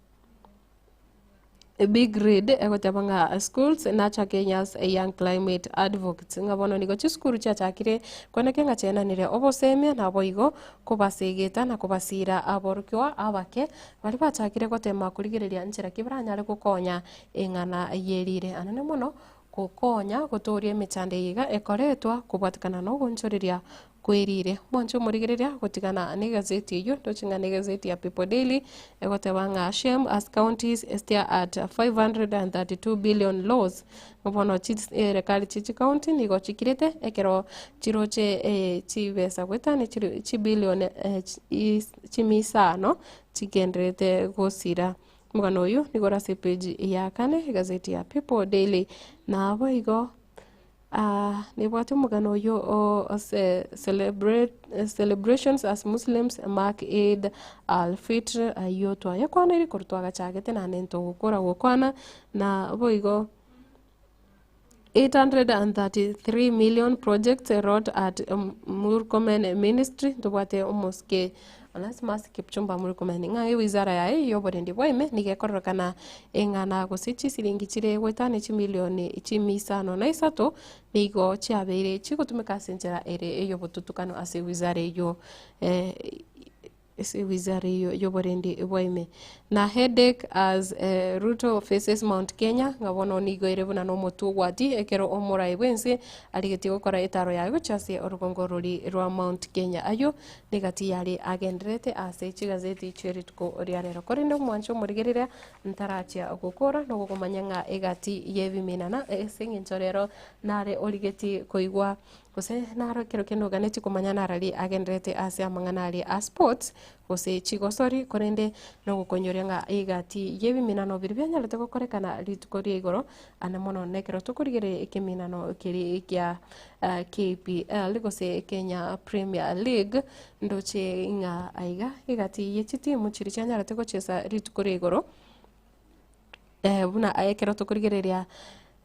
Speaker 2: Big Read egoteba ng'a schools nurture Kenya's young climate advocates ng'a bono nigo chisukuru chiachakire koeneke ng'a chiaenanire obosemia naboigo kobasegeta na kobasira aborokigwa abake baria bachakire gotema korigereria nchera ki baranyare gokonya eng'ana yerire anene mono gokonya gotooria emechando eye iga ekoretwa kobwatekana na ogonchoreria kwerire. Mwanche omorigereria gotigana negazeti eyio, ndoche ng'a negazeti ya People Daily egoteba ng'a shame as counties stare at 532 billion loss. Bono chiserekari chie chicounty nigo chikirete ekero chiroche chibesa goetania chiri chibillion chimia isano chigendererete gosira. Omogano oyio nigo ore ase epage ya kane egazeti ya People Daily. Naboigo nebwate omogano oyio o ase celebrate celebrations as Muslims mark Eid al-Fitr ayio twayekwanire korwa twagachagete naende ntogokora gokwana naboigo 833 million projects rot at Murkomen ministry ntobwate omosike Onesimus Kipchumba Murkomen ng'a ewizara yaye y'oborendi bwa ime nigo ekororekana eng'ana gose chisiringi chire goetania chimilioni chimia isano na isato nigo chiabeire chigotumeka ase enchera ere ey'obotutukano ase ewizara eyio. Ase wizara eyio y'oborendi bwa ime. Na headache as Ruto faces Mount Kenya, ng'a bono nigo ere buna nomotwe ogwati ekero omorai bw'ense arigetie gokora etaro yaye gochia ase orogongo rori rwa Mount Kenya. Ayio negati yare agendererete ase chigazeti chie rituko ria rero. Korende omwanche omorigereria ntarachia gokora nogokomanya ng'a egati y'ebiminana ase eng'encho rero nare origetie koigwa Gose naro ekero kende oganetie komanya narari agendererete ase amang'ana aria a sports, gose chigosori, korende nogokonyoria ng'a egati y'ebiminano biria bianyarete gokorekana rituko ria igoro, ande mono nekero tokorigereria ekeminano keria kia KPL gose Kenya Premier League, ndoche ng'a aiga egati ye chitimu chiria chianyarete gochesa rituko ria igoro, buna ekero tokorigereria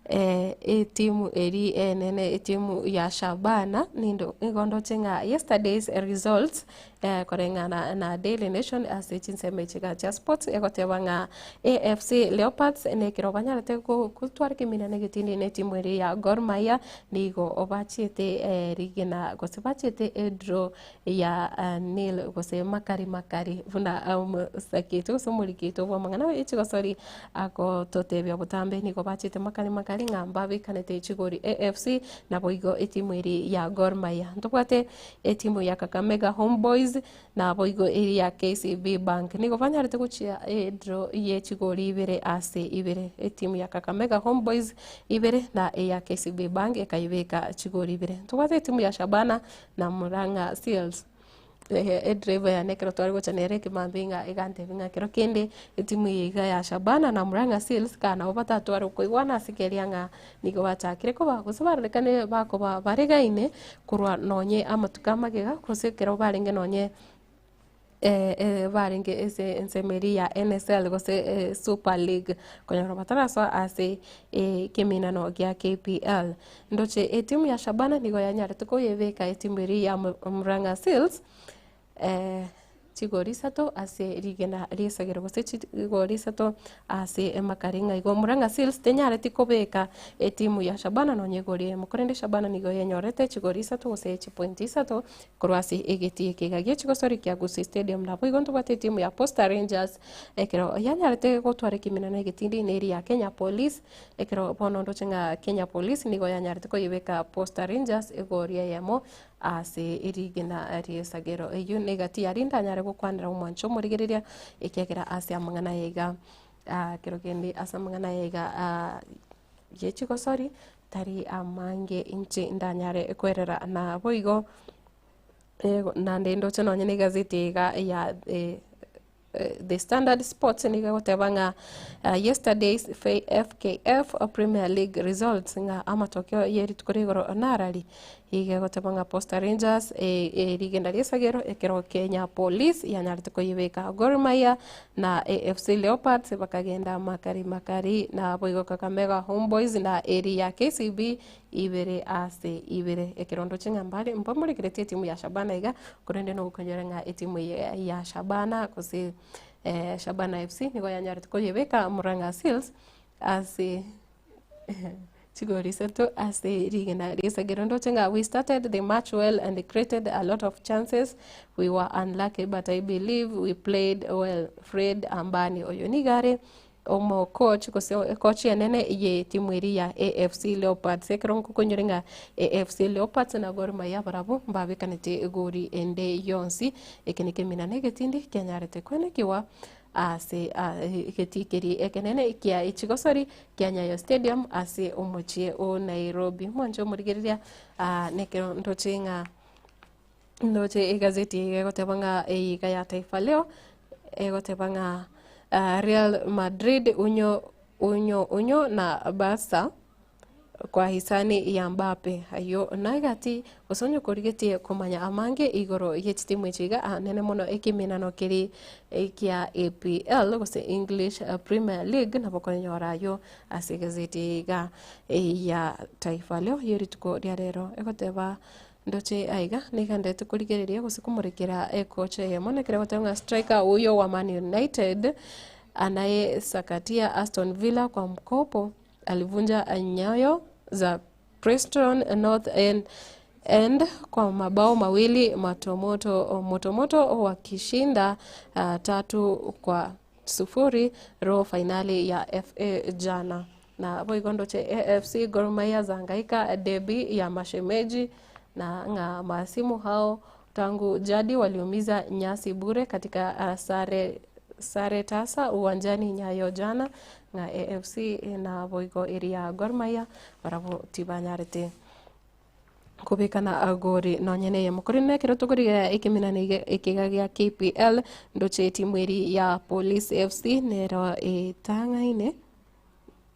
Speaker 2: Etimu eria enene etimu ya Shabana nindo nigo ndoche ng'a yesterday's results koreng'ana na Daily Nation ase chinsemo echi iga chia sports egoteba ng'a AFC Leopards nekero banyarete gotwara ekeminwa na egetindi na etimu eria ya Gor Mahia nigo bachiete rigena gose bachiete edraw ya nil gose makari makari buna omosaketi gose omorikito bw'amang'ana ye chigosori agototebia botambe nigo bachete makari makari ng'a mbabekanete chigori AFC naboigo etimu eria ya Gor Mahia. Ntobwate etimu ya Kakamega Homeboyz naboigo eria ya KCB Bank nigo banyarete gochia edraw ye chigori ibere ase ibere. Etimu ya Kakamega Homeboyz ibere na eya KCB Bank ekaibeka chigori ibere. Ntobwate etimu ya Shabana na Murang'a Seals. Edriver yane ekero tware gocha nere ekemambia ng'a egantebia ng'a kero kende etimu eye iga ya Shabana na Murang'a Seals ka nabo batatware koigwana ase keria ng'a nigo bachakire koba gose barorekane bakoba baregaine korwa nonye amatuko amagega gose ekero barenge nonye. barenge ase ensemo eria ya NSL gose Super League konyora batarasoa ase ekeminano gia KPL. Ndoche etimu ya Shabana nigo yanyarete koyebeka etimu eria ya Murang'a Seals chigori isato ase rigena ri'esagero gose chigori isato ase emakari ng'a igo Murang'a Seals tenyareti kobeka etimu ya Shabana nonye egori eyemo korende Shabana nigo yenyorete chigori isato gose chipointi isato Korwa ase egetii eke iga gie chigosori kia Gusii Stadium naboigo ntobwate etimu ya Posta Rangers ekero yanyarete gotwara ekeminano egetindi neri ya Kenya Police ekero bono ndoche ng'a Kenya Police nigo yanyarete koyebeka Posta Rangers egori eyemo ase rigena ri'esagero. Eyio negati yaria ndanyare gokwanera omwancho omorigereria ekiagera ase amang'ana aya iga kero kende ase amang'ana aya iga ye chigosori tari amange inche ndanyare kwerera naboigo naende ndoche nonye na egazeti iga ya The Standard Sports nigo egoteba ng'a yesterday's FKF Premier League results ng'a amatokeo ye rituko ria igoro narari, iga egoteba ng'a Posta Rangers rigenda ri'esagero ekero Kenya Police yanyarete koyebeka Gor Mahia na AFC Leopards bakagenda makari makari naboigo Kakamega Homeboyz na eri ya KCB ibere ase ibere. Ekero ndoche ng'a mbare mbamorekeretie etimu ya Shabana iga korende nogokonyora ng'a etimu eye ya Shabana gose Shabana FC nigo yanyarete koyebeka Murang'a Seals ase Chigori isato ase rigena ri'esagero ndoche ng'a we started the match well and created a lot of chances we were unlucky but I believe we played well Fred Ambani oyo nigo are omo coach gose coach enene ye timu eria ya AFC Leopards ekero nkokonyore ng'a AFC Leopards na Gor Mahia barabwo mbabekanete egori ende yonsi eke nekeminana egetindi kianyarete kwenekiwa Ase egetii keria ekenene kia echigosori kia Nyayo Stadium ase omochie o Nairobi. Mwanche omorigereria nekero ndoche ng'a ndoche egazeti eye egoteba ng'a eye iga ya Taifa Leo egoteba ng'a Real Madrid unyo unyo unyo na Barca. Kwa hisani ya Mbappe ayio nagati gose onye korigetie komanya amange igoro ye chitimu echi iga anene mono ekeminano keri kia EPL gose English Premier League nabo okonyora ayio ase egazeti eye iga ya Taifa Leo ye rituko ria rero egoteba ndoche aiga niga ndete korigereria gose komorekera ekocha eyemo nekero egoteba ng'a striker huyo wa Man United anaye sakatia Aston Villa kwa mkopo. Alivunja nyayo za Preston North End End kwa mabao mawili motomoto motomoto wakishinda 3-0 robo fainali ya FA jana. Na boigo ndoche AFC Gor Mahia zahangaika debi ya mashemeji na ng'a maasimu hao tangu jadi waliumiza nyasi bure katika sare sare tasa uwanjani Nyayo jana ng'a AFC na boigo eria Gor Mahia barabwo tibanyarete kobekana gori nonye neyemo. Korende ekero tokorigereria ekeminana ekega gia KPL ndoche etimu eri ya Police FC nero etang'aine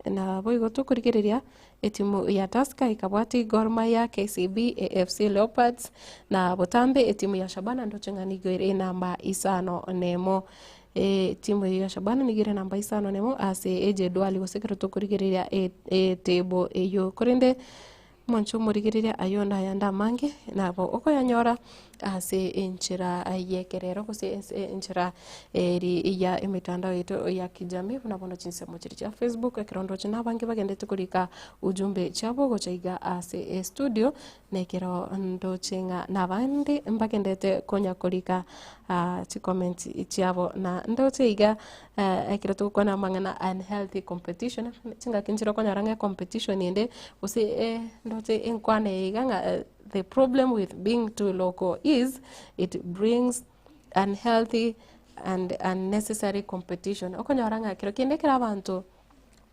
Speaker 2: na boigo tokorigereria etimu ya Tusker ekabwati Gor Mahia, KCB, AFC Leopards na botambe etimu ya Shabana ndoche ng'a nigo ere enamba isano nemo. Etimu eyio ya Shabana nigo ere enamba isano nemo ase ejedwali gose ekero tokorigereria etable eyio. Korende Omonche omorigereria ayio nayande amange, nabo okoyanyora ase enchera y'ekerero gose ase enchera eri ya emetandao yaito ya kijamii buna bono chinsemo chiria chia Facebook, ekero ndoche na abange bagendete korika ujumbe chiabo gocha iga ase estudio, na ekero ndoche ng'a na abande mbagendete konya korika chicomments chiabo na ndoche iga Ekero togokwana amang'ana unhealthy competition, chingaki nchire okonyora ng'a ecompetition ende, gose ndoche enkwana eye iga ng'a the problem with being too local is it brings unhealthy and unnecessary competition. Okonyora ng'a kero kende ekero abanto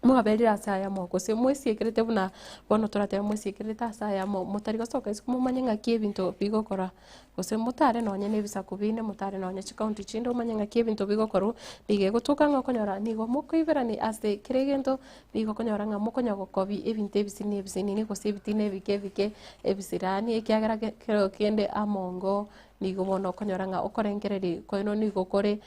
Speaker 2: mwaberire ase ayamo gose mwesiekerete buna bono toratebe mwesiekerete ase ayamo motari gosoka isiko momanye ng'aki ebinto bigokora. Gose motare nonye na ebisaku binde, motare nonye chikaunti chinde omanye ng'aki ebinto bigokorwa, nigo egotoka ng'a okonyora nigo mokoiberania ase kera egento, nigo okonyora ng'a mokonya gokobia ebinto ebisini ebisinini gose ebitina ebike ebike, ebisirani ekiagera kero kende amongo nigo bono okonyora ng'a okorengereria kwaino nigo kore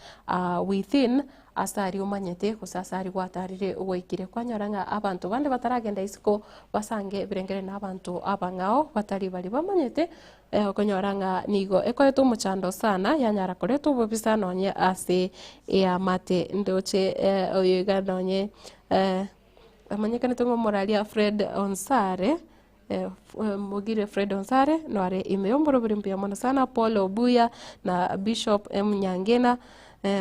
Speaker 2: within Ase aria omanyete, gose ase aria gwatarire gwaikire, kwanyora ng'a abanto bande bataragenda isiko basange ebirengererio na abanto abang'ao batari baria bamanyete, okonyora ng'a nigo ekoeta omochando sana, yanyara koreta obobisa nonye ase eamate. Ndoche oyo iga nonye amanyekanete ng'a omoraria Fred Onsare. Mogire Fred Onsare noare ime y'omoroberi mbuya mono sana Paul Obuya na Bishop M Nyangena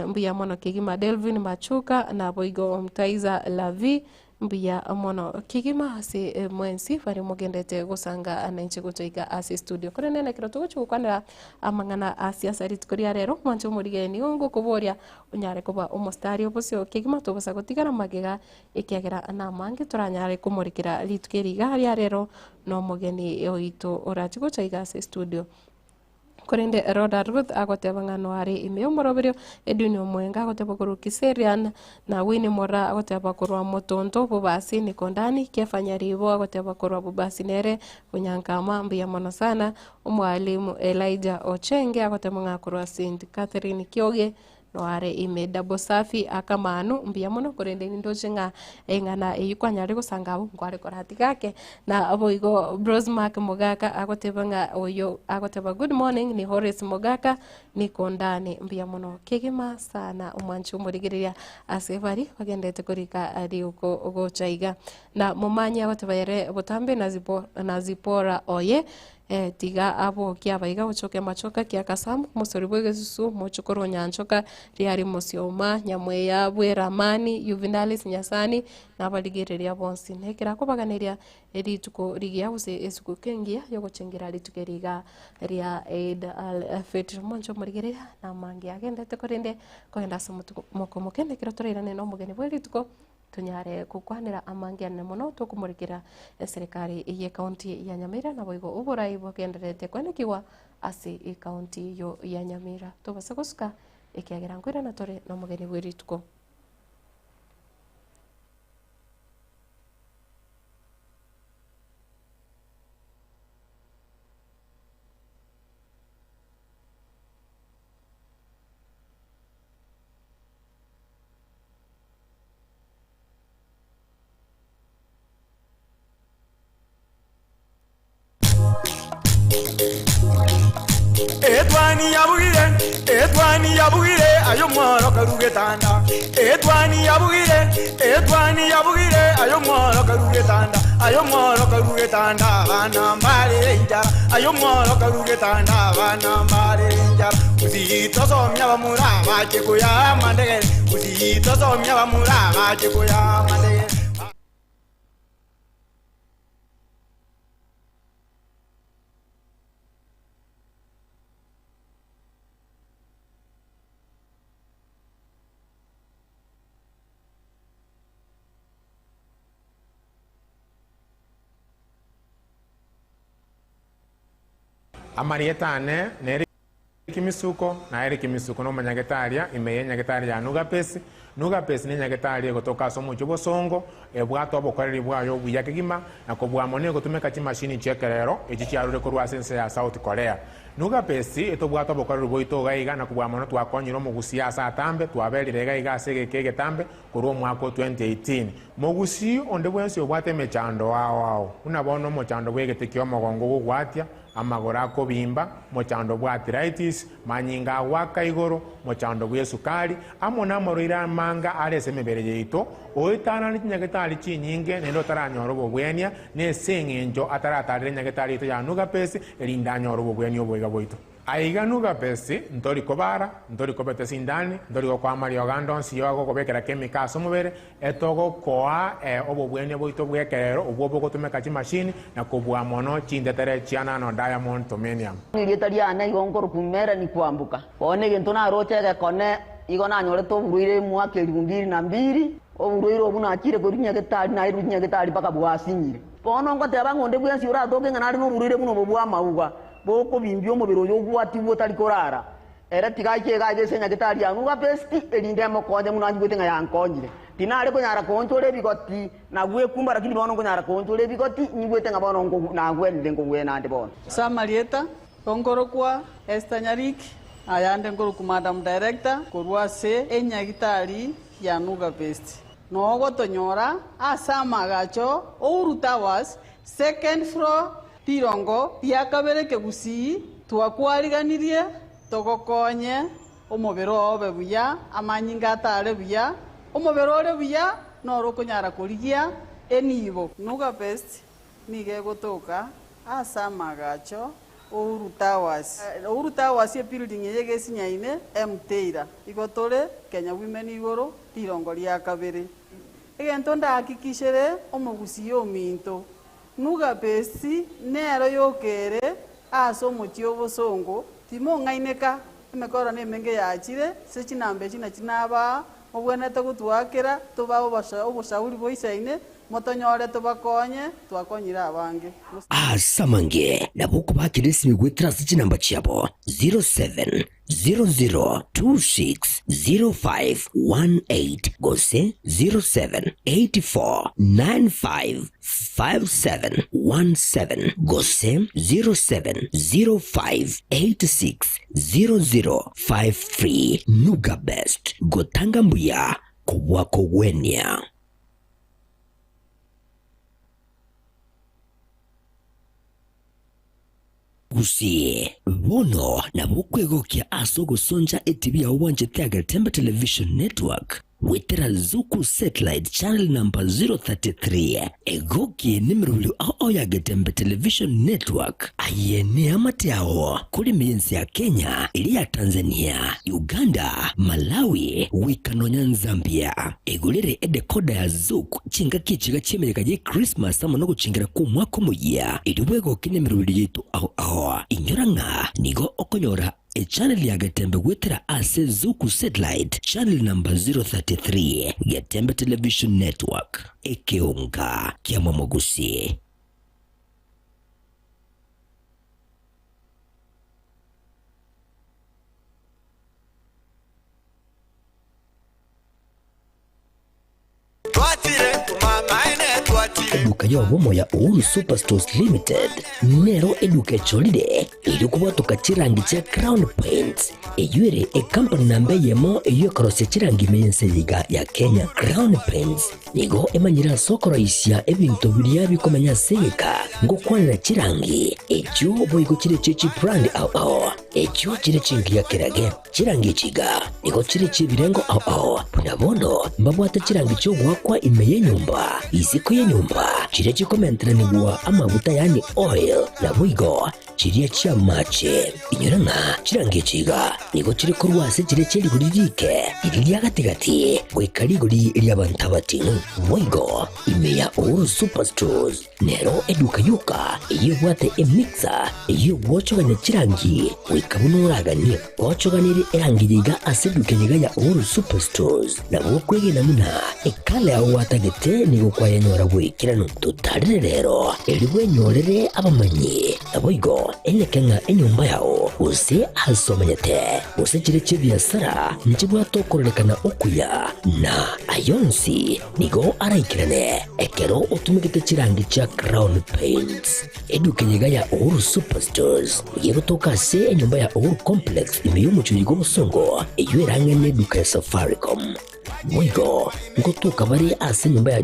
Speaker 2: mbuya mono kegima Delvin Machuka naboigo Omtaiza Lavi mbuya mono kegima ase mwensi baria mogendete gosanga nainche gotoika ase studio. Korende nekero togochia gokwanera amang'ana a siasa rituko ria rero mwanche omorigeni nigo ngokoboria onyare koba omostari obosio kegima tobosa gotigara magega Ekiagera namange toranyare komorekera rituko eri iga ria rero nomogeni oito orache gocha iga ase estudio. Korende Rhoda Ruth agoteba ng'a noare ime y'omoroberio, Edwin Omwenga agoteba korwa Kiserian, na Winnie Moraa agoteba korwa Motonto, Bobasi, Nikondani, Kefa Nyaribo agoteba korwa Bobasi nere Bonyankama, mbuya mono sana. Omwalimu Elijah Ochenge agoteba ng'a korwa St. Catherine Kioge, Noare ime Dabosafi akamanu, mbuya mono, korende nindoche ng'a eng'ana eyio kwanyarire gosanga abwo nkware koratiga ake. Na boigo Bros Mark Mogaka agoteba ng'a oyo agoteba good morning ni Horace Mogaka niko ndani mbuya mono kegima sana omwanchi omorigereria ase bari bagendete korika riuko gocha iga. Na Momanyi agoteba ere botambe na Zipo na Zipporah oye Tiga abokie abaiga gochoka emachoka kia Kasamu, omosori bw'egesusu, omochokoro o Nyanchoka, Riari Mosioma, Nyamweya bwe Ramani, Yuvinalis Nyasani, na abarigereria bonsi. Na ekero akobaganeria rituko rigiya gose esuguku engiya yogochengera rituko eri iga ria Eid al-Fitr. Omonche omorigereria namange agendete korende kogenda ase omotuko moke nekero torairane na omogeni bwe rituko. Tonyare gokwanera amange anene mono tokomorekera eserekari y'ecounty ya Nyamira naboigo oborai bogendererete koenekigwa ase ecounty eyio ya Nyamira. Tobase gosuka ekiagera nkoirana tore nomogeni bwe rituko.
Speaker 10: Etwani yabugire, etwani yabugire. ayo mworo karugetanda etwani yabugire etwani yabugire ayo mworo karugetanda ayo mworo karugetanda abana mbarire enjara ayo mworo karugetanda abana mbarire enjara usitosomya bamura bachikuya mandegere usitosomya bamura bachikuya mandegere.
Speaker 3: Amarieta ane nere Kimisuko na Eric Misuko nomonyagetaria ime ye nyagetari ya Nugapesi. Nugapesi ne nyagetari egotoka ase omochie Bosongo ebwate obokoreri bwaye obuya kegima na kobua mono egotumeka chimashini chia ekerero echi chiarure korwa ase ense ya South Korea. Nugapesi etobwate obokoreri bwaito iga iga na kobua mono twakonyire omogusii ase atambe twaberire iga iga ase egeka egetambe korwa omwaka o 2018. Mogusii onde bwensi obwate emechando ao ao buna bono omochando bw'egete ki'omogongo gogwatia amagoro akobimba, mochando bw'arthritis, manyinga agoaka igoro, mochando bw'esukari, amo namarwaire amanga are ase emebere yaito, oetanane chinyagetari chinyinge naende otaranyora obobwenia, nese eng'encho ataratarera enyagetari yaito ya Nugapesi, erinde anyore obobwenia oboiga bwaito. Aiga Nugapesi, ntori kobara, ntori kobeta esindani, ntori gokoa amariogo ande onsi y'ogokobekera chemical ase omobere, Etogokoa obobwenia bwaito bw'ekerero obwo bogotumeka chimashini na kobua mono chintetere chia nano diamond tomenium.
Speaker 22: Erieta riane igo nkorokwa Melanie Kwamboka. Bono egento naroche egekone igo nanyorete oborwaire mwaka elifu mbili na mbili, oborwaire obwo nachire korwa nyagetari nairwe nyagetari mpaka bwasinyire. Bono ngoteba ng'a onde bwensi oratoke ng'a nare noborwaire buna obo bw'amauga bokobimbia omobere oyo obwatigwe otari korara, Ere tiga aiche iga aye ase enyagetari ya Nugapesti, erinde emokonye buna anjigwete ng'a yankonyire. Tinare konyara koonchora ebigoti na gwekumba, lakini bono nkonyara koonchora ebigoti, nyigwete ng'a bono nagwenire nkogwena ande bono.
Speaker 23: Ase amarieta, nkorokwa Esther Nyariki, ayande nkorokwa Madam Director korwa ase enyagitari ya Nugapesti. Noo gotonyora ase amaagacho Uhuru Towers, second floor, Rirongo ria kabere kegusii twakwariganirie togokonye omobere oo obe buya, amanyinga atare buya, omobere ore buya noro okonyara korigia enibo. Nuga Best nigo egotoka ase amagacho Uhuru Towers. Uhuru Towers ebuilding eye egesinyaine Mteira. Igo tore Kenya Women igoro rirongo ria kabere. Egento ndahakikishere omogusii ominto Nugapesi nero yoka ere ase omochie obosongo, timong'aineka, emekoro nemenge yachire, ase chinamba echi nachi nabaa, mobwenerete gotwakera, tobae oboshauri boisaine, motonyore tobakonye, twakonyire abange.
Speaker 1: Ase amange nabo okobakera esimi goetera ase chinamba chiabo 07 00260518 gose 0784955717 gose 0705860053. Nuga Best, gotanga mbuya kobua kogwenia. Gusii, bono nabo okwegokia ase ogosoncha etibi yao bwanchete ya Getembe Television Network goetera Zuku Satellite Channel number 033. Egokie nemerobio ao ao ya Getembe Television Network. Aye neamate ao korema ense ya Kenya, eria ya Tanzania, Uganda, Malawi goika nonya Nzambia. Egorere edecoder ya Zuku Chingaki echiga chi'emeyega y'Ekrismasi amo nogochengera kw'Omwaka Omoyia, erio bwegoke nemeroberi yaito ao ao. Inyora ng'a nigo okonyora echannel ya Getembe goetera ase Zuku Satellite channel number 033, Getembe Television Network, ekeonga ki'amamogusi. Eduka y'obomo ya Uhuru Superstores Limited nero eduka echorire erio kobwatoka chirangi chia Crown Paints eyio ere ekampani namba eyemo eyio ekorosia chirangi ime y'ense eye iga ya Kenya. Crown Paints nigo emanyire ase okoroisia ebinto biria bikomenya ase egeka ngokwanera chirangi echio boigo chire echie chibrand ao ao. Echio chire chingiya kerage, chirangi echi iga nigo chire chi'ebirengo ao ao, buna bono mbabwate chirangi chi'ogoakwa ime y'enyomba, isiko y'enyomba, chiria chikomenteranigwa amaguta yaani oil, naboigo chiria chi'amache. Inyora ng'a chirangi echi iga nigo chire korwa ase chiria chie rigori riike, riria ria gati-gati, goika rigori ri'abanto abating'u. Boigo ime ya Uhuru Superstores Nero eduka yoka eyio ebwate emixer eyio egwochogania chirangi goika buna oraganie. Gwochoganirie erangi eye iga ase eduka eye iga ya Uhuru Superstores, nabo okwegena buna ekala yao gwatagete nigo kwayenyora boikeranu. Totarere rero erio bwenyorere abamanyi, naboigo enyeke ng'a enyomba yao gose ase omenyete gose chire chi'ebiasara nchibwate okororekana okuya na ayonsi Nigo araikerane ekero otumegete chirangi chia Crown Paints. Eduka eye iga ya Uhuru Superstores nigo egotoka ase enyomba ya Uhuru Complex ime y'omochie oyo bw'obosongo eyio erang'e neduka ya Safaricom. Boigo ngotoka bare ase enyomba ya.